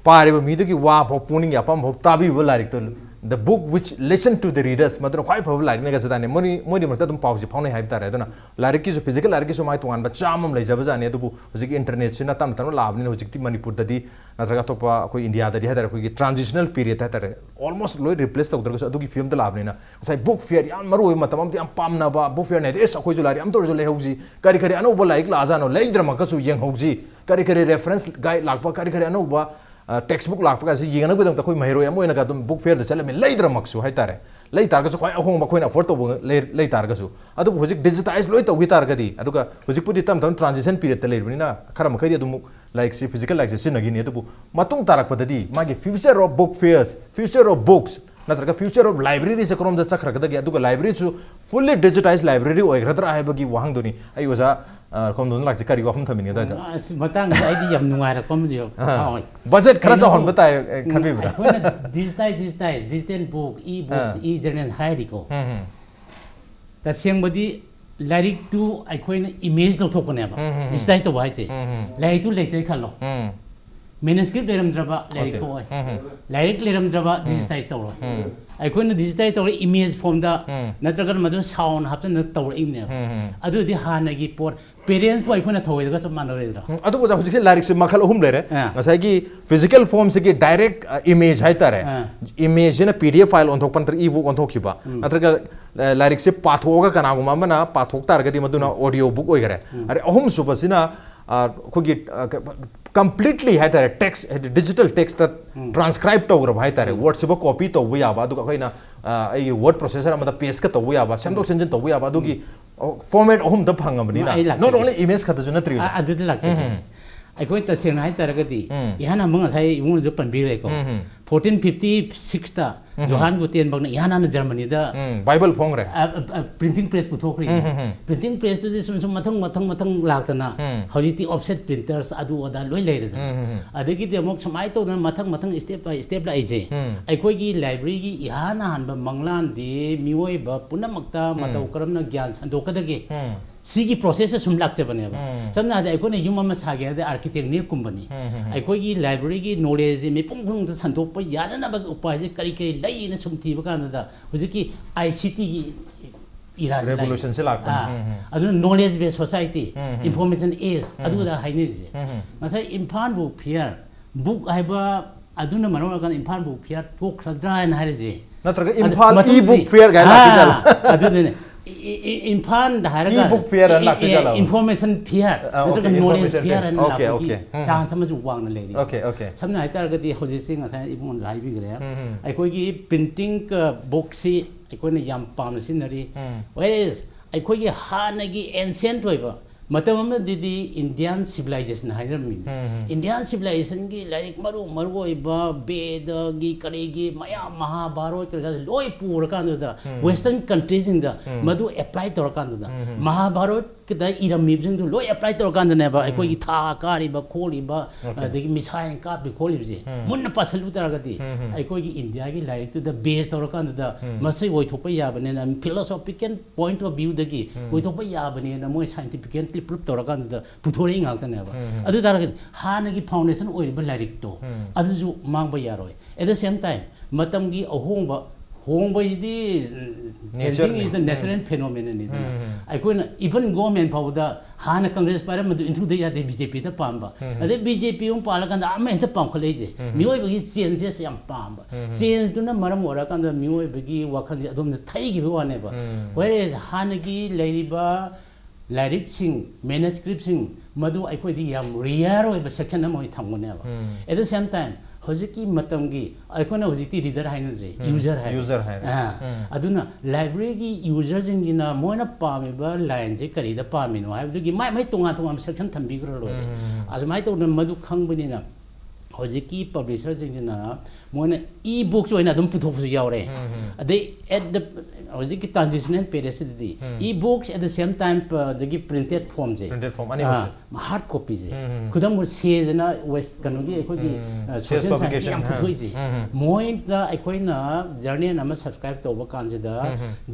ꯄꯥꯔꯤꯕ ꯃꯤꯗꯨꯒꯤ ꯋꯥ ꯐꯥꯎ, ꯄꯨꯛꯅꯤꯡꯒꯤ ꯑꯄꯥꯝꯕ ꯐꯥꯎ ꯇꯥꯕꯤꯕ ꯂꯥꯏꯔꯤꯛꯇꯣ, the book which listen to the readers, ꯃꯗꯨꯅ ꯈ꯭ꯋꯥꯏ ꯐꯕ ꯂꯥꯏꯔꯤꯛꯅꯦꯒꯁꯨ ꯇꯥꯅꯩ꯫ ꯃꯣꯏ, ꯃꯣꯏꯗꯤ ꯃꯔꯛꯇ ꯑꯗꯨꯝ ꯄꯥꯎꯁꯦ ꯐꯥꯎꯅꯩ ꯍꯥꯏꯕ ꯇꯥꯔꯦ꯫ ꯑꯗꯨꯅ ꯂꯥꯏꯔꯤꯛꯀꯤꯁꯨ, ꯐꯤꯖꯤꯀꯦꯜ ꯂꯥꯏꯔꯤꯛꯀꯤꯁꯨ ꯃꯥꯒꯤ ꯇꯣꯉꯥꯟꯕ ꯆꯥꯝ ꯑꯃ ꯂꯩꯖꯕꯖꯥꯠꯅꯤ꯫ ꯑꯗꯨꯕꯨ ꯍꯧꯖꯤꯛꯀꯤ ꯏꯟꯇꯔꯅꯦꯠꯁꯤꯅ ꯇꯞꯅ ꯇꯞꯅ ꯂꯥꯛꯑꯕꯅꯤꯅ ꯍꯧꯖꯤꯛꯇꯤ ꯃꯅꯤꯄꯨꯔꯗꯗꯤ ꯅꯠꯇ꯭ꯔꯒ ꯑꯇꯣꯞꯄ ꯑꯩꯈꯣꯏ ꯏꯟꯗꯤꯌꯥꯗꯗꯤ ꯍꯥꯏꯇꯥꯔꯦ, ꯑꯩꯈꯣꯏꯒꯤ ꯇ꯭ꯔꯥꯟꯖꯤꯁꯅꯦꯜ ꯄꯤꯔꯤꯌꯗ ꯍꯥꯏꯇꯥꯔꯦ, ꯑꯣꯜꯃꯣꯁ ꯂꯣꯏ ꯔꯤꯄ꯭ꯂꯦꯁ ꯇꯧꯗ꯭ꯔꯒꯁꯨ ꯑꯗꯨꯒꯤ ꯐꯤꯕꯝꯗ ꯂꯥꯛꯑꯕꯅꯤꯅ ꯉꯁꯥꯏ ꯕꯨꯛ ꯐꯤꯌꯔ ꯌꯥꯝ ꯃꯔꯨ ꯑꯣꯏꯕ ꯃꯇꯝ ꯑꯃꯗ ꯌꯥꯝ ꯄꯥꯝꯅꯕ ꯕꯨꯛ ꯐꯤꯌꯔꯅ ꯍꯥꯏꯗꯤ, "ꯑꯦꯁ, ꯑꯩꯈꯣꯏꯁꯨ ꯂꯥꯏꯔꯤꯛ ꯑꯝꯇ ꯑꯣꯏꯔꯁꯨ ꯂꯩꯍꯧꯁꯤ, ꯀꯔꯤ ꯀꯔꯤ ꯑꯅꯧꯕ ꯂꯥꯏꯔꯤꯛ ꯂꯥꯛꯑꯖꯥꯠꯅꯣ, ꯂꯩꯗ꯭ꯔꯃꯛꯀꯁꯨ ꯌꯦꯡꯍꯧꯁꯤ, ꯀꯔꯤ ꯀꯔꯤ ꯔꯦꯐꯔꯦꯟꯁ ꯒꯥꯏꯗ ꯂꯥꯛꯄ, ꯀꯔꯤ ꯀꯔꯤ ꯑꯅꯧꯕ, ꯑ, ꯇꯦꯛꯁ ꯕꯨꯛ ꯂꯥꯛꯄꯒꯁꯤ ꯌꯦꯡꯅꯕꯒꯤꯗꯃꯛꯇ ꯑꯩꯈꯣꯏ ꯃꯍꯩꯔꯣꯏ ꯑꯃ ꯑꯣꯏꯅꯒ ꯑꯗꯨꯝ ꯕꯨꯛ ꯐꯤꯌꯔꯗ ꯆꯠꯂꯝꯃꯤ, ꯂꯩꯗ꯭ꯔꯃꯛꯁꯨ ꯍꯥꯏꯇꯥꯔꯦ, ꯂꯩ ꯇꯥꯔꯒꯁꯨ ꯈ꯭ꯋꯥꯏ ꯑꯍꯣꯡꯕ ꯑꯩꯈꯣꯏꯅ ꯑꯦꯐꯣꯔꯗ ꯇꯧꯕ ꯂꯩ, ꯂꯩ ꯇꯥꯔꯒꯁꯨ꯫ ꯑꯗꯨꯕꯨ ꯍꯧꯖꯤꯛ ꯗꯤꯖꯤꯇꯥꯏꯁ ꯂꯣꯏ ꯇꯧꯈꯤ ꯇꯥꯔꯒꯗꯤ, ꯑꯗꯨꯒ ꯍꯧꯖꯤꯛꯄꯨꯗꯤ ꯇꯞ ꯇꯞꯅ ꯇ꯭ꯔꯥꯟꯖꯤꯁꯟ ꯄꯤꯔꯤꯌꯗꯇ ꯂꯩꯔꯤꯕꯅꯤꯅ ꯈꯔ ꯃꯈꯩꯗꯤ ꯑꯗꯨꯝ ꯂꯥꯏꯔꯤꯛꯁꯤ, ꯐꯤꯖꯤꯀꯦꯜ ꯂꯥꯏꯔꯤꯛꯁꯤ ꯁꯤꯖꯤꯟꯅꯈꯤꯅꯤ, ꯑꯗꯨꯕꯨ ꯃꯇꯨꯡ ꯇꯥꯔꯛꯄꯗꯗꯤ ꯃꯥꯒꯤ future of book fairs, future of books ꯅꯠꯇ꯭ꯔꯒ future of libraryꯁꯦ ꯀꯔꯣꯝꯗ ꯆꯠꯈ꯭ꯔꯒꯗꯒꯦ, ꯑꯗꯨꯒ libraryꯁꯨ fully digitized library ꯑꯣꯏꯒꯗ꯭ꯔꯥ ꯍꯥꯏꯕꯒꯤ ꯋꯥꯍꯪꯗꯨꯅꯤ꯫ ꯑꯩ ꯑꯣꯖꯥ, ꯑ, ꯀꯣꯝꯗꯣꯟ ꯂꯥꯛꯁꯦ ꯀꯔꯤ ꯋꯥꯐꯝ ꯊꯝꯕꯤꯅꯤꯡꯉꯦ ꯑꯗꯨꯋꯥꯏꯗ? ꯑꯁ, ꯃꯇꯥꯡꯁꯤꯗ ꯑꯩꯗꯤ ꯌꯥꯝ ꯅꯨꯡꯉꯥꯏꯔꯛꯄ ꯑꯃꯗꯤ ꯌꯥꯎ-, ꯑꯥ꯫ ꯐꯥꯎꯋꯦ꯫ ꯕꯖꯦꯠ ꯈꯔ ꯀꯩꯅꯣ, ꯆꯥꯎꯍꯟꯕ ꯇꯥꯏ, ꯑꯦ, ꯎꯝ, ꯈꯟꯕꯤꯕ꯭ꯔꯥ? ꯑꯩꯈꯣꯏꯅ digitize, digitize, digital book, e-books, ꯑꯥ꯫ e-journal ꯍꯥꯏꯔꯤꯀꯣ꯫ ꯎꯝ, ꯎꯝ꯫ ꯇꯁꯦꯡꯕꯗꯤ ꯂꯥꯏꯔꯤꯛꯇꯨ ꯑꯩꯈꯣꯏꯅ image ꯂꯧꯊꯣꯛꯄꯅꯦꯕ, ꯎꯝ, ꯎꯝ, ꯎꯝ꯫ digitize ꯇꯧꯕ ꯍꯥꯏꯁꯦ꯫ ꯎꯝ, ꯎꯝ꯫ ꯂꯥꯏꯔꯤꯛꯇꯨ ꯂꯩꯇ꯭ꯔꯦ ꯈꯜꯂꯣ꯫ ꯎꯝ꯫ Manuscript ꯂꯩꯔꯝꯗ꯭ꯔꯕ ꯂꯥꯏꯔꯤꯛ Okay. ꯊꯣꯛꯑꯣꯏ꯫ ꯎꯝ, ꯎꯝ꯫ ꯂꯥꯏꯔꯤꯛ ꯂꯩꯔꯝꯗ꯭ꯔꯕ digitize ꯇꯧꯔꯣꯏ꯫ ꯎꯝ꯫ ꯑꯩꯈꯣꯏꯅ digitize ꯇꯧꯔꯦ image form ꯗ, ꯎꯝ꯫ ꯅꯠꯇ꯭ꯔꯒꯅ ꯃꯗꯨ sound ꯍꯥꯞꯆꯤꯟꯗꯅ ꯇꯧꯔꯛꯏꯕꯅꯦꯕ꯫ ꯎꯝ, ꯎꯝ꯫ ꯑꯗꯨꯗꯤ ꯍꯥꯟꯅꯒꯤ ꯄꯣꯠ, parents ꯄꯨ ꯑꯩꯈꯣꯏꯅ ꯊꯧꯑꯣꯏꯗꯒ ꯆꯞ ꯃꯥꯟꯅꯔꯣꯏꯗ꯭ꯔꯣ? ꯎꯝ, ꯑꯗꯨꯕꯨ ꯑꯣꯖꯥ, ꯍꯧꯖꯤꯛꯁꯦ ꯂꯥꯏꯔꯤꯛꯁꯦ ꯃꯈꯜ ꯑꯍꯨꯝ ꯂꯩꯔꯦ꯫ ꯑꯥ꯫ ꯉꯁꯥꯏꯒꯤ physical form ꯁꯤꯒꯤ direct, ꯑ, image ꯍꯥꯏꯇꯥꯔꯦ꯫ ꯑꯥ꯫ Image ꯁꯤꯅ P D F file ꯑꯣꯟꯊꯣꯛꯄ ꯅꯠꯇ꯭ꯔꯒ e-book ꯑꯣꯟꯊꯣꯛꯈꯤꯕ꯫ ꯎꯝ꯫ ꯅꯠꯇ꯭ꯔꯒ, ꯑ, ꯂꯥꯏꯔꯤꯛꯁꯦ ꯄꯥꯊꯣꯛꯑꯒ ꯀꯅꯥꯒꯨꯝꯕ ꯑꯃꯅ ꯄꯥꯊꯣꯛ ꯇꯥꯔꯒꯗꯤ ꯃꯗꯨꯅ audio book ꯑꯣꯏꯈꯔꯦ꯫ ꯎꯝ꯫ ꯑꯗꯩ ꯑꯍꯨꯝꯁꯨꯕꯁꯤꯅ, ꯑ, ꯑꯩꯈꯣꯏꯒꯤ, ꯑ, ꯀ-, completely ꯍꯥꯏꯇꯥꯔꯦ, text, ꯍꯥꯏꯗꯤ digital text ꯇ ꯎꯝ꯫ transcribe ꯇꯧꯈ꯭ꯔꯕ ꯍꯥꯏꯇꯥꯔꯦ꯫ ꯎꯝ꯫ Word ꯁꯤꯕꯨ copy ꯇꯧꯕ ꯌꯥꯕ, ꯑꯗꯨꯒ ꯑꯩꯈꯣꯏꯅ, ꯑ, ꯑꯩꯒꯤ word processor ꯑꯃꯗ paste ꯀ ꯇꯧꯕ ꯌꯥꯕ, ꯁꯦꯝꯗꯣꯛ ꯁꯦꯝꯖꯤꯟ ꯇꯧꯕ ꯌꯥꯕ, ꯑꯗꯨꯒꯤ, ꯑꯣ, format ꯑꯍꯨꯝꯗ ꯐꯪꯉꯕꯅꯤꯅ, ꯑꯩ ꯂꯥꯛꯆꯒꯦ꯫ not only image ꯈꯛꯇꯁꯨ ꯅꯠꯇ꯭ꯔꯤ꯫ ꯑ-, ꯑꯗꯨꯗ ꯂꯥꯛꯆꯒꯦ꯫ ꯎꯝ꯫ ꯑꯩꯈꯣꯏ ꯇꯁꯦꯡꯅ ꯍꯥꯏꯇꯥꯔꯒꯗꯤ, ꯎꯝ꯫ ꯏꯍꯥꯟ ꯍꯥꯟꯕ ꯉꯁꯥꯏ ꯏꯕꯨꯡꯉꯣꯁꯨ ꯄꯟꯕꯤꯈ꯭ꯔꯦꯀꯣ꯫ ꯎꯝ꯫ Fourteen fifty six ꯇ ꯎꯝ꯫ ꯖꯣꯍꯥꯟ ꯒꯨꯇꯦꯟꯕꯔꯒꯅ ꯏꯍꯥꯟ ꯍꯥꯟꯅ ꯖꯔꯃꯅꯤꯗ, ꯎꯝ, Bible ꯐꯣꯡꯈ꯭ꯔꯦ꯫ ꯑ, ꯑ, ꯑ, printing press ꯄꯨꯊꯣꯛꯈ꯭ꯔꯤꯅꯦ꯫ ꯎꯝ, ꯎꯝ, ꯎꯝ꯫ Printing press ꯇꯨꯗꯤ ꯁꯨꯝ ꯁꯨꯝ ꯃꯊꯪ ꯃꯊꯪ ꯃꯊꯪ ꯂꯥꯛꯇꯅ, ꯎꯝ꯫ ꯍꯧꯖꯤꯛꯇꯤ offset printers ꯑꯗꯨ ꯑꯗꯥ ꯂꯣꯏ ꯂꯩꯔꯦꯗꯅ꯫ ꯎꯝ, ꯎꯝ, ꯎꯝ꯫ ꯑꯗꯒꯤꯗꯤ ꯑꯃꯨꯛ ꯁꯨꯃꯥꯏꯅ ꯇꯧꯗꯅ ꯃꯊꯪ ꯃꯊꯪ step by step ꯂꯥꯛꯏꯁꯦ꯫ ꯎꯝ꯫ ꯑꯩꯈꯣꯏꯒꯤ library ꯒꯤ ꯏꯍꯥꯟ ꯍꯥꯟꯕ ꯃꯪꯂꯥꯟꯗꯤ ꯃꯤꯑꯣꯏꯕ ꯄꯨꯝꯅꯃꯛꯇ ꯎꯝ꯫ ꯃꯇꯧ ꯀꯔꯝꯅ ꯒ꯭ꯌꯥꯟ ꯁꯟꯗꯣꯛꯀꯗꯒꯦ? ꯎꯝ꯫ ꯁꯤꯒꯤ process ꯁꯦ ꯁꯨꯝ ꯂꯥꯛꯆꯕꯅꯦꯕ꯫ ꯎꯝ꯫ ꯁꯝꯅ ꯍꯥꯏꯔꯕꯗ ꯑꯩꯈꯣꯏꯅ ꯌꯨꯝ ꯑꯃ ꯁꯥꯒꯦ ꯍꯥꯏꯔꯗꯤ architect ꯅꯦꯛ ꯀꯨꯝꯕꯅꯤ꯫ ꯎꯝ, ꯎꯝ, ꯎꯝ꯫ ꯑꯩꯈꯣꯏꯒꯤ library ꯒꯤ knowledge ꯁꯦ ꯃꯤꯄꯨꯝ ꯈꯨꯗꯤꯡꯃꯛꯇ ꯁꯟꯗꯣꯛꯄ ꯌꯥꯅꯅꯕ ꯎꯄꯥꯏꯁꯦ ꯀꯔꯤ ꯀꯔꯤ ꯂꯩꯅ ꯁꯨꯝ ꯊꯤꯕ ꯀꯥꯟꯗꯗ ꯍꯧꯖꯤꯛꯀꯤ I C T ꯒꯤ era ꯁꯦ ꯂꯥꯛꯑꯦ꯫ Revolution ꯁꯦ ꯂꯥꯛꯄꯅꯤ꯫ ꯑꯥ, ꯎꯝ, ꯎꯝ꯫ ꯑꯗꯨꯅ knowledge based society, ꯎꯝ, ꯎꯝ꯫ information age, ꯎꯝ꯫ ꯑꯗꯨꯗ ꯍꯥꯏꯅꯔꯤꯁꯦ꯫ ꯎꯝ, ꯎꯝ꯫ ꯉꯁꯥꯏ ꯏꯝꯐꯥꯜ book fair, book ꯍꯥꯏꯕ ꯑꯗꯨꯅ ꯃꯔꯝ ꯑꯣꯏꯔꯀꯥꯟꯗ ꯏꯝꯐꯥꯜ book fair ꯊꯣꯛꯈ꯭ꯔꯗ꯭ꯔꯥ ꯍꯥꯏꯅ ꯍꯥꯏꯔꯤꯁꯦ꯫ ꯅꯠꯇ꯭ꯔꯒ ꯑꯗ ꯏꯝꯐꯥꯜ ꯃꯇꯨꯡꯗꯤ, e-book fair ꯀꯥꯏꯅ ꯂꯥꯛꯈꯤꯖꯥꯠꯂꯣ? ꯑꯥ, ꯑꯗꯨꯗꯨꯅꯦ꯫ ꯏ-, ꯏ-, ꯏ-, ꯏꯝꯐꯥꯜꯗ ꯍꯥꯏꯔꯒ E-book fair ꯑꯅ ꯏ-, ꯏ-, ꯂꯥꯛꯈꯤꯖꯥꯠꯂꯣ? Information fair, ꯑꯥ, okay, ꯅꯠꯇ꯭ꯔꯒ knowledge information fair fair. ꯍꯥꯏꯅ Okay, ꯂꯥꯛꯄꯒꯤ okay. ꯎꯝ. Chance ꯑꯃꯁꯨ ꯋꯥꯡꯅ ꯂꯩꯔꯤ꯫ Okay, okay. ꯎꯝ꯫ ꯁꯝꯅ ꯍꯥꯏꯇꯥꯔꯒꯗꯤ ꯍꯧꯖꯤꯛꯁꯦ ꯉꯁꯥꯏ ꯏꯕꯨꯡꯉꯣꯅ ꯍꯥꯏꯕꯤꯈ꯭ꯔꯦ꯫ ꯎꯝ, ꯎꯝ꯫ ꯑꯩꯈꯣꯏꯒꯤ printing, ꯑ, book ꯁꯤ ꯑꯩꯈꯣꯏꯅ ꯌꯥꯝ ꯄꯥꯝꯅ ꯁꯤꯖꯤꯟꯅꯔꯤ꯫ ꯎꯝ꯫ Whereas ꯑꯩꯈꯣꯏꯒꯤ ꯍꯥꯟꯅꯒꯤ ancient ꯑꯣꯏꯕ ꯃꯇꯝ ꯑꯃꯗꯗꯤ ꯏꯟꯗꯤꯌꯥꯟ ꯁꯤꯚꯤꯂꯥꯏꯖꯦꯁꯟ ꯍꯥꯏꯔꯝꯃꯤꯅꯤ꯫ ꯏꯟꯗꯤꯌꯥꯟ ꯁꯤꯚꯤꯂꯥꯏꯖꯦꯁꯟꯒꯤ ꯂꯥꯏꯔꯤꯛ ꯃꯔꯨ ꯃꯔꯨ ꯑꯣꯏꯕ ꯕꯦꯗꯒꯤ ꯀꯔꯤꯒꯤ ꯃꯌꯥꯝ, ꯃꯍꯥꯚꯥꯔꯠ ꯀꯔꯤ ꯀꯔꯥ ꯂꯣꯏ ꯄꯨꯔꯀꯥꯟꯗꯨꯗ ꯋꯦꯁꯇꯔꯟ ꯀꯟꯇ꯭ꯔꯤꯁꯤꯡꯗ ꯃꯗꯨ ꯑꯦꯄ꯭ꯂꯥꯏ ꯇꯧꯔꯀꯥꯟꯗꯨꯗ ꯃꯍꯥꯚꯥꯔꯠꯀꯤꯗ ꯏꯔꯝꯃꯤꯕꯁꯤꯡꯗꯨ ꯂꯣꯏ ꯑꯦꯄ꯭ꯂꯥꯏ ꯇꯧꯔꯀꯥꯟꯗꯅꯦꯕ ꯑꯩꯈꯣꯏꯒꯤ ꯊꯥ ꯀꯥꯔꯤꯕ ꯈꯣꯠꯂꯤꯕ ꯑꯗꯒꯤ ꯃꯤꯁꯥꯏꯜ ꯀꯥꯞꯄꯤ ꯈꯣꯠꯂꯤꯕꯁꯦ ꯃꯨꯟꯅ ꯄꯥꯁꯤꯜꯂꯨ ꯇꯥꯔꯒꯗꯤ ꯑꯩꯈꯣꯏꯒꯤ ꯏꯟꯗꯤꯌꯥꯒꯤ ꯂꯥꯏꯔꯤꯛꯇꯨꯗ ꯕꯦꯁ ꯇꯧꯔꯀꯥꯟꯗꯨꯗ ꯃꯁꯤ ꯑꯣꯏꯊꯣꯛꯄ ꯌꯥꯕꯅꯤꯅ philosophical point of viewꯗꯒꯤ ꯑꯣꯏꯊꯣꯛꯄ ꯌꯥꯕꯅꯦꯅ ꯃꯣꯏ scientifically proof ꯇꯧꯔꯀꯥꯟꯗꯨꯗ ꯄꯨꯊꯣꯔꯛꯏ ꯉꯥꯛꯇꯅꯦꯕ꯫ ꯑꯗꯨ ꯇꯥꯔꯒꯗꯤ ꯍꯥꯟꯅꯒꯤ foundation ꯑꯣꯏꯔꯤꯕ ꯂꯥꯏꯔꯤꯛꯇꯣ ꯑꯗꯨꯁꯨ ꯃꯥꯡꯕ ꯌꯥꯔꯣꯏ꯫ At the same time ꯃꯇꯝꯒꯤ ꯑꯍꯣꯡꯕ, ꯍꯣꯡꯕꯁꯤꯗꯤ changing is the natural phenomenon ꯅꯤꯗꯅ꯫ ꯑꯩꯈꯣꯏꯅ even government ꯐꯥꯎꯕꯗ ꯍꯥꯟꯅ ꯀꯪꯒ꯭ꯔꯦꯁ ꯄꯥꯏꯔꯝꯕꯗꯨ ꯏꯟꯊꯨꯗ ꯌꯥꯗꯦ, ꯕꯤ ꯖꯦ ꯄꯤꯗ ꯄꯥꯝꯕ꯫ ꯑꯗꯩ ꯕꯤ ꯖꯦ ꯄꯤ ꯑꯃꯨꯛ ꯄꯥꯜꯂꯀꯥꯟꯗ ꯑꯃ ꯍꯦꯛꯇ ꯄꯥꯝꯈꯠꯂꯛꯏꯁꯦ꯫ ꯃꯤꯑꯣꯏꯕꯒꯤ changes ꯌꯥꯝ ꯄꯥꯝꯕ꯫ Changeꯗꯨꯅ ꯃꯔꯝ ꯑꯣꯏꯔꯀꯥꯟꯗ ꯃꯤꯑꯣꯏꯕꯒꯤ ꯋꯥꯈꯜꯁꯦ ꯑꯗꯣꯝꯗ ꯊꯩꯈꯤꯕ ꯋꯥꯅꯦꯕ꯫ Whereas ꯍꯥꯟꯅꯒꯤ ꯂꯩꯔꯤꯕ ꯂꯥꯏꯔꯤꯛꯁꯤꯡ, manuscriptꯁꯤꯡ ꯃꯗꯨ ꯑꯩꯈꯣꯏꯗꯤ ꯌꯥꯝ rare ꯑꯣꯏꯕ section ꯑꯃ ꯑꯣꯏꯅ ꯊꯝꯒꯅꯦꯕ꯫ At the same time ꯍꯧꯖꯤꯛꯀꯤ ꯃꯇꯝꯒꯤ, ꯑꯩꯈꯣꯏꯅ ꯍꯧꯖꯤꯛꯇꯤ reader ꯍꯥꯏꯅꯗ꯭ꯔꯦ, user ꯍꯥꯏꯔꯦ꯫ User ꯍꯥꯏꯔꯦ꯫ ꯑꯥ, ꯑꯗꯨꯅ libraryꯒꯤ userꯁꯤꯡꯁꯤꯅ ꯃꯣꯏꯅ ꯄꯥꯝꯃꯤꯕ lineꯁꯦ ꯀꯔꯤꯗ ꯄꯥꯝꯃꯤꯅꯣ ꯍꯥꯏꯕꯗꯨꯒꯤ ꯃꯥꯏ ꯃꯥꯏ ꯇꯣꯉꯥꯟ ꯇꯣꯉꯥꯟꯕ section ꯊꯝꯕꯤꯈ꯭ꯔ ꯂꯣꯏꯔꯦ꯫ ꯑꯗꯨꯃꯥꯏꯅ ꯇꯧꯗꯅ ꯃꯗꯨ ꯈꯪꯕꯅꯤꯅ ꯍꯧꯖꯤꯛꯀꯤ publisherꯁꯤꯡꯁꯤꯅ ꯃꯣꯏꯅ e-books ꯑꯣꯏꯅ ꯑꯗꯨꯝ ꯄꯨꯊꯣꯛꯄꯁꯨ ꯌꯥꯎꯔꯦ꯫ ꯑꯗꯩ at the, ꯍꯧꯖꯤꯛꯀꯤ transitional periodꯁꯤꯗꯗꯤ e-books at the same time ꯑꯗꯒꯤ printed formꯁꯦ, Printed form ꯑꯅꯤꯃꯛꯁꯦ꯫ Hard copyꯁꯦ꯫ ꯈꯨꯗꯝ ꯑꯣꯏꯅ ꯁꯦꯖꯅ ꯋꯦꯁ ꯀꯩꯅꯣꯒꯤ ꯑꯩꯈꯣꯏꯒꯤ social scienceꯀꯤ ꯌꯥꯝ ꯄꯨꯊꯣꯛꯏꯁꯦ꯫ ꯃꯣꯏꯗ ꯑꯩꯈꯣꯏꯅ journal ꯑꯃ subscribe ꯇꯧꯕ ꯀꯥꯟꯁꯤꯗ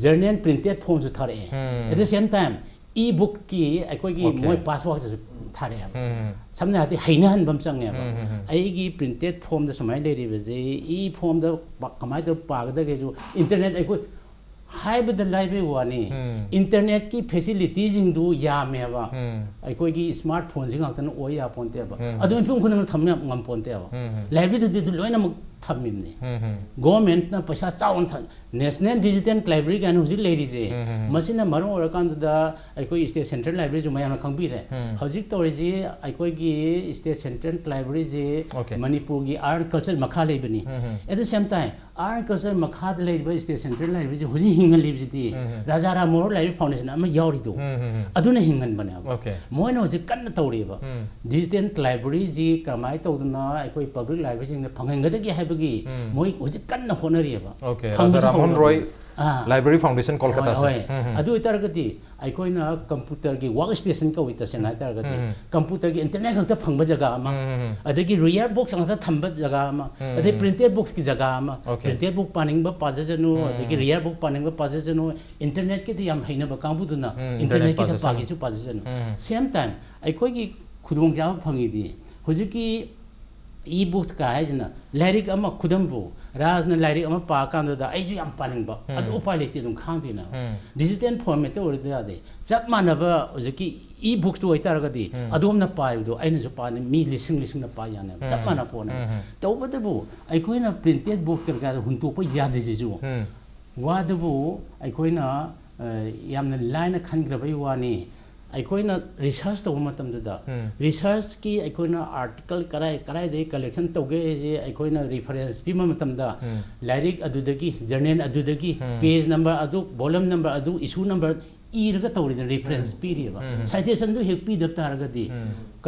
journal printed formꯁꯨ ꯊꯥꯔꯛꯑꯦ꯫ At the same time e-bookꯀꯤ ꯑꯩꯈꯣꯏꯒꯤ Okay. ꯃꯣꯏ passwordꯁꯨ ꯊꯥꯔꯛꯑꯦꯕ꯫ ꯁꯝꯅ ꯍꯥꯏꯔꯗꯤ ꯍꯩꯅꯍꯟꯕ ꯑꯃ ꯆꯪꯉꯦꯕ꯫ ꯑꯩꯒꯤ printed formꯗ ꯁꯨꯃꯥꯏꯅ ꯂꯩꯔꯤꯕꯁꯦ e-formꯗ ꯄ-, ꯀꯃꯥꯏꯅ ꯇꯧꯔ ꯄꯥꯒꯗꯒꯦꯁꯨ internet ꯑꯩꯈꯣꯏ ꯍꯥꯏꯕꯗ ꯂꯥꯏꯕꯩ ꯋꯥꯅꯤ꯫ Internetꯀꯤ facilityꯁꯤꯡꯗꯨ ꯌꯥꯝꯃꯦꯕ꯫ ꯑꯩꯈꯣꯏꯒꯤ smartphoneꯁꯤ ꯉꯥꯛꯇꯅ ꯑꯣꯏ ꯌꯥꯄꯣꯟꯇꯦꯕ꯫ ꯑꯗꯨ ꯃꯤꯄꯨꯝ ꯈꯨꯗꯤꯡꯃꯛ ꯊꯝ ꯌꯥꯝ ꯉꯝꯄꯣꯟꯇꯦꯕ꯫ Libraryꯗꯗꯤ ꯑꯗꯨ ꯂꯣꯏꯅꯃꯛ ꯊꯝꯃꯤꯕꯅꯤ꯫ ꯒꯣꯔꯃꯦꯟꯠꯅ ꯄꯩꯁꯥ ꯆꯥꯎꯅ ꯊ-, ꯅꯦꯁꯅꯦꯜ ꯗꯤꯖꯤꯇꯦꯜ ꯂꯥꯏꯕ꯭ꯔꯦꯔꯤ ꯀꯥꯏꯅ ꯍꯧꯖꯤꯛ ꯂꯩꯔꯤꯁꯦ, ꯃꯁꯤꯅ ꯃꯔꯝ ꯑꯣꯏꯔꯀꯥꯟꯗꯨꯗ ꯑꯩꯈꯣꯏ ꯁ꯭ꯇꯦꯠ ꯁꯦꯟꯇ꯭ꯔꯦꯜ ꯂꯥꯏꯕ꯭ꯔꯦꯔꯤꯁꯨ ꯃꯌꯥꯝꯅ ꯈꯪꯕꯤꯔꯦ꯫ ꯍꯧꯖꯤꯛ ꯇꯧꯔꯤꯁꯤ ꯑꯩꯈꯣꯏꯒꯤ ꯁ꯭ꯇꯦꯠ ꯁꯦꯟꯇ꯭ꯔꯦꯜ ꯂꯥꯏꯕ꯭ꯔꯦꯔꯤꯁꯦ, okay, ꯃꯅꯤꯄꯨꯔꯒꯤ ꯑꯥꯔꯠ ꯀꯜꯆꯔ ꯃꯈꯥ ꯂꯩꯕꯅꯤ꯫ At the same time, art culture ꯃꯈꯥꯗ ꯂꯩꯔꯤꯕ ꯁ꯭ꯇꯦꯠ ꯁꯦꯟꯇ꯭ꯔꯦꯜ ꯂꯥꯏꯕ꯭ꯔꯦꯔꯤꯁꯦ ꯍꯧꯖꯤꯛ ꯍꯤꯡꯍꯜꯂꯤꯕꯁꯤꯗꯤ ꯔꯥꯖꯥ ꯔꯥꯝ ꯃꯣꯍꯟ ꯔꯣꯏ ꯂꯥꯏꯕ꯭ꯔꯦꯔꯤ ꯐꯥꯎꯟꯗꯦꯁꯟ ꯑꯃ ꯌꯥꯎꯔꯤꯗꯣ, ꯑꯗꯨꯅ ꯍꯤꯡꯍꯟꯕꯅꯦꯕ꯫ Okay. ꯃꯣꯏꯅ ꯍꯧꯖꯤꯛ ꯀꯟꯅ ꯇꯧꯔꯤꯕ꯫ ꯗꯤꯖꯤꯇꯦꯜ ꯂꯥꯏꯕ꯭ꯔꯦꯔꯤꯁꯤ ꯀꯃꯥꯏꯅ ꯇꯧꯗꯅ ꯑꯩꯈꯣꯏ ꯄꯕ꯭ꯂꯤꯛ ꯂꯥꯏꯕ꯭ꯔꯦꯔꯤꯁꯤꯡꯗ ꯐꯪꯍꯟꯒꯗꯒꯦ ꯍꯥꯏꯕꯒꯤ ꯃꯣꯏ ꯍꯧꯖꯤꯛ ꯀꯟꯅ ꯍꯣꯠꯅꯔꯤꯑꯕ꯫ Okay, ꯐꯪꯕꯁꯨ ꯔꯥꯖꯥ ꯔꯥꯝ ꯃꯣꯍꯟ ꯍꯧꯔꯕꯅꯤ꯫ ꯔꯣꯏ ꯑꯥ꯫ ꯂꯥꯏꯕ꯭ꯔꯦꯔꯤ ꯐꯥꯎꯟꯗꯦꯁꯟ ꯍꯣꯏ, ꯀꯣꯜꯀꯇꯥꯁꯦ꯫ ꯍꯣꯏ꯫ ꯑꯗꯨ ꯑꯣꯏꯇꯥꯔꯒꯗꯤ ꯑꯩꯈꯣꯏꯅ ꯀꯝꯄ꯭ꯌꯨꯇꯔꯒꯤ ꯋꯥꯔꯛ ꯁ꯭ꯇꯦꯁꯟ ꯀꯧꯏ, ꯇꯁꯦꯡꯅ ꯍꯥꯏꯇꯥꯔꯒꯗꯤ꯫ ꯀꯝꯄ꯭ꯌꯨꯇꯔꯒꯤ ꯏꯟꯇꯔꯅꯦꯠ ꯈꯛꯇ ꯐꯪꯕ ꯖꯒꯥ ꯑꯃ, ꯑꯗꯒꯤ ꯔꯤꯌꯔ ꯕꯨꯛꯁ ꯉꯥꯛꯇ ꯊꯝꯕ ꯖꯒꯥ ꯑꯃ, ꯑꯗꯩ ꯄ꯭ꯔꯤꯟꯇꯦꯠ ꯕꯨꯛꯁꯀꯤ ꯖꯒꯥ ꯑꯃ, Okay. ꯄ꯭ꯔꯤꯟꯇꯦꯠ ꯕꯨꯛ ꯄꯥꯅꯤꯡꯕ ꯄꯥꯖꯁꯅꯨ, ꯑꯗꯒꯤ ꯔꯤꯌꯔ ꯕꯨꯛ ꯄꯥꯅꯤꯡꯕ ꯄꯥꯖꯁꯅꯨ, ꯏꯟꯇꯔꯅꯦꯠꯀꯤꯗꯤ ꯌꯥꯝ ꯍꯩꯅꯕ ꯀꯥꯡꯕꯨꯗꯨꯅ ꯏꯟꯇꯔꯅꯦꯠ ꯏꯟꯇꯔꯅꯦꯠꯀꯤꯗ ꯄꯥꯖꯁꯅꯨ꯫ ꯄꯥꯒꯦꯁꯨ ꯄꯥꯖꯁꯅꯨ꯫ Same time, ꯑꯩꯈꯣꯏꯒꯤ ꯈꯨꯗꯣꯡꯆꯥꯕ ꯐꯪꯉꯤꯗꯤ ꯍꯧꯖꯤꯛꯀꯤ e-books ꯀ ꯍꯥꯏꯁꯤꯅ ꯂꯥꯏꯔꯤꯛ ꯑꯃ, ꯈꯨꯗꯝꯕꯨ, ꯔꯥꯖꯅ ꯂꯥꯏꯔꯤꯛ ꯑꯃ ꯄꯥ ꯀꯥꯟꯗꯨꯗ ꯑꯩꯁꯨ ꯌꯥꯝ ꯄꯥꯅꯤꯡꯕ, ꯑꯗꯨ ꯎꯄꯥꯏ ꯂꯩꯇꯦ, ꯑꯗꯨꯝ ꯈꯥꯡꯗꯣꯏꯅꯦꯕ꯫ ꯗꯤꯖꯤꯇꯦꯜ ꯐꯣꯔꯃꯦꯠꯇ ꯑꯣꯏꯔꯗꯤ ꯌꯥꯗꯦ꯫ ꯆꯞ ꯃꯥꯟꯅꯕ ꯍꯧꯖꯤꯛꯀꯤ e-books ꯇꯨ ꯑꯣꯏꯇꯥꯔꯒꯗꯤ ꯑꯗꯣꯝꯅ ꯄꯥꯔꯤꯕꯗꯣ ꯑꯩꯅꯁꯨ ꯄꯥꯅꯤ, ꯃꯤ ꯂꯤꯁꯤꯡ ꯂꯤꯁꯤꯡꯅ ꯄꯥ ꯌꯥꯅꯦꯕ, ꯆꯞ ꯃꯥꯟꯅ ꯄꯣꯠꯅꯦꯕ꯫ ꯇꯧꯕꯇꯕꯨ ꯑꯩꯈꯣꯏꯅ ꯄ꯭ꯔꯤꯟꯇꯦꯠ ꯕꯨꯛ ꯀꯩꯀꯥꯗ ꯍꯨꯟꯇꯣꯛꯄ ꯌꯥꯗ꯭ꯔꯤꯁꯤꯁꯨ ꯋꯥꯗꯨꯕꯨ ꯑꯩꯈꯣꯏꯅ, ꯑ, ꯌꯥꯝꯅ ꯂꯥꯏꯅ ꯈꯟꯈ꯭ꯔꯕꯩ ꯋꯥꯅꯤ꯫ ꯑꯩꯈꯣꯏꯅ ꯔꯤꯁꯔꯁ ꯇꯧꯕ ꯃꯇꯝꯗꯨꯗ, ꯔꯤꯁꯔꯁꯀꯤ ꯑꯩꯈꯣꯏꯅ ꯑꯥꯔꯇꯤꯀꯜ ꯀꯔꯥꯏ, ꯀꯔꯥꯏꯗꯒꯤ ꯀꯂꯦꯛꯁꯟ ꯇꯧꯒꯦ ꯍꯥꯏꯁꯦ ꯑꯩꯈꯣꯏꯅ ꯔꯤꯐꯔꯦꯟꯁ ꯄꯤꯕ ꯃꯇꯝꯗ, ꯂꯥꯏꯔꯤꯛ ꯑꯗꯨꯗꯒꯤ, ꯖꯔꯅꯦꯜ ꯑꯗꯨꯗꯒꯤ, ꯄꯦꯖ ꯅꯝꯕꯔ ꯑꯗꯨ, ꯚꯣꯂꯨꯝ ꯅꯝꯕꯔ ꯑꯗꯨ, ꯏꯁꯨ ꯅꯝꯕꯔ ꯏꯔꯒ ꯇꯧꯔꯤꯗꯅ, ꯔꯤꯐꯔꯦꯟꯁ ꯄꯤꯔꯤꯑꯕ꯫ ꯁꯥꯏꯇꯦꯁꯟꯗꯨ ꯍꯦꯛ ꯄꯤꯗꯕ ꯇꯥꯔꯒꯗꯤ,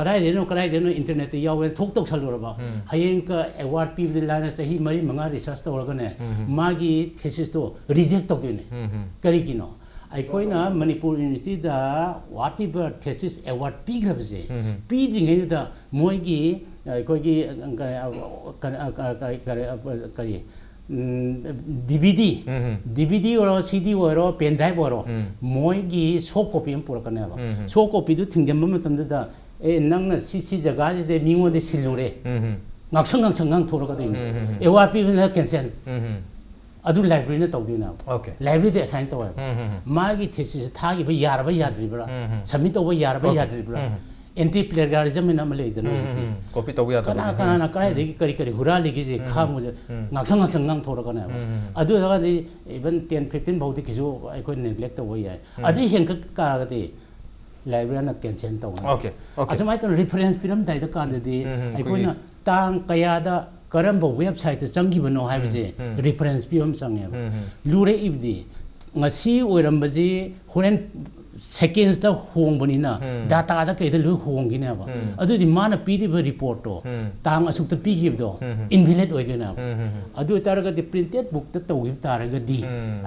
ꯀꯗꯥꯏꯗꯩꯅꯣ, ꯀꯗꯥꯏꯗꯩꯅꯣ ꯏꯟꯇꯔꯅꯦꯠꯇ ꯌꯥꯎꯋꯦꯅ ꯊꯣꯛ ꯇꯧꯁꯜꯂꯨꯔꯕ, ꯍꯌꯦꯡ ꯑꯦꯋꯥꯔꯗ ꯄꯤꯕꯗ ꯂꯥꯏꯅ ꯆꯍꯤ ꯃꯔꯤ ꯃꯉꯥ ꯔꯤꯁꯔꯁ ꯇꯧꯔꯒꯅꯦ, ꯃꯥꯒꯤ ꯊꯦꯁꯤꯁꯇꯣ ꯔꯤꯖꯦꯛ ꯇꯧꯗꯣꯏꯅꯦ꯫ ꯀꯔꯤꯒꯤꯅꯣ? ꯑꯩꯈꯣꯏꯅ ꯃꯅꯤꯄꯨꯔ ꯌꯨꯅꯤꯚꯔꯁꯤꯇꯤꯗ ꯋꯥꯠ ꯏꯚꯔ ꯊꯦꯁꯤꯁ ꯑꯦꯋꯥꯔꯗ ꯄꯤꯈ꯭ꯔꯕꯁꯦ, ꯄꯤꯗ꯭ꯔꯤꯉꯩꯗꯨꯗ ꯃꯣꯏꯒꯤ, ꯑꯩꯈꯣꯏꯒꯤ, ꯑ, ꯀ-, ꯑ, ꯀ-, ꯑ, ꯀ-, ꯀ-, ꯀꯔꯤ, ꯑ, ꯀꯔꯤ, ꯎꯝ, DVD, DVD ꯑꯣꯏꯔꯣ, CD ꯑꯣꯏꯔꯣ, ꯄꯦꯟ ꯗ꯭ꯔꯥꯏꯚ ꯑꯣꯏꯔꯣ, ꯃꯣꯏꯒꯤ ꯁꯣꯐ ꯀꯣꯄꯤ ꯑꯃ ꯄꯨꯔꯛꯀꯅꯦꯕ꯫ ꯁꯣꯐ ꯀꯣꯄꯤꯗꯨ ꯊꯤꯡꯖꯤꯟꯕ ꯃꯇꯝꯗꯨꯗ, "ꯑꯦ, ꯅꯪꯅ ꯁꯤ, ꯁꯤ ꯖꯒꯥꯁꯤꯗ ꯃꯤꯉꯣꯟꯗ ꯁꯤꯜꯂꯨꯔꯦ", ꯉꯥꯡꯁꯪ ꯉꯥꯡꯁꯪ ꯉꯥꯡꯊꯣꯔꯛꯀꯗꯣꯏꯅꯤ꯫ ꯑꯦꯋꯥꯔꯗ ꯄꯤꯕꯅ ꯀꯦꯟꯁꯦꯜ꯫ ꯑꯗꯨ ꯂꯥꯏꯕ꯭ꯔꯦꯔꯤꯅ ꯇꯧꯗꯣꯏꯅꯦꯕ꯫ Okay. ꯂꯥꯏꯕ꯭ꯔꯦꯔꯤꯗ ꯑꯦꯁꯥꯏꯟ ꯇꯧꯋꯦꯕ꯫ ꯃꯥꯒꯤ ꯊꯦꯁꯤꯁ ꯊꯥꯈꯤꯕ ꯌꯥꯔꯕ ꯌꯥꯗ꯭ꯔꯤꯕ꯭ꯔꯥ? ꯁꯕꯃꯤꯠ ꯇꯧꯕ ꯌꯥꯔꯕ Okay. ꯌꯥꯗ꯭ꯔꯤꯕ꯭ꯔꯥ? ꯑꯦꯟꯇꯤ ꯄ꯭ꯂꯦꯒꯥꯔꯤꯖꯝ ꯍꯥꯏꯅ ꯑꯃ ꯂꯩꯗꯅ ꯍꯧꯖꯤꯛꯇꯤ꯫ ꯎꯝ, ꯀꯣꯄꯤ ꯇꯧꯕ ꯌꯥꯗꯕ꯫ ꯀꯅꯥ ꯀꯅꯥꯅ ꯀꯗꯥꯏꯗꯒꯤ ꯀꯔꯤ ꯀꯔꯤ ꯍꯨꯔꯥꯜꯂꯤꯒꯦꯁꯦ ꯈꯥꯡꯕꯁꯦ ꯉꯥꯛꯁꯪ ꯉꯥꯛꯁꯪ ꯉꯥꯡꯊꯣꯔꯛꯀꯅꯦꯕ꯫ ꯑꯗꯨ ꯑꯣꯏꯔꯒꯗꯤ even ten fifteen ꯐꯥꯎꯗꯤ ꯀꯩꯁꯨ ꯑꯩꯈꯣꯏ ꯅꯦꯒ꯭ꯂꯦꯛ ꯇꯧꯕ ꯌꯥꯏ꯫ ꯑꯗꯨ ꯍꯦꯟꯒꯠ ꯇꯥꯔꯒꯗꯤ ꯂꯥꯏꯕ꯭ꯔꯦꯔꯤꯅ ꯀꯦꯟꯁꯦꯜ ꯇꯧꯅꯤ꯫ Okay, okay. ꯑꯁꯨꯃꯥꯏꯅ ꯇꯧꯅ ꯔꯤꯐꯔꯦꯟꯁ ꯄꯤꯔꯝꯗꯥꯏꯗ ꯀꯥꯟꯗꯗꯤ ꯎꯝ, ꯎꯝ, ꯑꯩꯈꯣꯏꯅ ꯇꯥꯡ ꯀꯌꯥꯗ ꯀꯔꯝꯕ ꯋꯦꯕꯁꯥꯏꯠꯇ ꯆꯪꯈꯤꯕꯅꯣ ꯍꯥꯏꯕꯁꯦ ꯔꯤꯐꯔꯦꯟꯁ ꯄꯤꯕ ꯑꯃ ꯆꯪꯉꯦꯕ꯫ ꯂꯨꯔꯛꯏꯕꯗꯤ ꯉꯁꯤ ꯑꯣꯏꯔꯝꯕꯁꯤ ꯍꯣꯔꯦꯟ ꯁꯦꯀꯦꯟꯁꯇ ꯍꯣꯡꯕꯅꯤꯅ ꯗꯥꯇꯥꯗ ꯀꯩꯗ ꯂꯣꯏ ꯍꯣꯡꯈꯤꯅꯦꯕ꯫ ꯑꯗꯨꯗꯤ ꯃꯥꯅ ꯄꯤꯔꯤꯕ ꯔꯤꯄꯣꯔꯠꯇꯣ ꯇꯥꯡ ꯑꯁꯨꯛꯇ ꯄꯤꯈꯤꯕꯗꯣ ꯏꯟꯚꯦꯂꯤꯠ ꯑꯣꯏꯗꯣꯏꯅꯦꯕ꯫ ꯑꯗꯨ ꯑꯣꯏꯇꯥꯔꯒꯗꯤ ꯄ꯭ꯔꯤꯟꯇꯦꯠ ꯕꯨꯛꯇ ꯇꯧꯈꯤꯕ ꯇꯥꯔꯒꯗꯤ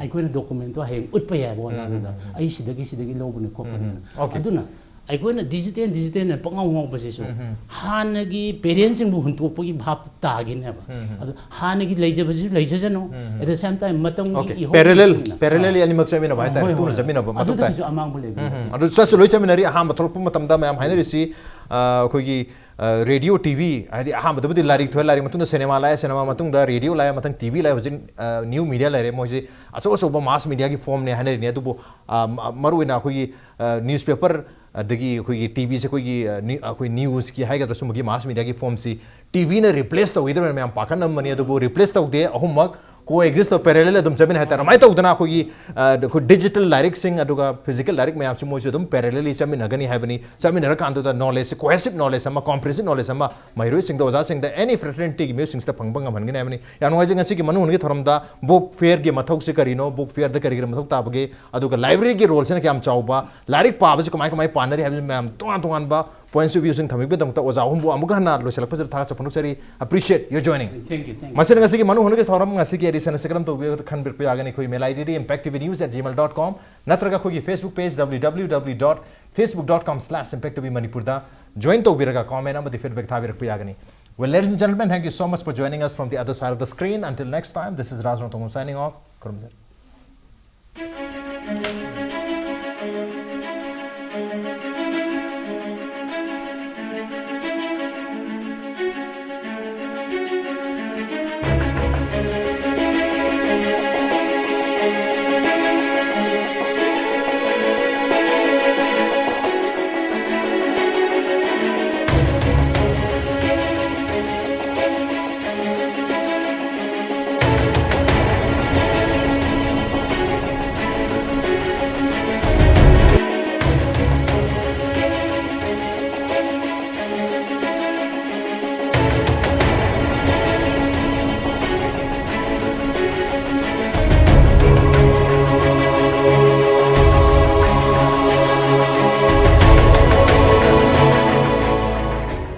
ꯑꯩꯈꯣꯏꯅ ꯗꯣꯀꯨꯃꯦꯟꯇꯣ ꯍꯌꯦꯡ ꯎꯠꯄ ꯌꯥꯏꯕ ꯑꯣꯟꯂꯥꯏꯟꯗ ꯑꯩ ꯁꯤꯗꯒꯤ ꯁꯤꯗꯒꯤ ꯂꯧꯕꯅꯤ ꯈꯣꯠꯄꯅꯤꯅ꯫ Okay. ꯑꯗꯨꯅ ꯑꯩꯈꯣꯏꯅ ꯗꯤꯖꯤꯇꯦꯜ ꯗꯤꯖꯤꯇꯦꯜꯅ ꯄꯪꯉꯥꯎ ꯉꯥꯎꯕꯁꯤꯁꯨ ꯍꯥꯟꯅꯒꯤ ꯄꯦꯔꯦꯟꯁꯤꯡꯕꯨ ꯍꯨꯟꯇꯣꯛꯄꯒꯤ ꯚꯥꯞ ꯇꯥꯈꯤꯅꯦꯕ꯫ ꯑꯗꯣ ꯍꯥꯟꯅꯒꯤ ꯂꯩꯖꯕꯁꯤꯁꯨ ꯂꯩꯖꯁꯅꯨ꯫ At the same time ꯃꯇꯝꯒꯤ Okay. ꯏꯍꯧ Parallel, ꯃꯇꯨꯡ ꯏꯟꯅ꯫ parallelly ꯑꯅꯤꯃꯛ ꯆꯠꯃꯤꯟꯅꯕ ꯍꯣꯏ, ꯍꯥꯏꯇꯥꯔꯦ, ꯍꯣꯏ, ꯄꯨꯟꯅ ꯍꯣꯏ꯫ ꯆꯠꯃꯤꯟꯅꯕ ꯃꯊꯧ ꯑꯗꯨꯗ ꯇꯥꯏ꯫ ꯀꯩꯁꯨ ꯑꯃꯥꯡꯕ ꯂꯩꯕ ꯎꯝ, ꯅꯠꯇꯦ꯫ ꯎꯝ꯫ ꯑꯗꯨ ꯆꯠꯁꯨ ꯂꯣꯏ ꯆꯠꯃꯤꯟꯅꯔꯤ꯫ ꯑꯍꯥꯟꯕ ꯊꯣꯛꯂꯛꯄ ꯃꯇꯝꯗ ꯃꯌꯥꯝ ꯍꯥꯏꯅꯔꯤꯁꯤ, ꯑ, ꯑꯩꯈꯣꯏꯒꯤ ꯔꯦꯗꯤꯑꯣ, ꯇꯤ ꯚꯤ, ꯍꯥꯏꯗꯤ ꯑꯍꯥꯟꯕꯗꯕꯨꯗꯤ ꯂꯥꯏꯔꯤꯛ ꯊꯣꯛꯑꯦ, ꯂꯥꯏꯔꯤꯛ ꯃꯇꯨꯡꯗ ꯁꯤꯅꯦꯃꯥ ꯂꯥꯛꯑꯦ, ꯁꯤꯅꯦꯃꯥ ꯃꯇꯨꯡꯗ ꯔꯦꯗꯤꯑꯣ ꯂꯥꯛꯑꯦ, ꯃꯊꯪ ꯇꯤ ꯚꯤ ꯂꯥꯛꯑꯦ, ꯍꯧꯖꯤꯛ ꯅ꯭ꯌꯨ ꯃꯤꯗꯤꯌꯥ ꯂꯩꯔꯦ꯫ ꯃꯣꯏꯁꯤ ꯑꯆꯧ ꯑꯆꯧꯕ ꯃꯥꯁ ꯃꯤꯗꯤꯌꯥꯒꯤ ꯐꯣꯝꯅꯦ ꯍꯥꯏꯅꯔꯤꯅꯤ꯫ ꯑꯗꯨꯕꯨ ꯑ, ꯃ-, ꯃꯔꯨꯑꯣꯏꯅ ꯑꯩꯈꯣꯏꯒꯤ ꯅ꯭ꯌꯨꯁꯄꯦꯄꯔ ꯑꯗꯒꯤ ꯑꯩꯈꯣꯏꯒꯤ ꯇꯤ ꯚꯤꯁꯦ ꯑꯩꯈꯣꯏꯒꯤ, ꯑ, ꯅ꯭ꯌꯨ-, ꯑꯩꯈꯣꯏ ꯅ꯭ꯌꯨꯁꯀꯤ ꯍꯥꯏꯒꯗ꯭ꯔꯥ, ꯁꯨꯝꯕꯒꯤ ꯃꯥꯁ ꯃꯤꯗꯤꯌꯥꯒꯤ ꯐꯣꯝꯁꯤ ꯇꯤ ꯚꯤꯅ ꯔꯤꯄ꯭ꯂꯦꯁ ꯇꯧꯈꯤꯗ꯭ꯔꯕꯅ ꯃꯌꯥꯝ ꯄꯥꯈꯠꯅꯔꯝꯕꯅꯤ꯫ ꯑꯗꯨꯕꯨ ꯔꯤꯄ꯭ꯂꯦꯁ ꯇꯧꯗꯦ, ꯑꯍꯨꯝꯃꯛ ꯀꯣ ꯑꯦꯛꯖꯤꯁ ꯇꯧ, ꯄꯦꯔꯦꯂꯦꯜ ꯑꯗꯨꯝ ꯆꯠꯃꯤꯟꯅꯩ ꯍꯥꯏꯇꯥꯔꯦ꯫ ꯑꯗꯨꯃꯥꯏꯅ ꯇꯧꯗꯅ ꯑꯩꯈꯣꯏꯒꯤ, ꯑ, ꯑꯩꯈꯣꯏ ꯗꯤꯖꯤꯇꯦꯜ ꯂꯥꯏꯔꯤꯛꯁꯤꯡ ꯑꯗꯨꯒ ꯐꯤꯖꯤꯀꯦꯜ ꯂꯥꯏꯔꯤꯛ ꯃꯌꯥꯝꯁꯤ ꯃꯣꯏꯁꯨ ꯑꯗꯨꯝ ꯄꯦꯔꯦꯂꯦꯂꯤ ꯆꯠꯃꯤꯟꯅꯒꯅꯤ ꯍꯥꯏꯕꯅꯤ꯫ ꯆꯠꯃꯤꯟꯅꯔꯀꯥꯟꯗꯨꯗ ꯅꯣꯂꯦꯖꯁꯤ, ꯀꯣꯍꯦꯁꯤꯞ ꯅꯣꯂꯦꯖ ꯑꯃ, ꯀꯣꯝꯄ꯭ꯔꯤꯍꯦꯟꯁꯤꯞ ꯅꯣꯂꯦꯖ ꯑꯃ ꯃꯍꯩꯔꯣꯏꯁꯤꯡꯗ, ꯑꯣꯖꯥꯁꯤꯡꯗ, ꯑꯦꯅꯤ ꯐ꯭ꯔꯦꯇꯔꯅꯤꯇꯤꯒꯤ ꯃꯤꯑꯣꯏꯁꯤꯡꯁꯤꯗ ꯐꯪꯕ ꯉꯝꯍꯟꯒꯅꯤ ꯍꯥꯏꯕꯅꯤ꯫ ꯌꯥꯝ ꯅꯨꯡꯉꯥꯏꯖꯩ ꯉꯁꯤꯒꯤ ꯃꯅꯨꯡ ꯍꯨꯠꯅꯒꯤ ꯊꯧꯔꯝꯗ ꯕꯨꯛ ꯐꯤꯌꯔꯒꯤ ꯃꯊꯧꯁꯤ ꯀꯔꯤꯅꯣ, ꯕꯨꯛ ꯐꯤꯌꯔꯗ ꯀꯔꯤ ꯀꯔꯤ ꯃꯊꯧ ꯇꯥꯕꯒꯦ, ꯑꯗꯨꯒ ꯂꯥꯏꯕ꯭ꯔꯦꯔꯤꯒꯤ ꯔꯣꯜꯁꯤꯅ ꯀꯌꯥꯝ ꯆꯥꯎꯕ, ꯂꯥꯏꯔꯤꯛ ꯄꯥꯕꯁꯤ ꯀꯃꯥꯏ ꯀꯃꯥꯏ ꯄꯥꯅꯔꯤ ꯍꯥꯏꯕꯁꯤ ꯃꯌꯥꯝ ꯇꯣꯉꯥꯟ ꯇꯣꯉꯥꯟꯕ ꯄꯣꯏꯟꯠꯁ ꯑꯣꯐ ꯚ꯭ꯌꯨꯁꯤꯡ ꯊꯝꯕꯤꯕꯒꯤꯗꯃꯛꯇ ꯑꯣꯖꯥ ꯑꯍꯨꯝꯕꯨ ꯑꯃꯨꯛꯀ ꯍꯟꯅ ꯂꯣꯏꯁꯤꯜꯂꯛꯄꯁꯤꯗ ꯊꯥꯒꯠꯆꯕ ꯐꯣꯡꯗꯣꯛꯆꯔꯤ꯫ Appreciate your joining. Thank you, thank you. ꯃꯁꯤꯅ ꯉꯁꯤꯒꯤ ꯃꯅꯨꯡ ꯍꯨꯠꯅꯒꯤ ꯊꯧꯔꯝ ꯉꯁꯤꯒꯤ ꯑꯦꯗꯤꯁꯟ ꯑꯁꯤ ꯀꯔꯝ ꯇꯧꯕꯤꯔꯒ ꯈꯟꯕꯤꯔꯛꯄ ꯌꯥꯒꯅꯤ? ꯑꯩꯈꯣꯏ mail I D D impact T V news at gmail dot com ꯅꯠꯇ꯭ꯔꯒ ꯑꯩꯈꯣꯏꯒꯤ Facebook page W W W dot facebook dot com slash impact T V Manipur ꯗ join ꯇꯧꯕꯤꯔꯒ comment ꯑꯃꯗꯤ feedback ꯊꯥꯕꯤꯔꯛꯄ ꯌꯥꯒꯅꯤ꯫ Well, ladies and gentlemen, thank you so much for joining us from the other side of the screen. Until next time, this is Raj Rongthong signing off. ꯈꯨꯔꯨꯝꯖꯔꯤ꯫